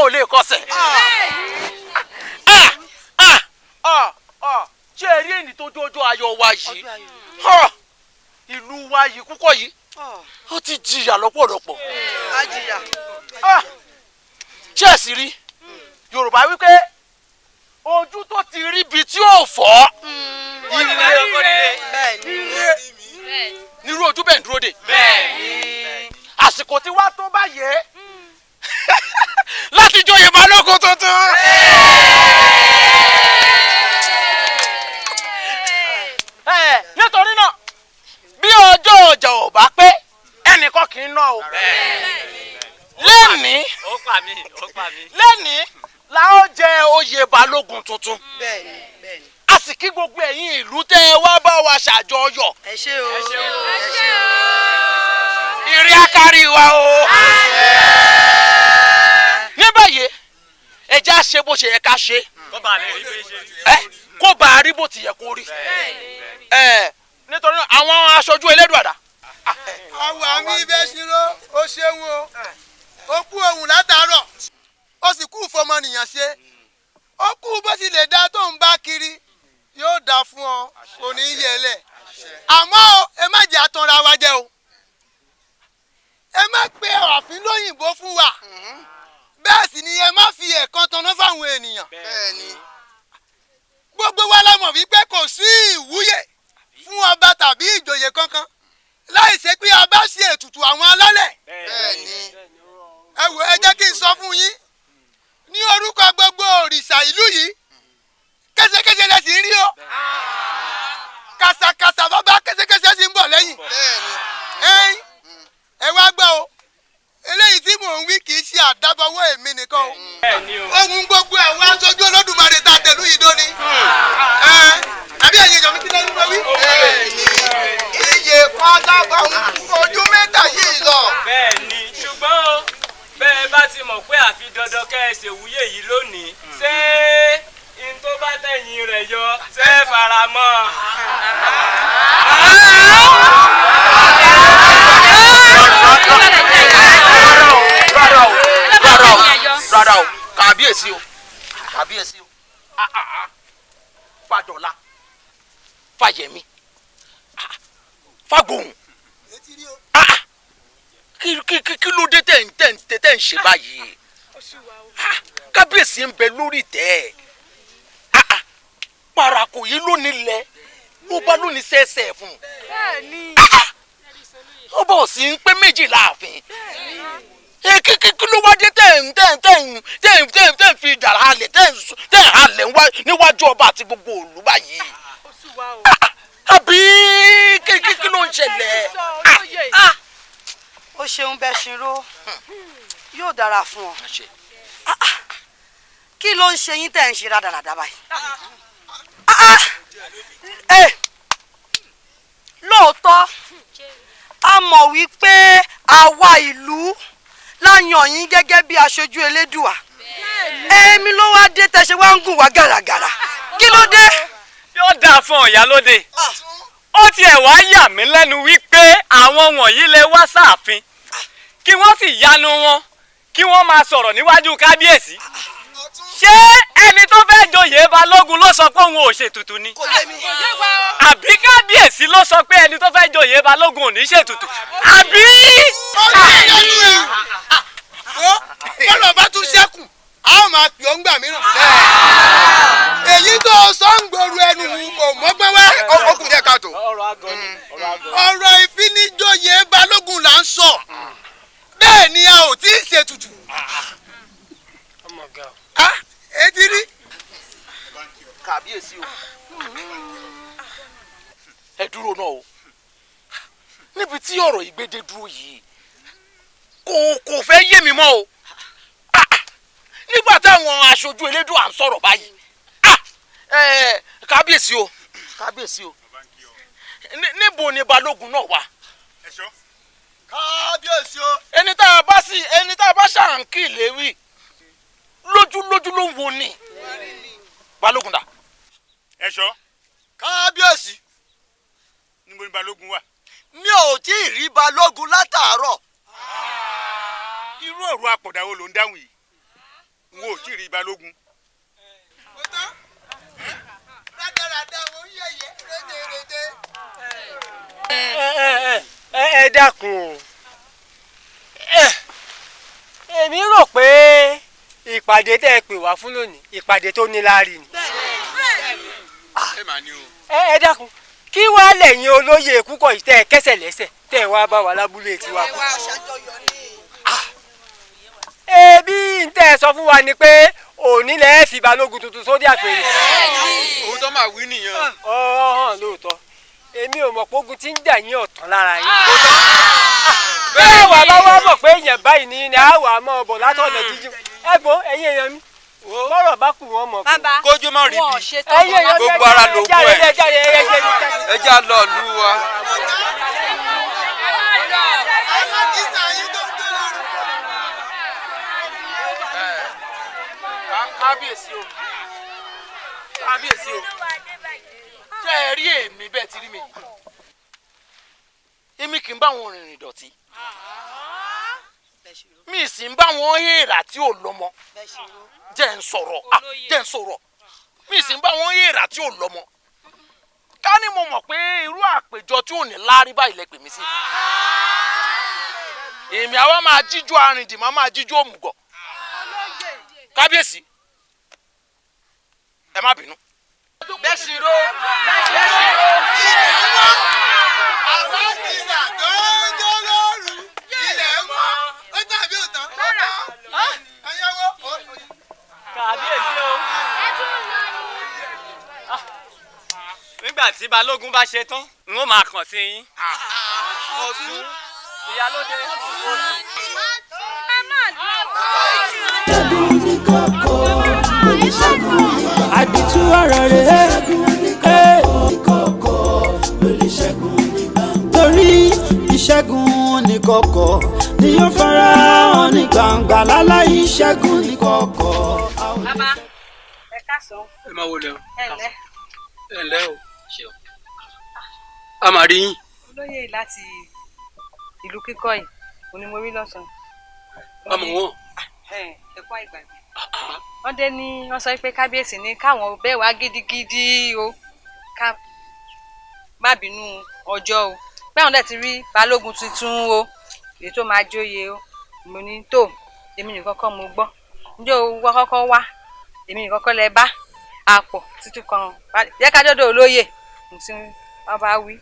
kan ò lè kọsẹ̀. Ṣé ẹ rí èyí tó jójó ayọ̀ wa yìí? Ìlú wa yìí kúkọ̀ yìí ó ti jìyà lọ́pọ̀lọpọ̀. Ṣé ẹ sì rí Yorùbá wípé ojú tó ti rí ibi tí ò fọ́ ire nírú ojú bẹ́ẹ̀ ń dúró dè. Àsìkò tí wá tó báyìí láti joyè Balógun tuntun. Nítorí náà bí ọjọ́ ọjà ò bá pé ẹnìkan kì í ná o. Lẹ́ni lẹ́ni la ó jẹ oyè Balógun tuntun. A sì kí gbogbo ẹ̀yin ìlú tẹ́ ẹ wá bá wa ṣàjọyọ̀. Ẹ ṣé o. Ìrì akárí wa o. Ní báyìí ẹ já ṣe bó ṣe yẹ ká ṣe. Kó bá a rí bó ti yẹ kó rí. Nítorí àwọn aṣojú Elédùàdà. Àwọn àmì ibẹ̀ ṣírò ó ṣeun o. Ó kú ohun látàárọ̀ ó sì kú fọmọnìyàn ṣe. Ó kú bó ti lè dá tó ń bá kiri yóò dá fún ọ kò ní í yẹlẹ̀. Àmọ́ ẹ má jẹ́ àtànra wa jẹ o. Ẹ má pe ààfin lóyìnbó fún wa. Bẹ́ẹ̀ sì ni ẹ má fi ẹ̀kan tanná fáwọn ènìyàn. Gbogbo wa la mọ̀ wípé kò sí ìwúyè fún ọba tàbí ìjòyè kankan láì ṣe pé a bá ṣe ètùtù àwọn alálẹ̀. Ẹ wò ẹ jẹ́ kí n sọ fún yín ní orúkọ gbogbo òrìṣà ìlú yìí késekése lẹ sì ń rí o. Kàsàkàsà bàbá késekése sì ń bọ̀ lẹ́yìn. Ẹ wá gbọ́ o, eléyìí tí mò ń wí kì í ṣe àdábọ̀wọ́ èmi nìkan o. Ohun gbogbo àwọn aṣojú Olódùmarè tá a tẹ̀lú yìí dóni. Àbí ẹ̀yin èèyàn mi ti lẹ́nu lọ wí. Iye kan lábọ̀ ń fojú mẹ́ta yìí lọ. Bẹ́ẹ̀ni, ṣùgbọ́n o bẹ́ẹ̀ bá ti mọ̀ pé àfi dandan kẹ́ ẹ ṣèwúyè yìí lónìí ṣé n tó bá tẹ̀yìn rẹ̀ yọ ṣé fara mọ́. Rárá o, kàbíyèsí o, kàbíyèsí o, Fàdọ̀lá, Fàyẹ̀mí, Fàgbóhùn, kí ló dé tẹ̀ ń ṣe báyìí? Kábíyèsí ń bẹ lórí ìtẹ́, parako yìí ló nílẹ̀ ló bá lónìí sẹ́sẹ̀ fún un. Ó bọ̀ sí ń pé méjì láàfin. Kí ló wá dé tẹ̀ ń fi dàrá halẹ̀ tẹ̀ ń halẹ̀ níwájú ọba àti gbogbo òlú báyìí? Àbí kí ló ń ṣẹlẹ̀? Ó ṣeun bẹ́ẹ̀ ṣinró, yóò dára fún ọ. Kí ló ń ṣe yín tẹ̀ ń ṣe rádaràda báyìí? Lóòótọ́ a mọ̀ wípé àwa ìlú la yàn yín gẹ́gẹ́ bí aṣojú Elédùà. Èmi ló wá dé tẹ́ ṣe wá ń gùn wá gàràgàrà. Kí ló dé? Yóò dáa fún Ìyálóde. Ó tiẹ̀ wá yà mí lẹ́nu wípé àwọn wọ̀nyí lè wá sáàfin kí wọ́n sì yanu wọn kí wọ́n máa sọ̀rọ̀ níwájú kábíyèsí. Ṣé ẹni tó fẹ́ joyè Balógun ló sọ pé òun ò ṣètùtù ni? Àbí kábíyèsí ló sọ pé ẹni tó fẹ́ joyè Balógun ò ní ṣètùtù? Àbí. Bọ́lá bá tún ṣẹ́kù, a ó máa pè ọ́ ńgbà mìíràn. Èyí tó sọ ń gbòòrò ẹnu kò mọ́gbọ́n wá. Ó kù díẹ̀ káàtó. Ọ̀rọ̀ ìfinijoyè Balógun là ń sọ. Bẹ́ẹ̀ ni a ò tí ì ṣètùtù. Etí rí. Kàbíyèsí o, ẹ dúró náà o, níbi tí ọ̀rọ̀ ìgbédè dúró yìí kò fẹ́ yé mi mọ́ o. Nígbà táwọn aṣojú Elédùà ń sọ̀rọ̀ báyìí, kábíyèsí o, kábíyèsí o, níbo ni Balógun náà wà? Kábíyèsí o. Ẹni tá a bá sì ẹni tá a bá ṣàǹkì léwì lójúlójú ló ń wo ni. Balógun dà? Ẹ̀ṣọ́. Kábíyèsí. Níbo ni Balógun wà? Mi ò tí ì rí Balógun látàárọ̀. Irú ọ̀rọ̀ àpọ̀dà wo ló ń dáhùn yìí? N ò tí ì rí balógun. Ẹ dákun o, èmi rò pé ìpàdé tẹ́ ẹ pè wá fún lónìí ìpàdé tó níláárí ni. Ẹ dákun, kí wàá lẹ́yìn olóyè Kúkọ̀ yìí tẹ́ ẹ kẹsẹ̀ lẹ́sẹ̀ tẹ́ ẹ wá bá wa lábúlé tiwa fún. Ebi ń tẹ́ ẹ sọ fún wa ni pé òní lẹ́ fi balógun tuntun sórí àpèrè. Òun tó máa wí nìyẹn. Ọ̀hún lóòótọ́, èmi ò mọ̀ pé ogun ti ń jà yín ọ̀tán lára yín. Bẹ́ẹ̀ wà bá wá mọ̀ pé èèyàn báyìí ni a wà mọ́ ọbọ̀ látọ̀nà jíjìn. Ẹ̀gbọ́n ẹ̀yin èèyàn mi, bọ́rọ̀ bá kù wọ́n mọ̀ kù. Kójú má rí bí gbogbo ara ló kú ẹ̀. Ẹ já lọ lù wa. Kábíyèsí o, kábíyèsí o, ṣé ẹ rí èmi bẹ́ẹ̀ ti rí mi? Èmi kì í bá wọn rìnrìn dọ̀tí, mi sì ń bá wọn èèrà tí ò lọ́mọ. Jẹ́ ń sọ̀rọ̀, jẹ́ ń sọ̀rọ̀, mi sì ń bá wọn èèrà tí ò lọ́mọ. Ká ní mo mọ̀ pé irú àpèjọ tí ò ní láárí báyìí lẹ pè mí sí, èmi àwa máa jíjó arìndì, máa máa jíjó òmùgọ̀. Kábíyèsí, ẹ má bínú. Bẹ́sì ro, bẹ́sì ro. Ilẹ̀ mọ́, alákìsà tó ń jó lóru. Ilẹ̀ mọ́, ó tàbí òtán, ó tán. Ẹyẹwò. Kábíyèsí o. Nígbà tí balógun bá ṣe tán, n ó máa kàn sí yín. Ọ̀tún, ìyálóde, òsì. Àdìtú ọ̀rọ̀ rẹ̀ torí ìṣẹ́gun ní kọ̀kọ̀ ni yóò fara hàn ní gbangba láláì ìṣẹ́gun ní kọ̀kọ̀. Bàbá, ẹ káàsán. Ẹ máa wọlé o. Ẹ ǹlẹ́. Ẹ ǹlẹ́ o. A máa rí yín. Olóyè láti ìlú kíkọ́ yìí, òun ni mo rí lọ́sàn-án. Ọmọ wọn. Ẹ kú àìgbàgbé. Wọ́n dé ní wọ́n sọ pé kábíyèsí ní káwọn bẹ̀ wá gidigidi o, ká má bínú ọjọ́ o, pé àwọn dẹ̀ ti rí balógun tuntun o, èyí tó máa jóye o. Mo ní tó, èmi nìkan kọ́ mo gbọ́, njẹ́ o wọ́n kọ́kọ́ wá, èmi nìkan kọ́ lẹ bá àpọ̀ tuntun kan jẹ́ ká dọ́dọ̀ olóyè tí wọ́n bá wí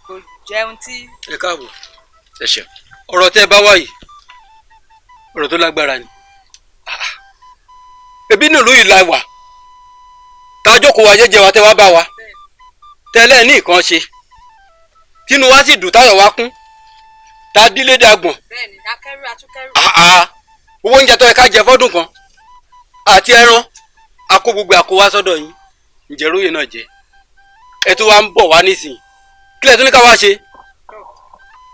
kò jẹun tí. Ẹ káàbọ̀. Ẹ ṣeun. Ọ̀rọ̀ tẹ́ ẹ bá wá yìí, ọ̀rọ̀ tó lágbára ni. Ebi nílùú yìí la wà, tá a jókòó wa jẹ́jẹ́ wa tẹ́ wá bá wa tẹ́lẹ̀ ní nǹkan ṣe, tínú wa sì dùn táyọ̀ wa kún, tá a dílé dàgbọ̀n. Bẹ́ẹ̀ni, akẹ́rù atúkẹ́rù. Owó oúnjẹ tó yẹ ká jẹ fọ́dún kan àti ẹran akó gbogbo àkó wá sọ́dọ̀ yín, ǹjẹ́ róye náà jẹ ẹ tó wá ń bọ̀ wá nísìnyí, kílẹ̀ tó ní ká wá ṣe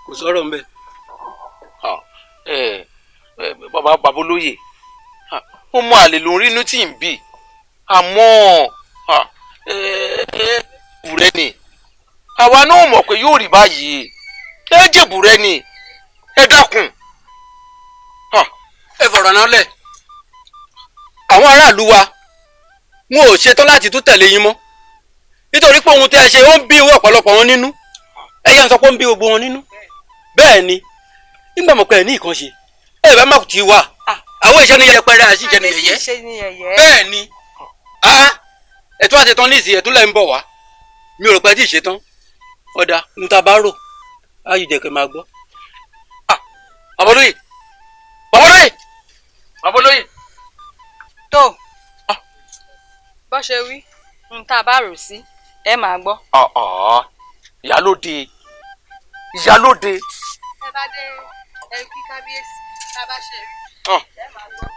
kò sọ̀rọ̀ ńbẹ̀. Bàbá olóyè, ó mọ àlè ló ń rí inú tí ń bì, àmọ́ bùrẹ́ ni àwa náà mọ̀ pé yóò rí báyìí, ẹ jẹ̀bùrẹ́ ni, ẹ dákun. Ẹ fọ̀rọ̀ náà lẹ̀, àwọn aráàlú wa wọn ò ṣetán láti tún tẹ̀lé yín mọ́, nítorí pé ohun tí ẹ ṣe ó ń bí owó ọ̀pọ̀lọpọ̀ wọn nínú. Ẹ yẹn sọ pé ó ń bí gbogbo wọn nínú. Bẹ́ẹ̀ ni, nígbà mọ̀ pé ẹ ní nǹkan ṣe, ẹ bá má ti wà àwọn ìṣe ni yẹpẹrẹ àti ìṣe ni yẹyẹ. Bẹ́ẹ̀ ni, ẹ̀tún àti tán ní ìsìn ẹ̀tún lẹ́ ń bọ̀ wá, mi ò rò pé ẹ tí ì ṣe tán. Ọ̀dà ń ta bá rò ayò jẹ̀kẹ̀ máa gbọ́. Babolóyè, Babolóyè, Babolóyè. Tó bó ṣe wí, ń tá a bá rò sí ẹ máa gbọ́. Ìyálóde, ìyálóde. Ẹ bá dé ẹ kí kábíyèsí tá a bá ṣe rí. Ẹ máa gbọ́.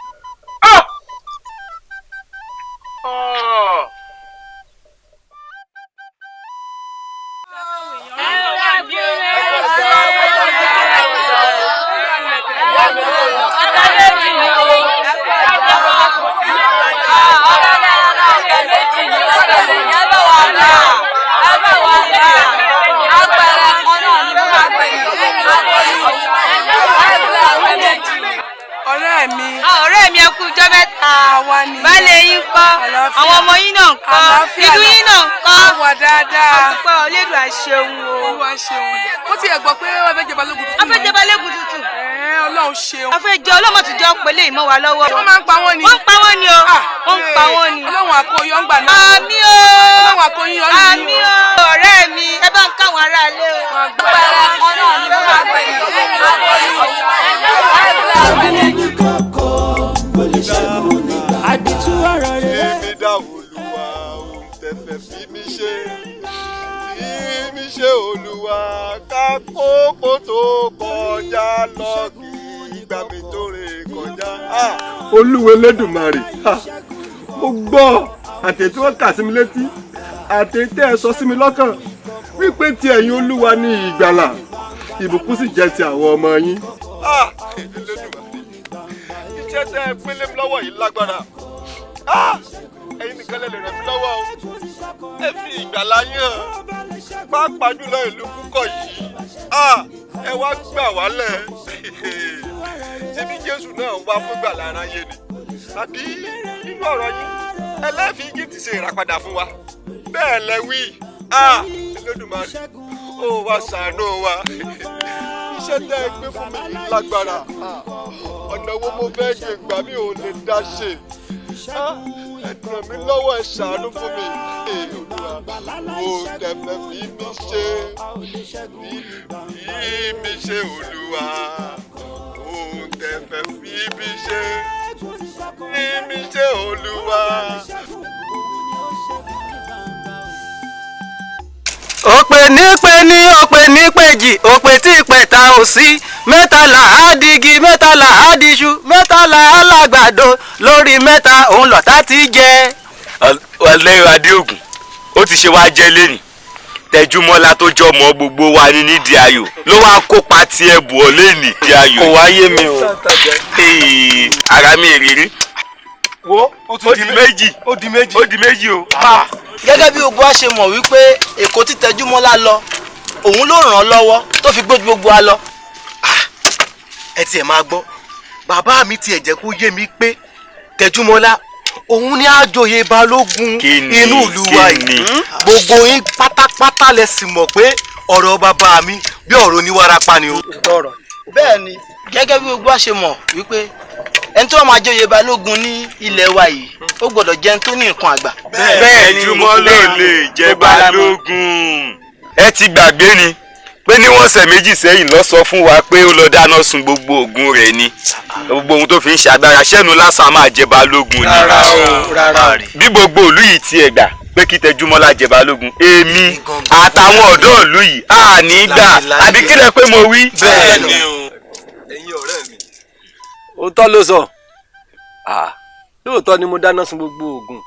Ọ̀rẹ́ mi. Ọ̀rẹ́ Ẹ kú ọjọ́ mẹ́ta. Baálé yín kọ́, àwọn ọmọ yín náà kọ́, ìlú yín náà kọ́. Àwa dáadáa. Àdúpẹ́ Elédùà ṣeun o. Olúwa ṣeun. Ó ti ẹ̀ gbọ́ pé wọ́n fẹ́ jẹ balógun tuntun. Wọ́n fẹ́ jẹ balógun tuntun. Ọlọ́run ṣeun. Wọ́n fẹ́ jẹ ọlọ́mọ tó jọ pélé ìmọ̀ wa lọ́wọ́. Wọ́n máa ń pa wọ́n ni. Wọ́n ń pa wọ́n ni o. Wọ́n ń pa wọ́n ni. Ọlọ́run àkóyọ́ ń gbà náà. Àmín o. Ọlọ́run àkóyọ́ ń yí. Àmín o. Ọ̀rẹ́ mi, ẹ bá ń káwọn aráalé o. Àdìtú ọ̀rọ̀ rẹ̀. Èmi dá Olúwa ohun tẹ̀fẹ̀ fi mí ṣe. Fi mí ṣe Olúwa ká kókó tó kọjá lọ kí ìgbà mi tó rè kọjá. Olúwa Elédùmarè, mo gbọ́ àtẹ̀tí wọ́n kà sí mi létí àtẹ̀tí ẹ̀ sọ sí mi lọ́kàn wípé ti ẹ̀yin Olúwa ní ìgbàlà, ìbùkún sì jẹ́ ti àwọn ọmọ yín. Elédùmarè, iṣẹ́ tẹ́ ẹ pín lé mi lọ́wọ́ yìí lágbára. Ẹ̀yin nìkan lè ràn mí lọ́wọ́ o. Ẹ fi ìgbàlà yín hàn, pàápàá jùlọ ìlú Kúkọ̀ yìí. Ẹ wá gbà wálẹ̀. Ṣebí Jésù náà wá fún ìgbàlà aráyé ni? Àbí nínú ọ̀rọ̀ yín, ẹlẹ́fì Íjíbítì ṣe ìràpadà fún wa. Bẹ́ẹ̀ lẹ wí. Elédùmarè, ó wá ṣàánú wa. Iṣẹ́ tẹ́ ẹ gbé fún mi yìí lágbára. Ọ̀nà wo mo fẹ́ gbé gbà mí ò lè dá ṣe. Ẹ ràn mí lọ́wọ́, ẹ ṣàánú fún mi. Olúwa, mo tẹ̀fẹ̀ fi mí ṣe. Fi mí ṣe Olúwa. Mo tẹ̀fẹ̀ fi mí ṣe. Fi mí ṣe Olúwa. Òpè ní pé ní òpè ní péjì, òpè tí ìpẹ̀ta ò sí. Mẹ́ta là á digi, mẹ́ta là á diṣu, mẹ́ta là á làgbàdo, lórí mẹ́ta òun lọ̀tá ti jẹ. Ọlẹ́yìn Adéògùn ó ti ṣe wá jẹ́ lẹ́nìí. Tẹjúmọ́lá tó jọmọ gbogbo wa ní nídìí ayò ló wá kópa tiẹ̀ bù ọ́ lẹ́nìí nídìí ayò. Kò wáyé mi o. Ara mi ìrírí. Wo ó di méjì. Ó di méjì. Ó di méjì o. Gẹ́gẹ́ bí gbogbo wa ṣe mọ̀ wípé Èkó tí Tẹjúmọ́lá lọ, òun ló ràn án lọ́wọ́ tó fi gbójú gbogbo wa lọ. Ẹ tiẹ̀ máa gbọ́, bàbá mi tiẹ̀ jẹ́ kó yé mi pé Tẹjúmọ́lá òun ní àjòyè balógun inú ìlú wa yìí. Gbogbo yín pátápátá lẹ sì mọ̀ pé ọ̀rọ̀ bàbá mi bí ọ̀rọ̀ oníwárapá ni o. Bẹ́ẹ̀ ni, gẹ́gẹ́ bí gbogbo wa ṣe mọ̀ wípé ẹni tó máa jòyè balógun ní ilẹ̀ wa yìí ó gbọ́dọ̀ jẹ́ ẹni tó ní nǹkan àgbà. Bẹ́ẹ̀ ni Tẹjúmọ́lá ò lè jẹ́ balógun. Ẹ ti gbàgbé ni pé níwọ̀n ọ̀sẹ̀ méjì sẹ́yìn ló sọ fún wa pé ó lọ dáná sun gbogbo oògùn rẹ̀ ni, gbogbo ohun tó fi ń ṣàgbára ṣẹ́nu lásán máa jẹ balógun ni. Rárá o, rárá. Bí gbogbo ìlú yìí tiẹ̀ gbà pé kí Tẹjúmọ́lá jẹ balógun, èmi àtàwọn ọ̀dọ́ ìlú yìí á ní gbà. Àbí kílẹ̀ pé mo wí. Bẹ́ẹ̀ ni o. Ẹ̀yin ọ̀rẹ́ mi, òótọ́ ló sọ. Lóòótọ́ ni mo dáná sun gbogbo oògùn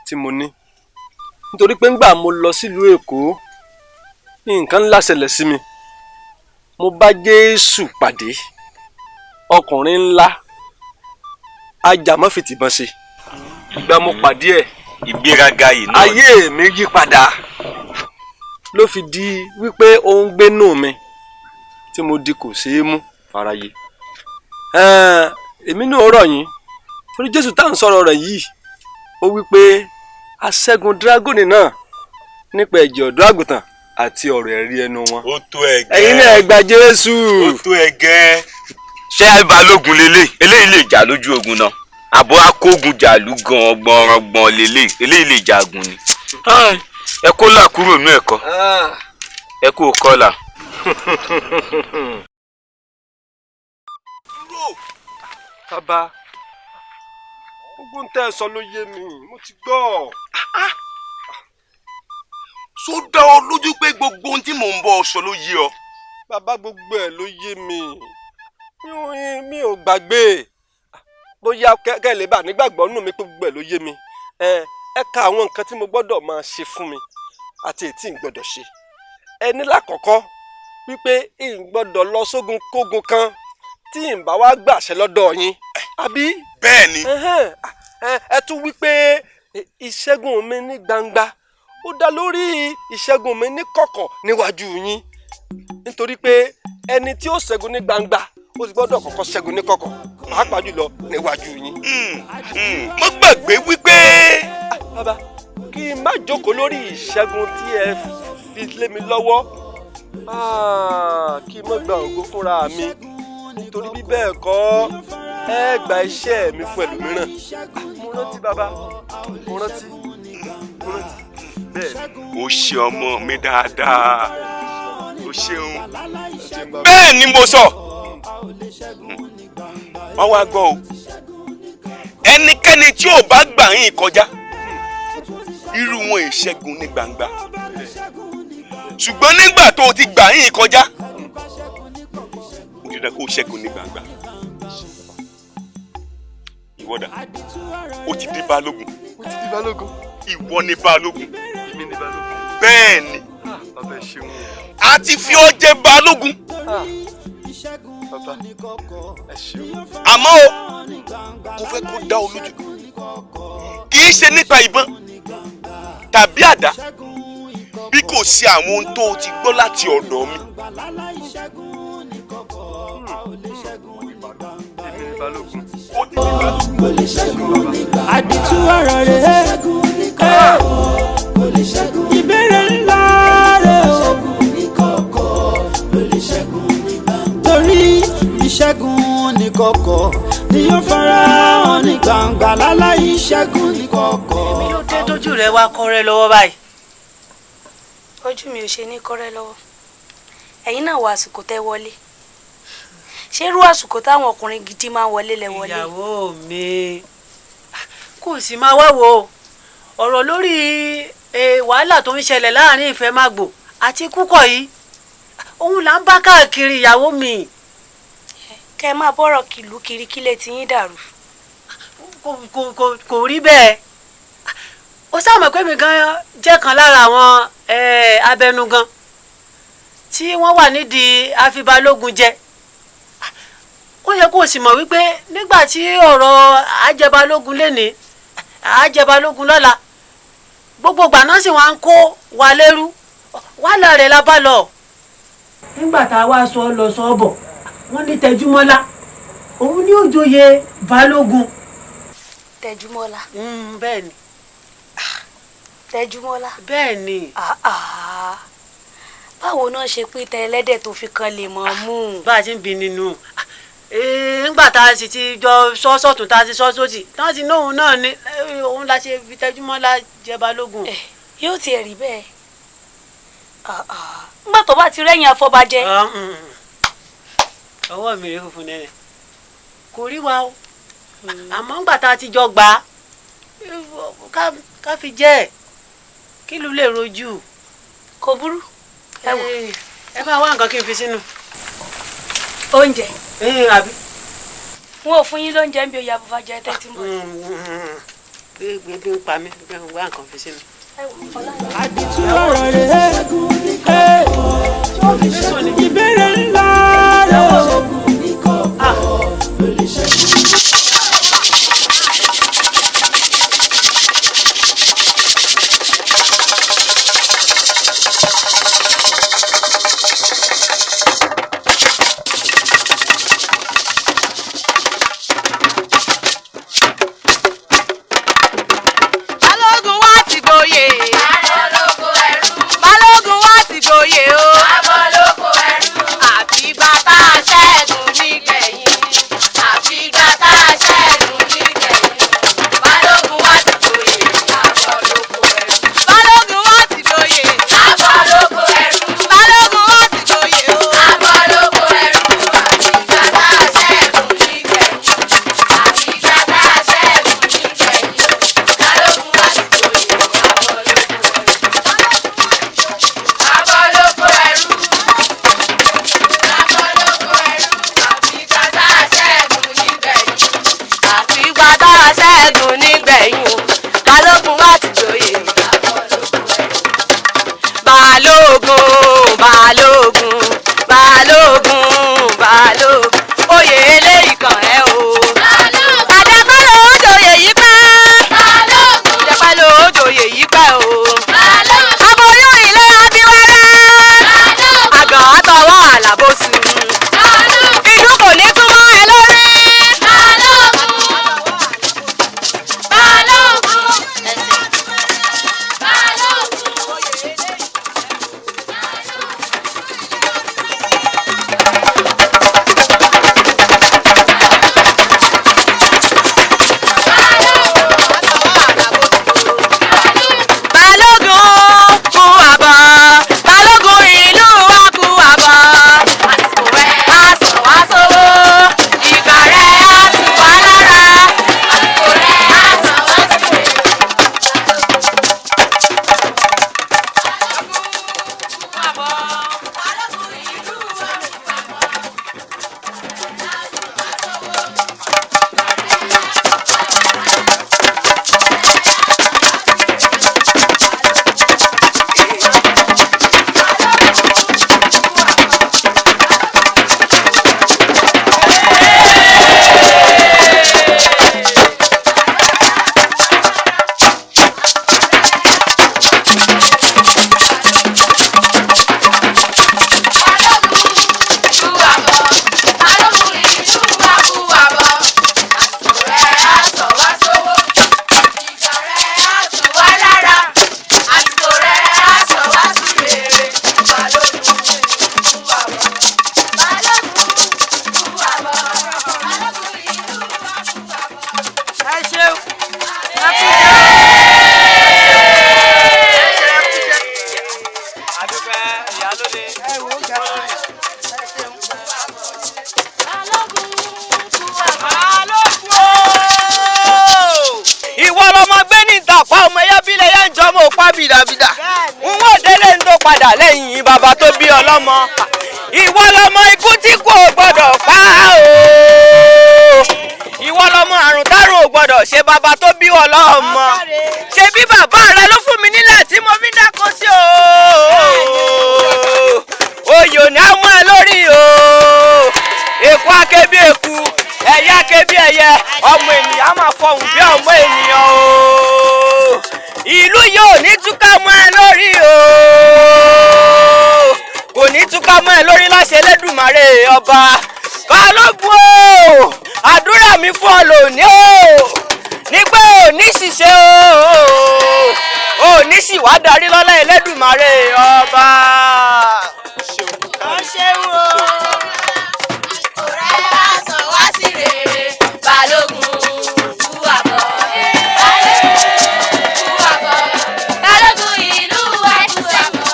tí mo ní, nítorí pé ńgbà mo lọ sílùú Èkó nǹkan ńlá ṣẹlẹ̀ sí mi. Mo bá Jésù pàdé, ọkùnrin ńlá ajàmọ́fìtìbọn ṣe. Ìgbà mo pàdé ẹ̀, ìgbéraga yìí náà ayé mi yí padà, ló fi di wípé ó ń gbénú mi tí mo di kò ṣeé mú faraye. Èmi náà rọ̀ yín torí Jésù tá à ń sọ̀rọ̀ rẹ̀ yìí, ó wí pé aṣẹ́gun dírágónì náà nípa ẹ̀jẹ̀ ọ̀dọ́ àgùntàn àti ọ̀rọ̀ ẹ̀rí ẹnu wọn. Ó tó ẹgẹ́. Ẹ̀yin náà gba Jésù. Ó tó ẹgẹ́. Ṣé balógun lélẹ̀ eléyìí lè jà lójú ogun náà? Àbọ̀ akógun jàlú gan gbọ̀nràngbọ̀n lélẹ̀ eléyìí lè jagun ni. Ẹ kó là kúrò nú ẹ̀kọ́. Ẹ kó kọ́là. Bàbá, gbogbo ń tẹ́ ẹ sọ ló yé mi, mo ti gbọ́. Ṣó dá ọ lójú pé gbogbo ohun tí mò ń bọ́ ọ sọ ló yé ọ? Bàbá, gbogbo ẹ̀ ló yé mi, mi ò gbàgbé. Bóyá kẹ́lẹ́ bá nígbàgbọ́ nù mí pé gbogbo ẹ̀ ló yé mi. Ẹ ka àwọn nǹkan tí mo gbọ́dọ̀ máa ṣe fún mi àti èyí tí n gbọ́dọ̀ ṣe. Ẹ ní lákọ̀ọ́kọ́ wípé n gbọ́dọ̀ lọ sógun kógun kan tí n bá wá gbàṣẹ lọ́dọ̀ yín, àbí? Bẹ́ẹ̀ ni. Ẹ tún wípé ìṣẹ́gun mi ní gbangba ó dá lórí ìṣẹ́gun mi ní kọ̀kọ̀ níwájú yín, nítorí pé ẹni tí ó ṣẹ́gun ní gbangba ó ti gbọ́dọ̀ kọ́kọ́ ṣẹ́gun ní kọ̀kọ̀. pàápàá jùlọ níwájú yín. Mo gbàgbé wípé. Bàbá, kí n má jókòó lórí ìṣẹ́gun tí ẹ fi lé mi lọ́wọ́, kí n má gba ògo fúnra mi, nítorí bí bẹ́ẹ̀ kọ́ ẹ gba iṣẹ́ mi fún ẹlòmíràn. Mo rántí bàbá, mo rántí, mo rántí bẹ́ẹ̀. O ṣe ọmọ mi dáadáa, o ṣeun. Bẹ́ẹ̀ ni mo sọ. Wọ́n wá gbọ́ o, ẹnikẹ́ni tí ò bá gbà yín kọjá, irú wọn ìṣẹ́gun ní gbangba. Ṣùgbọ́n nígbà tó o ti gbà yín kọjá, ó ti dá kó o ṣẹ́gun ní gbangba. Ìwọ dà, ó ti di balógun. Ó ti di balógun. Ìwọ ni balógun. Èmi ni balógun. Bẹ́ẹ̀ ni. Bàbá, ẹ ṣeun. A ti fi ọ́ jẹ balógun. Bàbá, ẹ ṣeun. Àmọ́ o, mo fẹ́ kó dá ọ lójú, kì í ṣe nípa ìbọn tàbí àdá, bí kò ṣe àwọn ohun tó o ti gbọ́ láti ọ̀dọ̀ mi. Èmi ni balógun. Àdìtú ọ̀rọ̀ rẹ̀, ìbéèrè ńlá rẹ̀ o, torí ìṣẹ́gun ní kọ̀kọ̀ ni yóò fara hàn ní gbangba, láláì ìṣẹ́gun ní kọ̀kọ̀. Èmi ló dé tójú rẹ wá kọ́rẹ́ lọ́wọ́ báyìí. Ojú mi ò ṣe ní kọ́rẹ́ lọ́wọ́. Ẹ̀yin náà wọ àsìkò tẹ́ wọlé. Ṣé irú àsìkò táwọn ọkùnrin gidi máa ń wọlé lẹ wọlé? Ìyàwó mi, kò sì máa wá wo ọ̀rọ̀ lórí wàhálà tó ń ṣẹlẹ̀ láàrin Ìfẹ́ Mágbò àti Kúkọ̀ yìí, òun là ń bá káàkiri, ìyàwó mi. Kẹ́ ẹ máa bọ́rọ̀ kìlú kiri kílẹ̀ tí yín dàrú. Kò rí bẹ́ẹ̀. Ó sáà pé mi gan jẹ́ kan lára àwọn abẹnugan tí wọ́n wà nídìí àfibalógun jẹ. Ó yẹ kó o sì mọ̀ wípé nígbà tí ọ̀rọ̀ àjẹbalógun lénìí, àjẹbalógun lọ́la, gbogbo ìgbà náà sì wá ń kó wa lẹ́rú, wàhálà rẹ̀ la bá lọ. Nígbà tá a wá sọ lọ sọ bọ̀, wọ́n ní Tẹjúmọ́lá òun ní òjòyè balógun. Tẹjúmọ́lá. Bẹ́ẹ̀ ni. Tẹjúmọ́lá. Bẹ́ẹ̀ ni. Báwo náà ṣe pín tẹ ẹlẹ́dẹ̀ tó fi kan lè mọ̀ mú un. Bá a ti ń bi nínú nígbà tá a sì ti jọ sọ́sọ̀tún tá a ti sọ́sọ́tì tá a ti ní òun náà ni òun la ṣe fi Tẹjúmọ́lá jẹ balógun. Yóò tiẹ̀ rí bẹ́ẹ̀ nígbà tó bá ti rẹ́yìn afọbajẹ. Ọwọ́ mi rèé funfun nẹ́nẹ̀, kò rí wa o, àmọ́ ńgbà tá a ti jọ gbà á ká fi jẹ́ ẹ̀ kí ló lè rojú. Kò burú. Ẹ bá wá nǹkan kí n fi sínú. Oúnjẹ. Àbí. Wọn ò fún yín lóúnjẹ ń bí oyè abúfájẹ tẹ́tí mọ́. Gbé bí ń pa mí, bí ń wá nǹkan fi sínú. Àdìtú ọ̀rọ̀ rẹ̀, ìbéèrè ńlá rẹ̀ o. Balógun wá ti gboyè. Balógun wá ọlọ́mọ. Ìwọ lọmọ ikú tí kò gbọdọ̀ pa o. Ìwọ lọmọ àrùn tárùn ò gbọdọ̀ ṣe bàbá tó bí ọlọ́mọ. Ṣe bí bàbá rẹ ló fún mi nílẹ̀ tí mo fi ń dáko sí o. Oyè ò ní á mú ẹ lórí o. Èkó aké bí eku, ẹyẹ aké bí ẹyẹ, ọmọ ènìyàn á máa fọhùn bí ọmọ ènìyàn o. Ìlú yóò ní túká mọ́ ẹ lórí o. Kò ní túká mọ́ ẹ lórí láṣẹ Elédùmarè ọba. Balógun o, àdúrà mi fún ọ lónìí o. Ní pé ò ní ṣìṣe o, ò ní sì wá darí lọ́lá Elédùmarè ọba. Ó ṣeun o. Ọ̀rẹ́ á sàn wá sí rere, Balógun kú àbọ̀. Balógun kú àbọ̀. Balógun ìlú wa kú àbọ̀.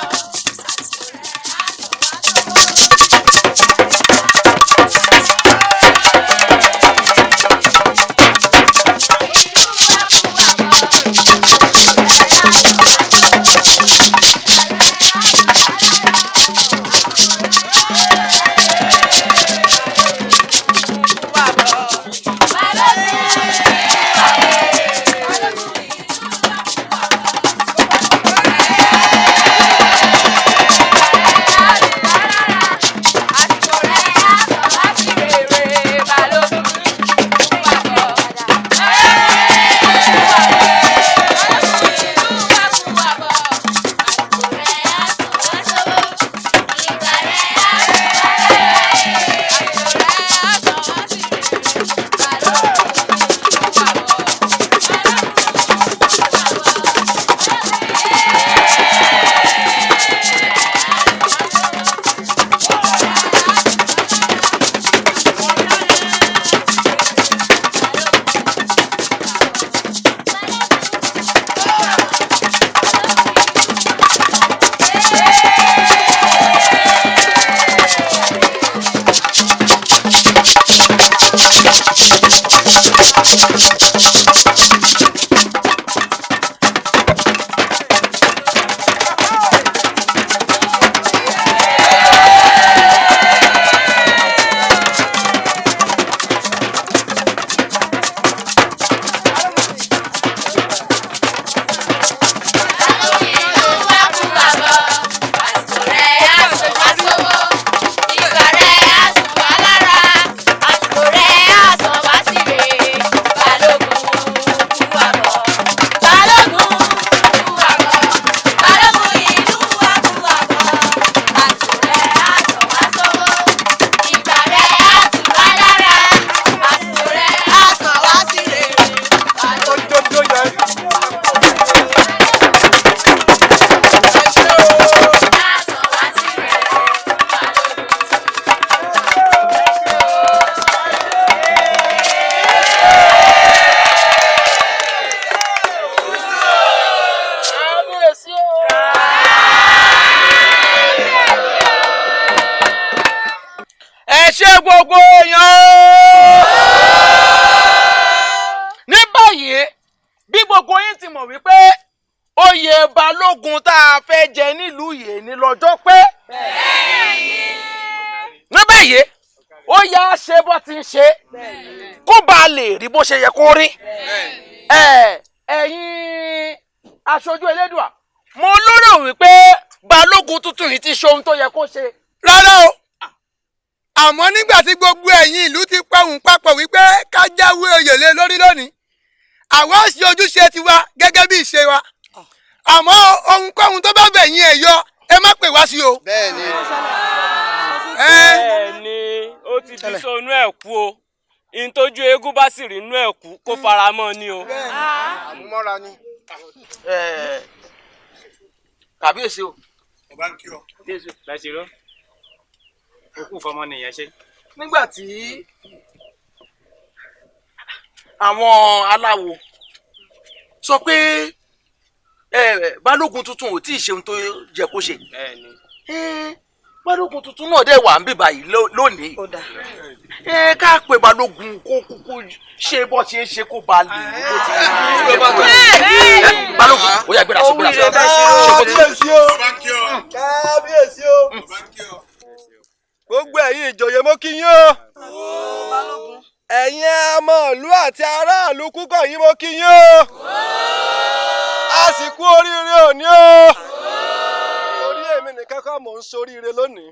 Ẹ ṣé gbogbo èèyàn. Ní báyìí bí gbogbo yín ti mọ̀ wípé oyè balógun tá a fẹ́ jẹ nílùú yìí ní lọ́jọ́ pé. Ní báyìí ó yá ṣe bó ti ń ṣe kó bá a lè rí bó ṣe yẹ kó rí. Ẹ̀yin aṣojú Elédùà, mo lérò wípé balógun tuntun yìí ti ṣe ohun tó yẹ kó ṣe. Rárá o, àmọ́ nígbà tí gbogbo ẹ̀yin ìlú ti pẹ̀hùn papọ̀ wípé ká jáwé oyè lé lórí lónìí, àwa ó ṣe ojúṣe tiwa gẹ́gẹ́ bí ìṣe wa. Àmọ́ ohunkóhun tó bá bẹ̀yìn ẹ̀ yọ, ẹ má pè wá sí o. Bẹ́ẹ̀ni, ó ti di sọnù ẹ̀ kú o. Ìtọ́jú eégún bá sì rí inú ẹ̀ kú kó fara mọ́ ni o. Àmúmọ́ra ni. Kàbíyèsí o. Ọba ń kí ọ. Bẹ́ẹ̀ rọ. Okú fọmọ nìyẹn ṣe. Nígbà tí àwọn aláwo sọ pé balógun tuntun ò tí ì ṣe ohun tó yẹ kó ṣe. Balógun tuntun náà dẹ̀ wà ń bíbá yìí lónìí. Ẹ ká pè balógun kó kúkú ṣe bó ṣe é ṣe kó ba lè bó ti rí. Balógun ó yá gbéra sọ gbéra sọ. Kábíyèsí o, kábíyèsí o, gbogbo ẹ̀yin ìjòyè mo kí yín o, ẹ̀yin ọmọ ìlú àti aráàlú Kúkọ̀ yìí mo kí yín o, a sì kú oríire òní o. Orí èmi nìkan kọ́ mò ń soríire lónìí,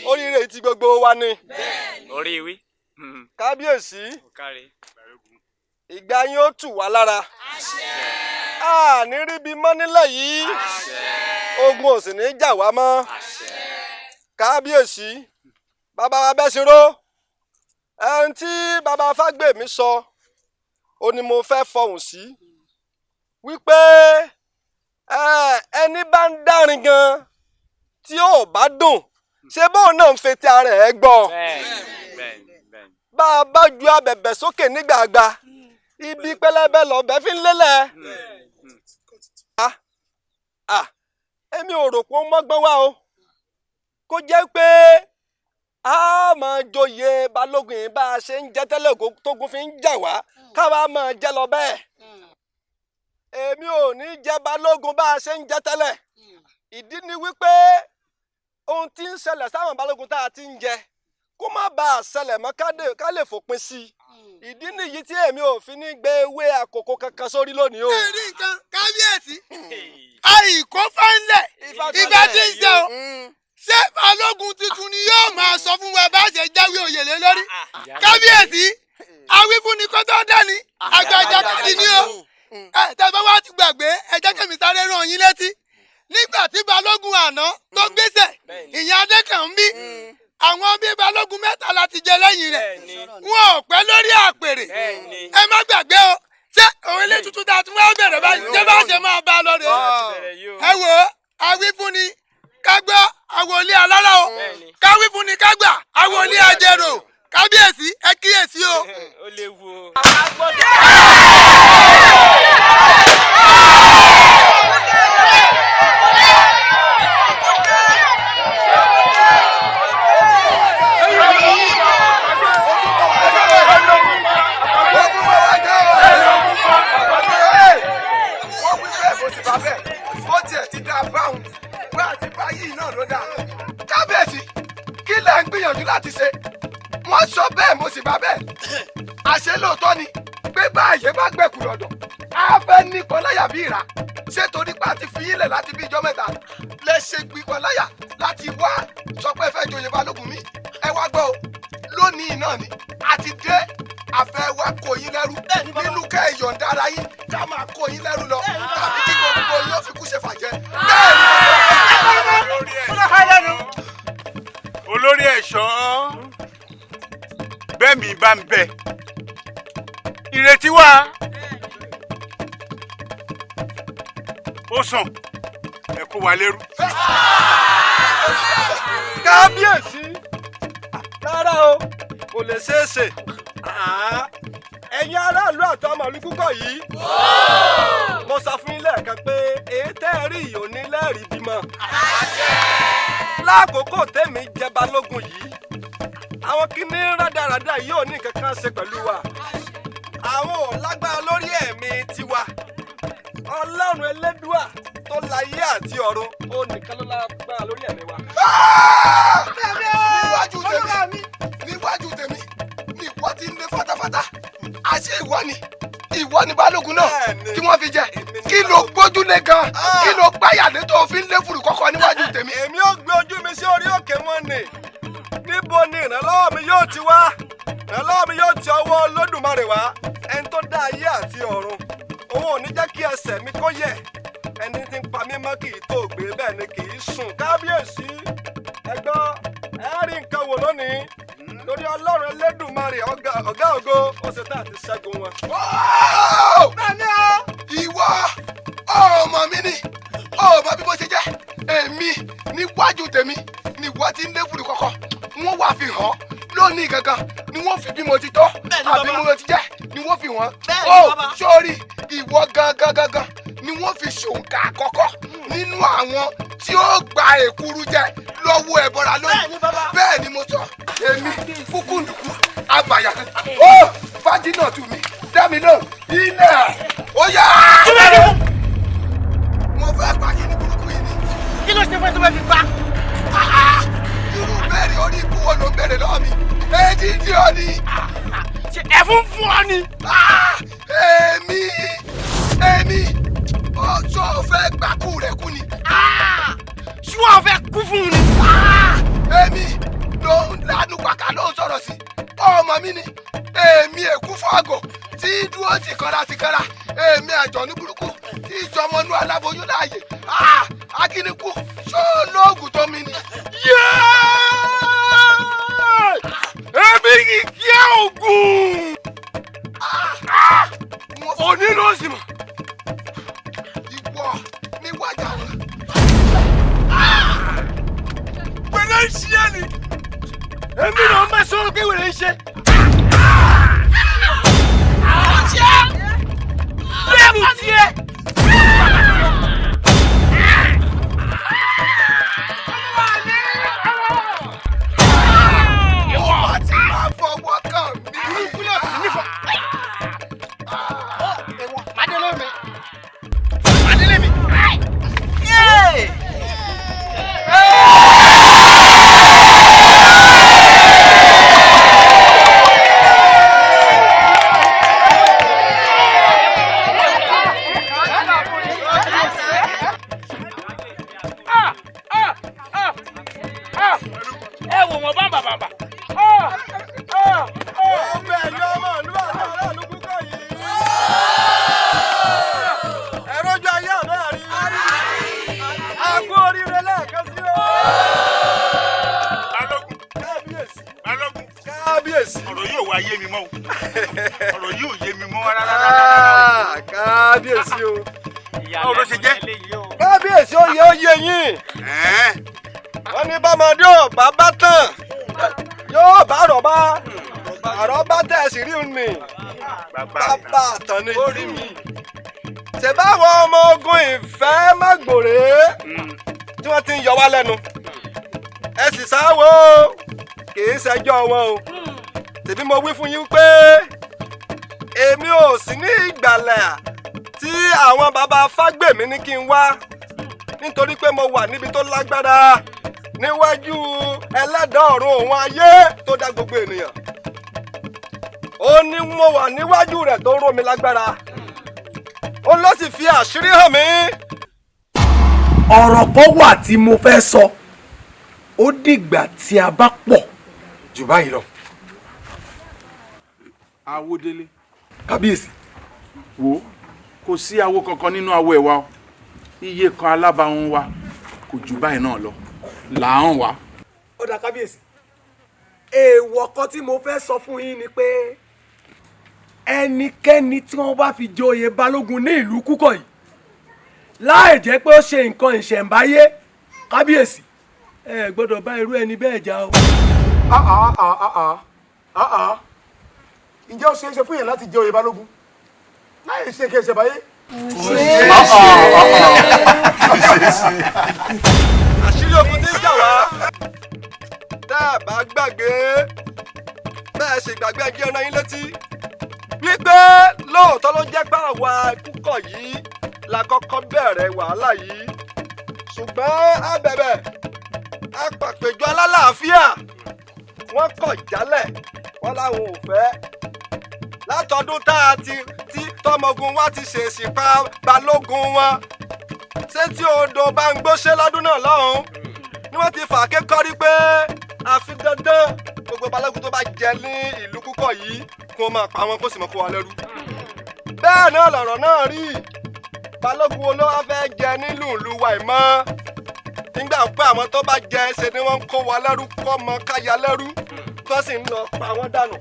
oríire ti gbogbo wa ni. Orí wí. Kábíyèsí, ìgbà yín ó tù wá lára, a ní ríbi mọ́ nílẹ̀ yìí, ogun ò sì ní jà wá mọ́. Kábíyèsí, bàbá wa Bẹ́sìnró, ẹni tí bàbá Fágbèmí sọ ó ní mo fẹ́ fọhùn sí wípé ẹni bá ń dárin gan tí ó bá dùn ṣé bóun náà ń fetí ara ẹ̀ gbọ́. Bá a bá ju abẹ̀bẹ̀ sókè nígbàgbà, ibi pẹlẹbẹ lọ̀bẹ fi ń lélẹ̀. Èmi ò rò pé ó mọ́gbọ́n wá o, kó jẹ́ pé a máa joyè balógun yìí bá a ṣe ń jẹ́ tẹ́lẹ̀ tógun fi ń jà wá káwa máa jẹ́ lọ bẹ́ẹ̀. Èmi ò ní jẹ́ balógun bá a ṣe ń jẹ́ tẹ́lẹ̀. Ìdí ni wípé ohun tí ń ṣẹlẹ̀ sáwọn balógun tá a ti ń jẹ kó má bàa ṣẹlẹ̀ mọ́ ká lè fòpin sí i. Ìdí nìyí tí èmi ò fi ní gbé ewé àkókò kankan sórí lónìí o. Ẹ rí nǹkan kábíyèsí, àìkó fáńlẹ̀ ìfẹ́ tí ń ṣe o. Ṣé balógun tuntun ni yóò máa sọ fún wa bá ṣe jáwé oyè lé lórí? Kábíyèsí, awífúnni kó tó dání, àgbàjà kàdí ni o. Ẹ tẹ́ bá wá ti gbàgbé, ẹ jẹ́ kẹ́mi sáré rán yín létí. Nígbà tí balógun àná tó gbéṣẹ̀, ìyẹn Adékànbí, àwọn bíi balógun mẹ́ta láti jẹ lẹ́yìn rẹ̀, wọn ò pẹ́ lórí àpèrè. Ẹ má gbàgbé o, ṣé òun ilé tuntun tá a tún wá bẹ̀rẹ̀ báyìí, ṣé bá ṣe máa bá a lọ rèé? Ẹ wò ó, awífúnni ká gbọ́ àwòlé alára o, káwífúnni ká gbà àwòlé ajérò. Kábíyèsí, ẹ kíyèsí o. Ó léwu o. Wọ́n wí bẹ́ẹ̀ bó sì bá bẹ́ẹ̀, ó tiẹ̀ ti dá a báwọn, bá a ti bá yìí náà ló dáa. Kábíyèsí, kí lẹ̀ ń gbìyànjú láti ṣe? Wọ́n sọ bẹ́ẹ̀ mo sì bá bẹ́ẹ̀. Àṣé lóòótọ́ ni pé báyé bá gbẹ̀kú lọ́dọ̀, á fẹ́ nípọn láyà bí ìrà. Ṣé torí pé a ti fi yín lẹ̀ láti bí ijọ́ mẹ́ta lẹ ṣe gbípọn láyà láti wá sọ pé fẹ́ joyè balógun mi? Ẹ wá gbọ́ o, lónìí náà ni a ti dé, a fẹ́ wá kó yín lẹ́rú nínú kẹ́ ẹ yọ̀ǹda ara yín ká máa kó yín lẹ́rú lọ tàbí kí gbogbo yóò fi kú ṣe fàjẹ́. Bẹ́ẹ̀ ni olórí ẹ̀ṣọ́, bẹ́ẹ̀ mi bá ń bẹ, ìrètí wà, ó sàn, ẹ kó wa lẹ́rú. Kábíyèsí, rárá o, kò lè ṣeé ṣe. Ẹ̀yin aráàlú àti ọmọ ìlú Kúkọ̀ yìí, mo sọ fún yín lẹ́ẹ̀kan pé èyí tẹ́ ẹ rí yìí ò ní lẹ́rìí bímọ. Lákòókò tèmi jẹ balógun yìí, àwọn kíní rádaràda yìí ò ní nǹkan kan ṣe pẹ̀lú wa. Àwọn ò lágbára lórí ẹ̀mí tiwa. Ọlọ́run Elédùà tó láyé àti ọ̀run ó nìkan ló lágbára lórí ẹ̀mí wa. Níwájú tèmi, níwájú tèmi ni ìwọ ti ń lé fatafata. Àṣé ìwọ ni, ìwọ ni balógun náà tí wọ́n fi jẹ. Kí ló gbójúlé gan? Kí ló gbáyàlé tó fi ń lé fùrù kọ́kọ́ níwájú tèmi? Èmi ò gbé ojú mi sí orí òkè wọn ni. Níbo ni ìrànlọ́wọ́ mi yóò ti wá? Ìrànlọ́wọ́ mi yóò ti ọwọ́ Olódùmarè wá, ẹni tó dá ayé àti ọ̀run. Òun ò ní jẹ́ kí ẹsẹ̀ mi kó yẹ̀. Ẹni tí ń pa mí mọ́ kì í tó gbé, bẹ́ẹ̀ ni kì í sùn. Kábíyèsí, ẹ gbọ́, ẹ rí nǹkan wò lónìí. Lórí Ọlọ́run Elédùmarè ọ̀gá ògo, ó ṣe tá àti ṣẹ́gun wọn. Ìwọ ọmọ mi ni, ọmọ bí mo ṣe jẹ́, èmi níwájú tèmi ni ìwọ ti ń lé fùrù kọ̀kọ̀. Wọ́n wá fi hàn lónìí gangan ni wọ́n fi bí mo ti tọ́ àbí mo ti jẹ́ ni wọ́n fi wọ́n. Ó sórí ìwọ gangan gangan ni wọ́n fi ṣòǹkà àkọ́kọ́ nínú àwọn tí ó gba èkuru jẹ lọ́wọ́ ẹ̀bọra lónìí. Bẹ́ẹ̀ ni mo sọ, èmi Kúkúndùkú ṣe ọ ni. Ṣé ẹ̀fún fún ọ ni. Èmi èmi ṣó o fẹ́ gbàkú rẹ̀ kú ni. Ṣé o fẹ́ kú fún un ni. Èmi ló ń lanu pàkà ló ń sọ̀rọ̀ sí ọmọ mi ni èmi èkú fọ́ọ̀gọ̀ tí dúró tìkanra tìkanra èmi àjọ̀nú burúkú tí ìjọmọ́nú aláboyún láàyè akínikú ṣó lóògùn tó mi ni. Èmi kì í kí ẹ ògùn. Òní ló sì mọ̀. Ìwọ níwájà wọn. Wèrè ń ṣe é ni. Èmi náà máa sọ̀rọ̀ pé wèrè ń ṣe. Lẹ́nu tiẹ̀. Ìwọ ti máa fọwọ́ kàn mí. Madele mi. Ẹ wò wọ́n bá bàbà. Ọgbẹ́ ẹ̀yọ́ ọmọ ìlú àti aráàlú púpọ̀ yìí. Ẹ̀rọjú ayé àná rí. A kú oríire lẹ́ẹ̀kan sí o. Balógun. Kábíyèsí. Balógun. Kábíyèsí. Ọ̀rọ̀ yóò wá yé mi mọ́ o. Ọ̀rọ̀ yóò yé mi mọ́ rárá. Kábíyèsí o. Báwo ló ṣe jẹ́? Kábíyèsí ó yẹ ó yé yín. Wọ́n ní bọ́mọdé ò bá bá tán yóò bá rọ̀bá àrọ́bá tẹ̀ sí rí mi bàbá àtàn ni. Orí mi. Ṣèbáwọn ọmọ ogun ìfẹ́ mágbòrè tí wọ́n ti ń yọ wá lẹ́nu. Ẹ sì sáwọ́ kì í ṣẹjọ́ wọn o. Tèmi mo wí fún yín pé èmi ò sí ní ìgbàlẹ̀ tí àwọn bàbá Fágbèmí ní kí n wá nítorí pé mo wà níbi tó lágbára níwájú ẹlẹ́dàá ọ̀run òun ayé tó dá gbogbo ènìyàn. Ó ní mo wà níwájú rẹ̀ tó ró mi lágbára. Ó ló sì fi àṣírí hàn mí. Ọ̀rọ̀ kan wà tí mo fẹ́ sọ. Ó dìgbà tí a bá pọ̀ jù báyìí lọ. Awódélé. Kábíyèsí. Wo kò sí awo kankan nínú awo ẹ̀ wa o. Iye kan alábàáhùn wa kò jù báyìí náà lọ. Làán wa. Ó dà kábíyèsí. Èèwọ̀ kan tí mo fẹ́ sọ fún yín ni pé ẹnikẹ́ni tí wọ́n bá fi joyè balógun ní ìlú Kúkọ̀ yìí láì jẹ́ pé ó ṣe nǹkan ìṣẹ̀ǹbáyé kábíyèsí ẹ gbọ́dọ̀ bá irú ẹni bẹ́ẹ̀ jà o. Ǹjẹ́ ó ṣeé ṣe fún yẹn láti jẹ oyè balógun láì ṣe kí ẹsẹ̀ báyé? Àṣírí ogun tí ń jà wá. Tẹ́ ẹ bá gbàgbé bẹ́ẹ̀ ṣe gbàgbé ẹjẹ́ ọ̀nà yín létí wípé lóòótọ́ ló jẹ́ pé àwa Kúkọ̀ yìí la kọ́kọ́ bẹ̀rẹ̀ wàhálà yìí ṣùgbọ́n a bẹ̀bẹ̀ a pàpèjọ alálàáfíà wọ́n kọ̀ jálẹ̀ wọ́n láwọn ò fẹ́ látọdún tá a ti tí tọmọgun wa ti ṣèèṣì pa balógun wọn ṣé tí odò bá ń gbóṣe lọ́dún náà lọ́hùn-ún ni wọ́n ti fà á kékọ́rí pé àfi dandan gbogbo balógun tó bá jẹ ní ìlú Kúkọ̀ yìí kó máa pa wọn kó sì mọ kó wa lẹ́rú. Bẹ́ẹ̀ náà lọ̀rọ̀ náà rí balógun wo ló wá fẹ́ jẹ nílùú ìlú wa ìmọ̀ nígbà pé àwọn tó bá jẹ ṣe ni wọ́n ń kó wa lẹ́rú kọ́ mọ káya lẹ́rú tó sì ń lọ pa wọ́n dànù.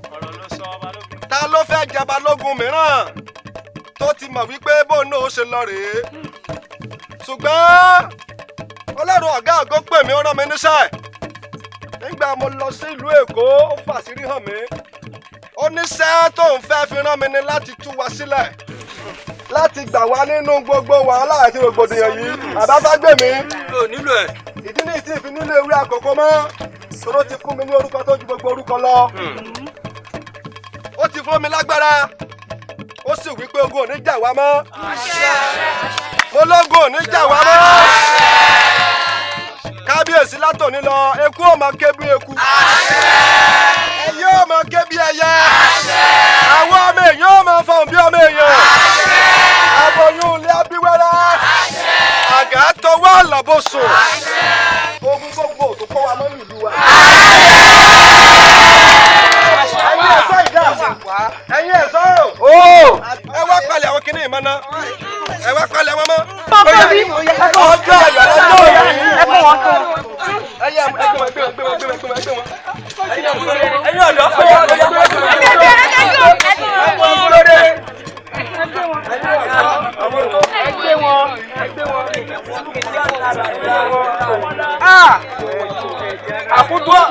Ta ló fẹ́ jẹ balógun mìíràn tó ti mọ̀ wípé bóun náà ó ṣe lọ rèé ṣùgbọ́n Ọlọ́run ọ̀gá ògo pè mí ó rán mi níṣẹ́ nígbà mo lọ sí ìlú Èkó ó fàṣírí hàn mí ó níṣẹ́ tóun fẹ́ fi rán mi ni láti tú wa sílẹ̀ láti gbà wá nínú gbogbo wàhálà àti rògbòdìyàn yìí bàbá Fágbèmí ìdí ní ìsìn fi nílò ewé àkókò mọ́ tóró ti fún mi ní orúkọ tó ju gbogbo orúkọ lọ ó ti fún mi lágbára ó sì wí pé ogun ò ní jà wá mọ́ mo lógun ò ní jà wá mọ́ kábíyèsí látòní lọ eku ò máa ké bí eku ẹyẹ ò máa ké bí.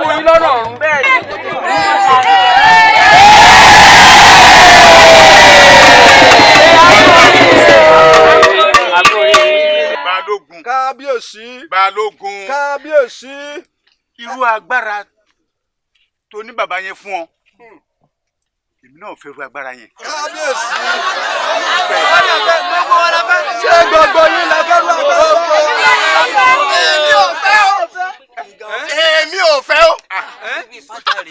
Kú yín lọ́nà ọ̀run. Balógun. Kábíyèsí. Balógun. Kábíyèsí. Irú agbára tó ní bàbá yẹn fún ọ, èmi náà fẹ́ irú agbára yẹn. Kábíyèsí. Ṣé gbogbo yín la fẹ́ rú agbára? Èmi ò fẹ́ o. Èmi ò fẹ́ o.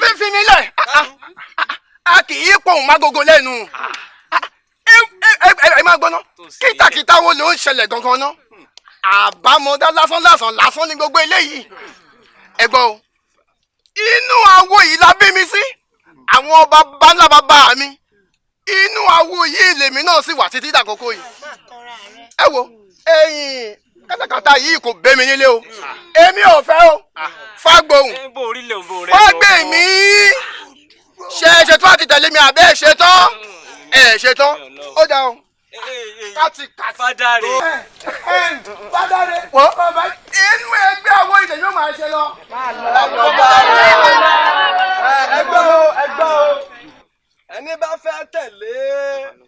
Fífi mi lẹ̀. A kì í pòun mágogo lẹ́nu. Ẹ máa gbọ́ná. Kìtàkìtà wo ló ń ṣẹlẹ̀ gangan ná? Àbámọ̀dá lásán lásán lásán ní gbogbo eléyìí. Ẹ gbọ́ o. Inú awo yìí la bí mi sí. Àwọn bàbá ńlá bàbá mi. Inú awo yìí lèmi náà sì wà títí dàkókò yìí. Ẹ wo, ẹ̀yin kátàkátà yìí kò bẹ́ mi nílé o. Èmi ò fẹ́ o. Fágbóhùn. Fágbèmí. Ṣé ẹ ṣetán àti tẹ̀lé mi àbẹ́ ẹ ṣetán? Ẹ ṣetán. Ó dáa o. Kátì kátì. Fádàrẹ. Fádàrẹ. Wọ́n inú ẹgbẹ́ àwọn ilẹ̀ yóò máa ṣe lọ. Ẹgbẹ́ o, ẹgbẹ́ o. Ẹni bá fẹ́ tẹ̀lé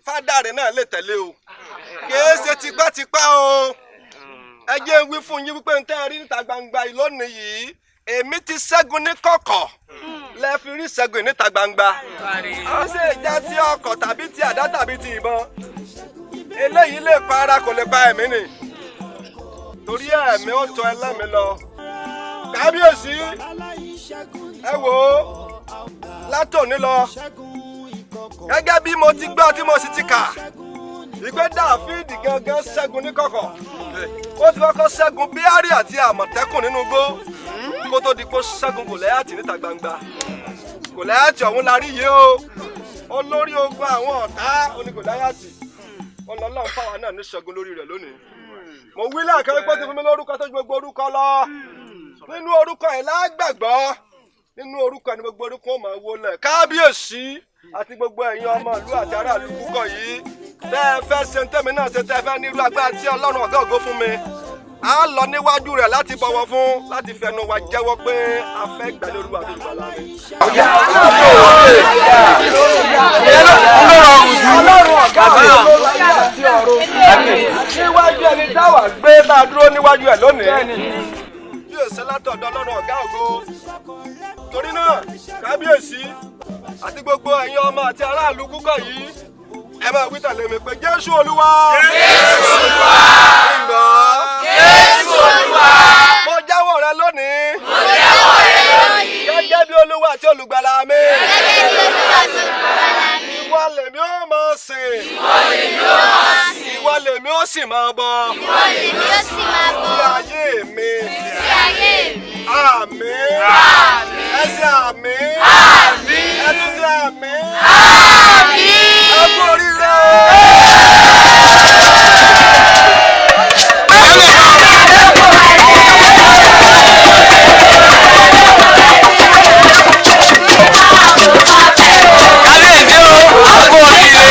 Fádàrẹ náà lè tẹ̀lé o. Kìí ṣe tipátipá o. Ẹ jẹ́ n wí fún yín wípé n tẹ́ ẹ rí níta gbangba yìí lónìí yìí, èmi ti ṣẹ́gun ní kọ̀kọ̀ lẹ fi rí ṣẹ́gun níta gbangba. Ó sì jẹ́ ti ọkọ̀ tàbí ti àdá tàbí ti ìbọn. Eléyìí lè pa ara kò lè pa ẹ̀mí nì. Torí ẹ̀mí ó tọ́ ẹlẹ́mìí lọ. Kábíyèsí, ẹ wò ó látòní lọ. Gẹ́gẹ́ bí mo ti gbọ́ tí mo sì ti kà, ìgbé Dáfídì gangan ṣẹ́gun ní kọ̀kọ̀. Ó ti kọ́kọ́ ṣẹ́gun Bíárì àti Àmọ̀tẹ́kùn nínú igbó kó tó di pé ó ṣẹ́gun Gòláyátì níta gbangba. Gòláyátì ọ̀hún la rí yìí o. Olórí ogun àwọn ọ̀tá oní Gòláyátì. Ọlọ́run fáwa náà ní ṣẹ́gun lórí rẹ̀ lónìí. Mo wí lẹ́ẹ̀kan wípé ó ti fún mi lórúkọ tó ju gbogbo orúkọ lọ. Nínú orúkọ ẹ̀ lágbàgbọ́. Nínú orúkọ ẹ̀ ní gbogbo orúkọ ó máa wólẹ̀. Kábíyèsí àti gbogbo ẹ̀yin ọmọ ìlú àti aráàlú púpọ̀ yìí. Tẹ́ ẹ fẹ́ ṣe tẹ́mi náà ṣe tẹ́ ẹ fẹ́ nírú agbára tí Ọlọ́run ọ̀gá ògo fún mi. A lọ níwájú rẹ̀ láti bọ̀wọ̀ fún láti fẹnu wa jẹ́wọ́ pé a fẹ́ gbà lórí wa lórí wa láàrin. Ọlọ́run ọ̀gá ògo láyé àti ọ̀run. Níwájú ẹni táwa gbé bá a dúró níwájú ẹ̀ lónìí. Bí ó ṣe látọ̀dọ̀ Ọlọ́run ọ̀gá ògo. Torí náà, kábíyèsí àti gbogbo ẹ̀yin ọmọ àti aráàlú kúkọ̀ yìí, ẹ máa wí tẹ̀lé mi pé Jésù Olúwa. Jésù Olúwa. Ǹgbọ́. Jésù Olúwa. Mo jẹ́wọ́ rẹ lónìí. Mo jẹ́wọ́ rẹ lónìí. Gẹ́gẹ́ bí Olúwa àti olùgbàlà mi. Gẹ́gẹ́ bí Olúwa àti olùgbàlà mi. Ìwọ lèmi ó máa sìn. Ìwọ lèmi ó máa sìn. Ìwọ lèmi ó sì máa bọ. Ìwọ lèmi ó sì máa bọ. Sí ayé mi. Sí ayé mi. Àmín. Àmín. Ẹ ṣe àmín. Àmín. Ẹ tún ṣe àmín. Àmín. Ẹ kú oríire o. Kábíyèsí o, a kú oríire.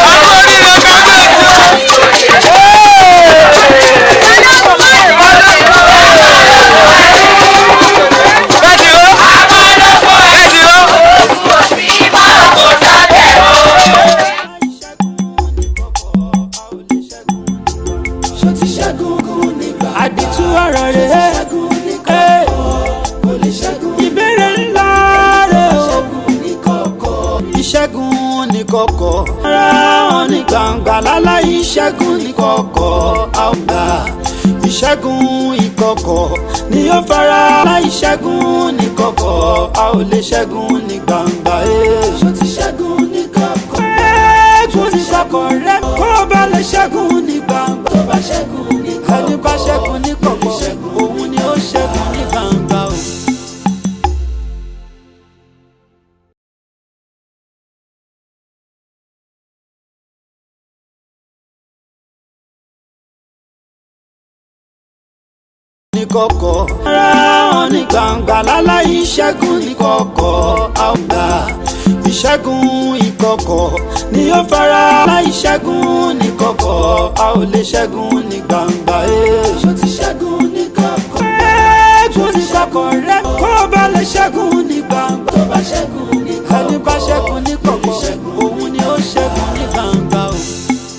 A kú oríire kábíyèsí o. Àdìtú ọ̀rọ̀ rẹ̀ ìbéèrè ńlá rẹ̀ o. Ìṣẹ́gun ní kọ̀kọ̀. Ara wọn ní gbangba láláì ìṣẹ́gun ní kọ̀kọ̀. A ó gbà ìṣẹ́gun ìkọ̀kọ̀ ni ó fara láì ṣẹ́gun ní kọ̀kọ̀. A ò lè ṣẹ́gun ní gbangba. Ṣó ti ṣẹ́gun ní kọ̀kọ̀? Ṣẹ́gun ní kọ̀kọ̀ rẹ kó o bá lè ṣẹ́gun ní gbangba. Tó bá ṣẹ́gun ní kọ̀kọ̀. Ẹni bá ṣẹ́gun ní kọ̀kọ̀ òun ni ó ṣẹ́gun ní gbangba o. Ní kọ̀kọ̀. Ara wọn ní gbangba láláì ṣẹ́gun ní kọ̀kọ̀. A ó gbà ìṣẹ́gun ìkọ̀kọ̀ ni ó fara láì ṣẹ́gun ní kọ̀kọ̀. A ò lè ṣẹ́gun ní gbangba. Ṣó ti ṣẹ́gun ní kọ̀kọ̀? Ṣẹ́gun ní kọ̀kọ̀. kọ̀kọ̀ rẹ kó o bá lè ṣẹ́gun ní gbangba. Tó bá ṣẹ́gun ní kọ̀kọ̀, ẹni bá ṣẹ́gun ní kọ̀kọ̀.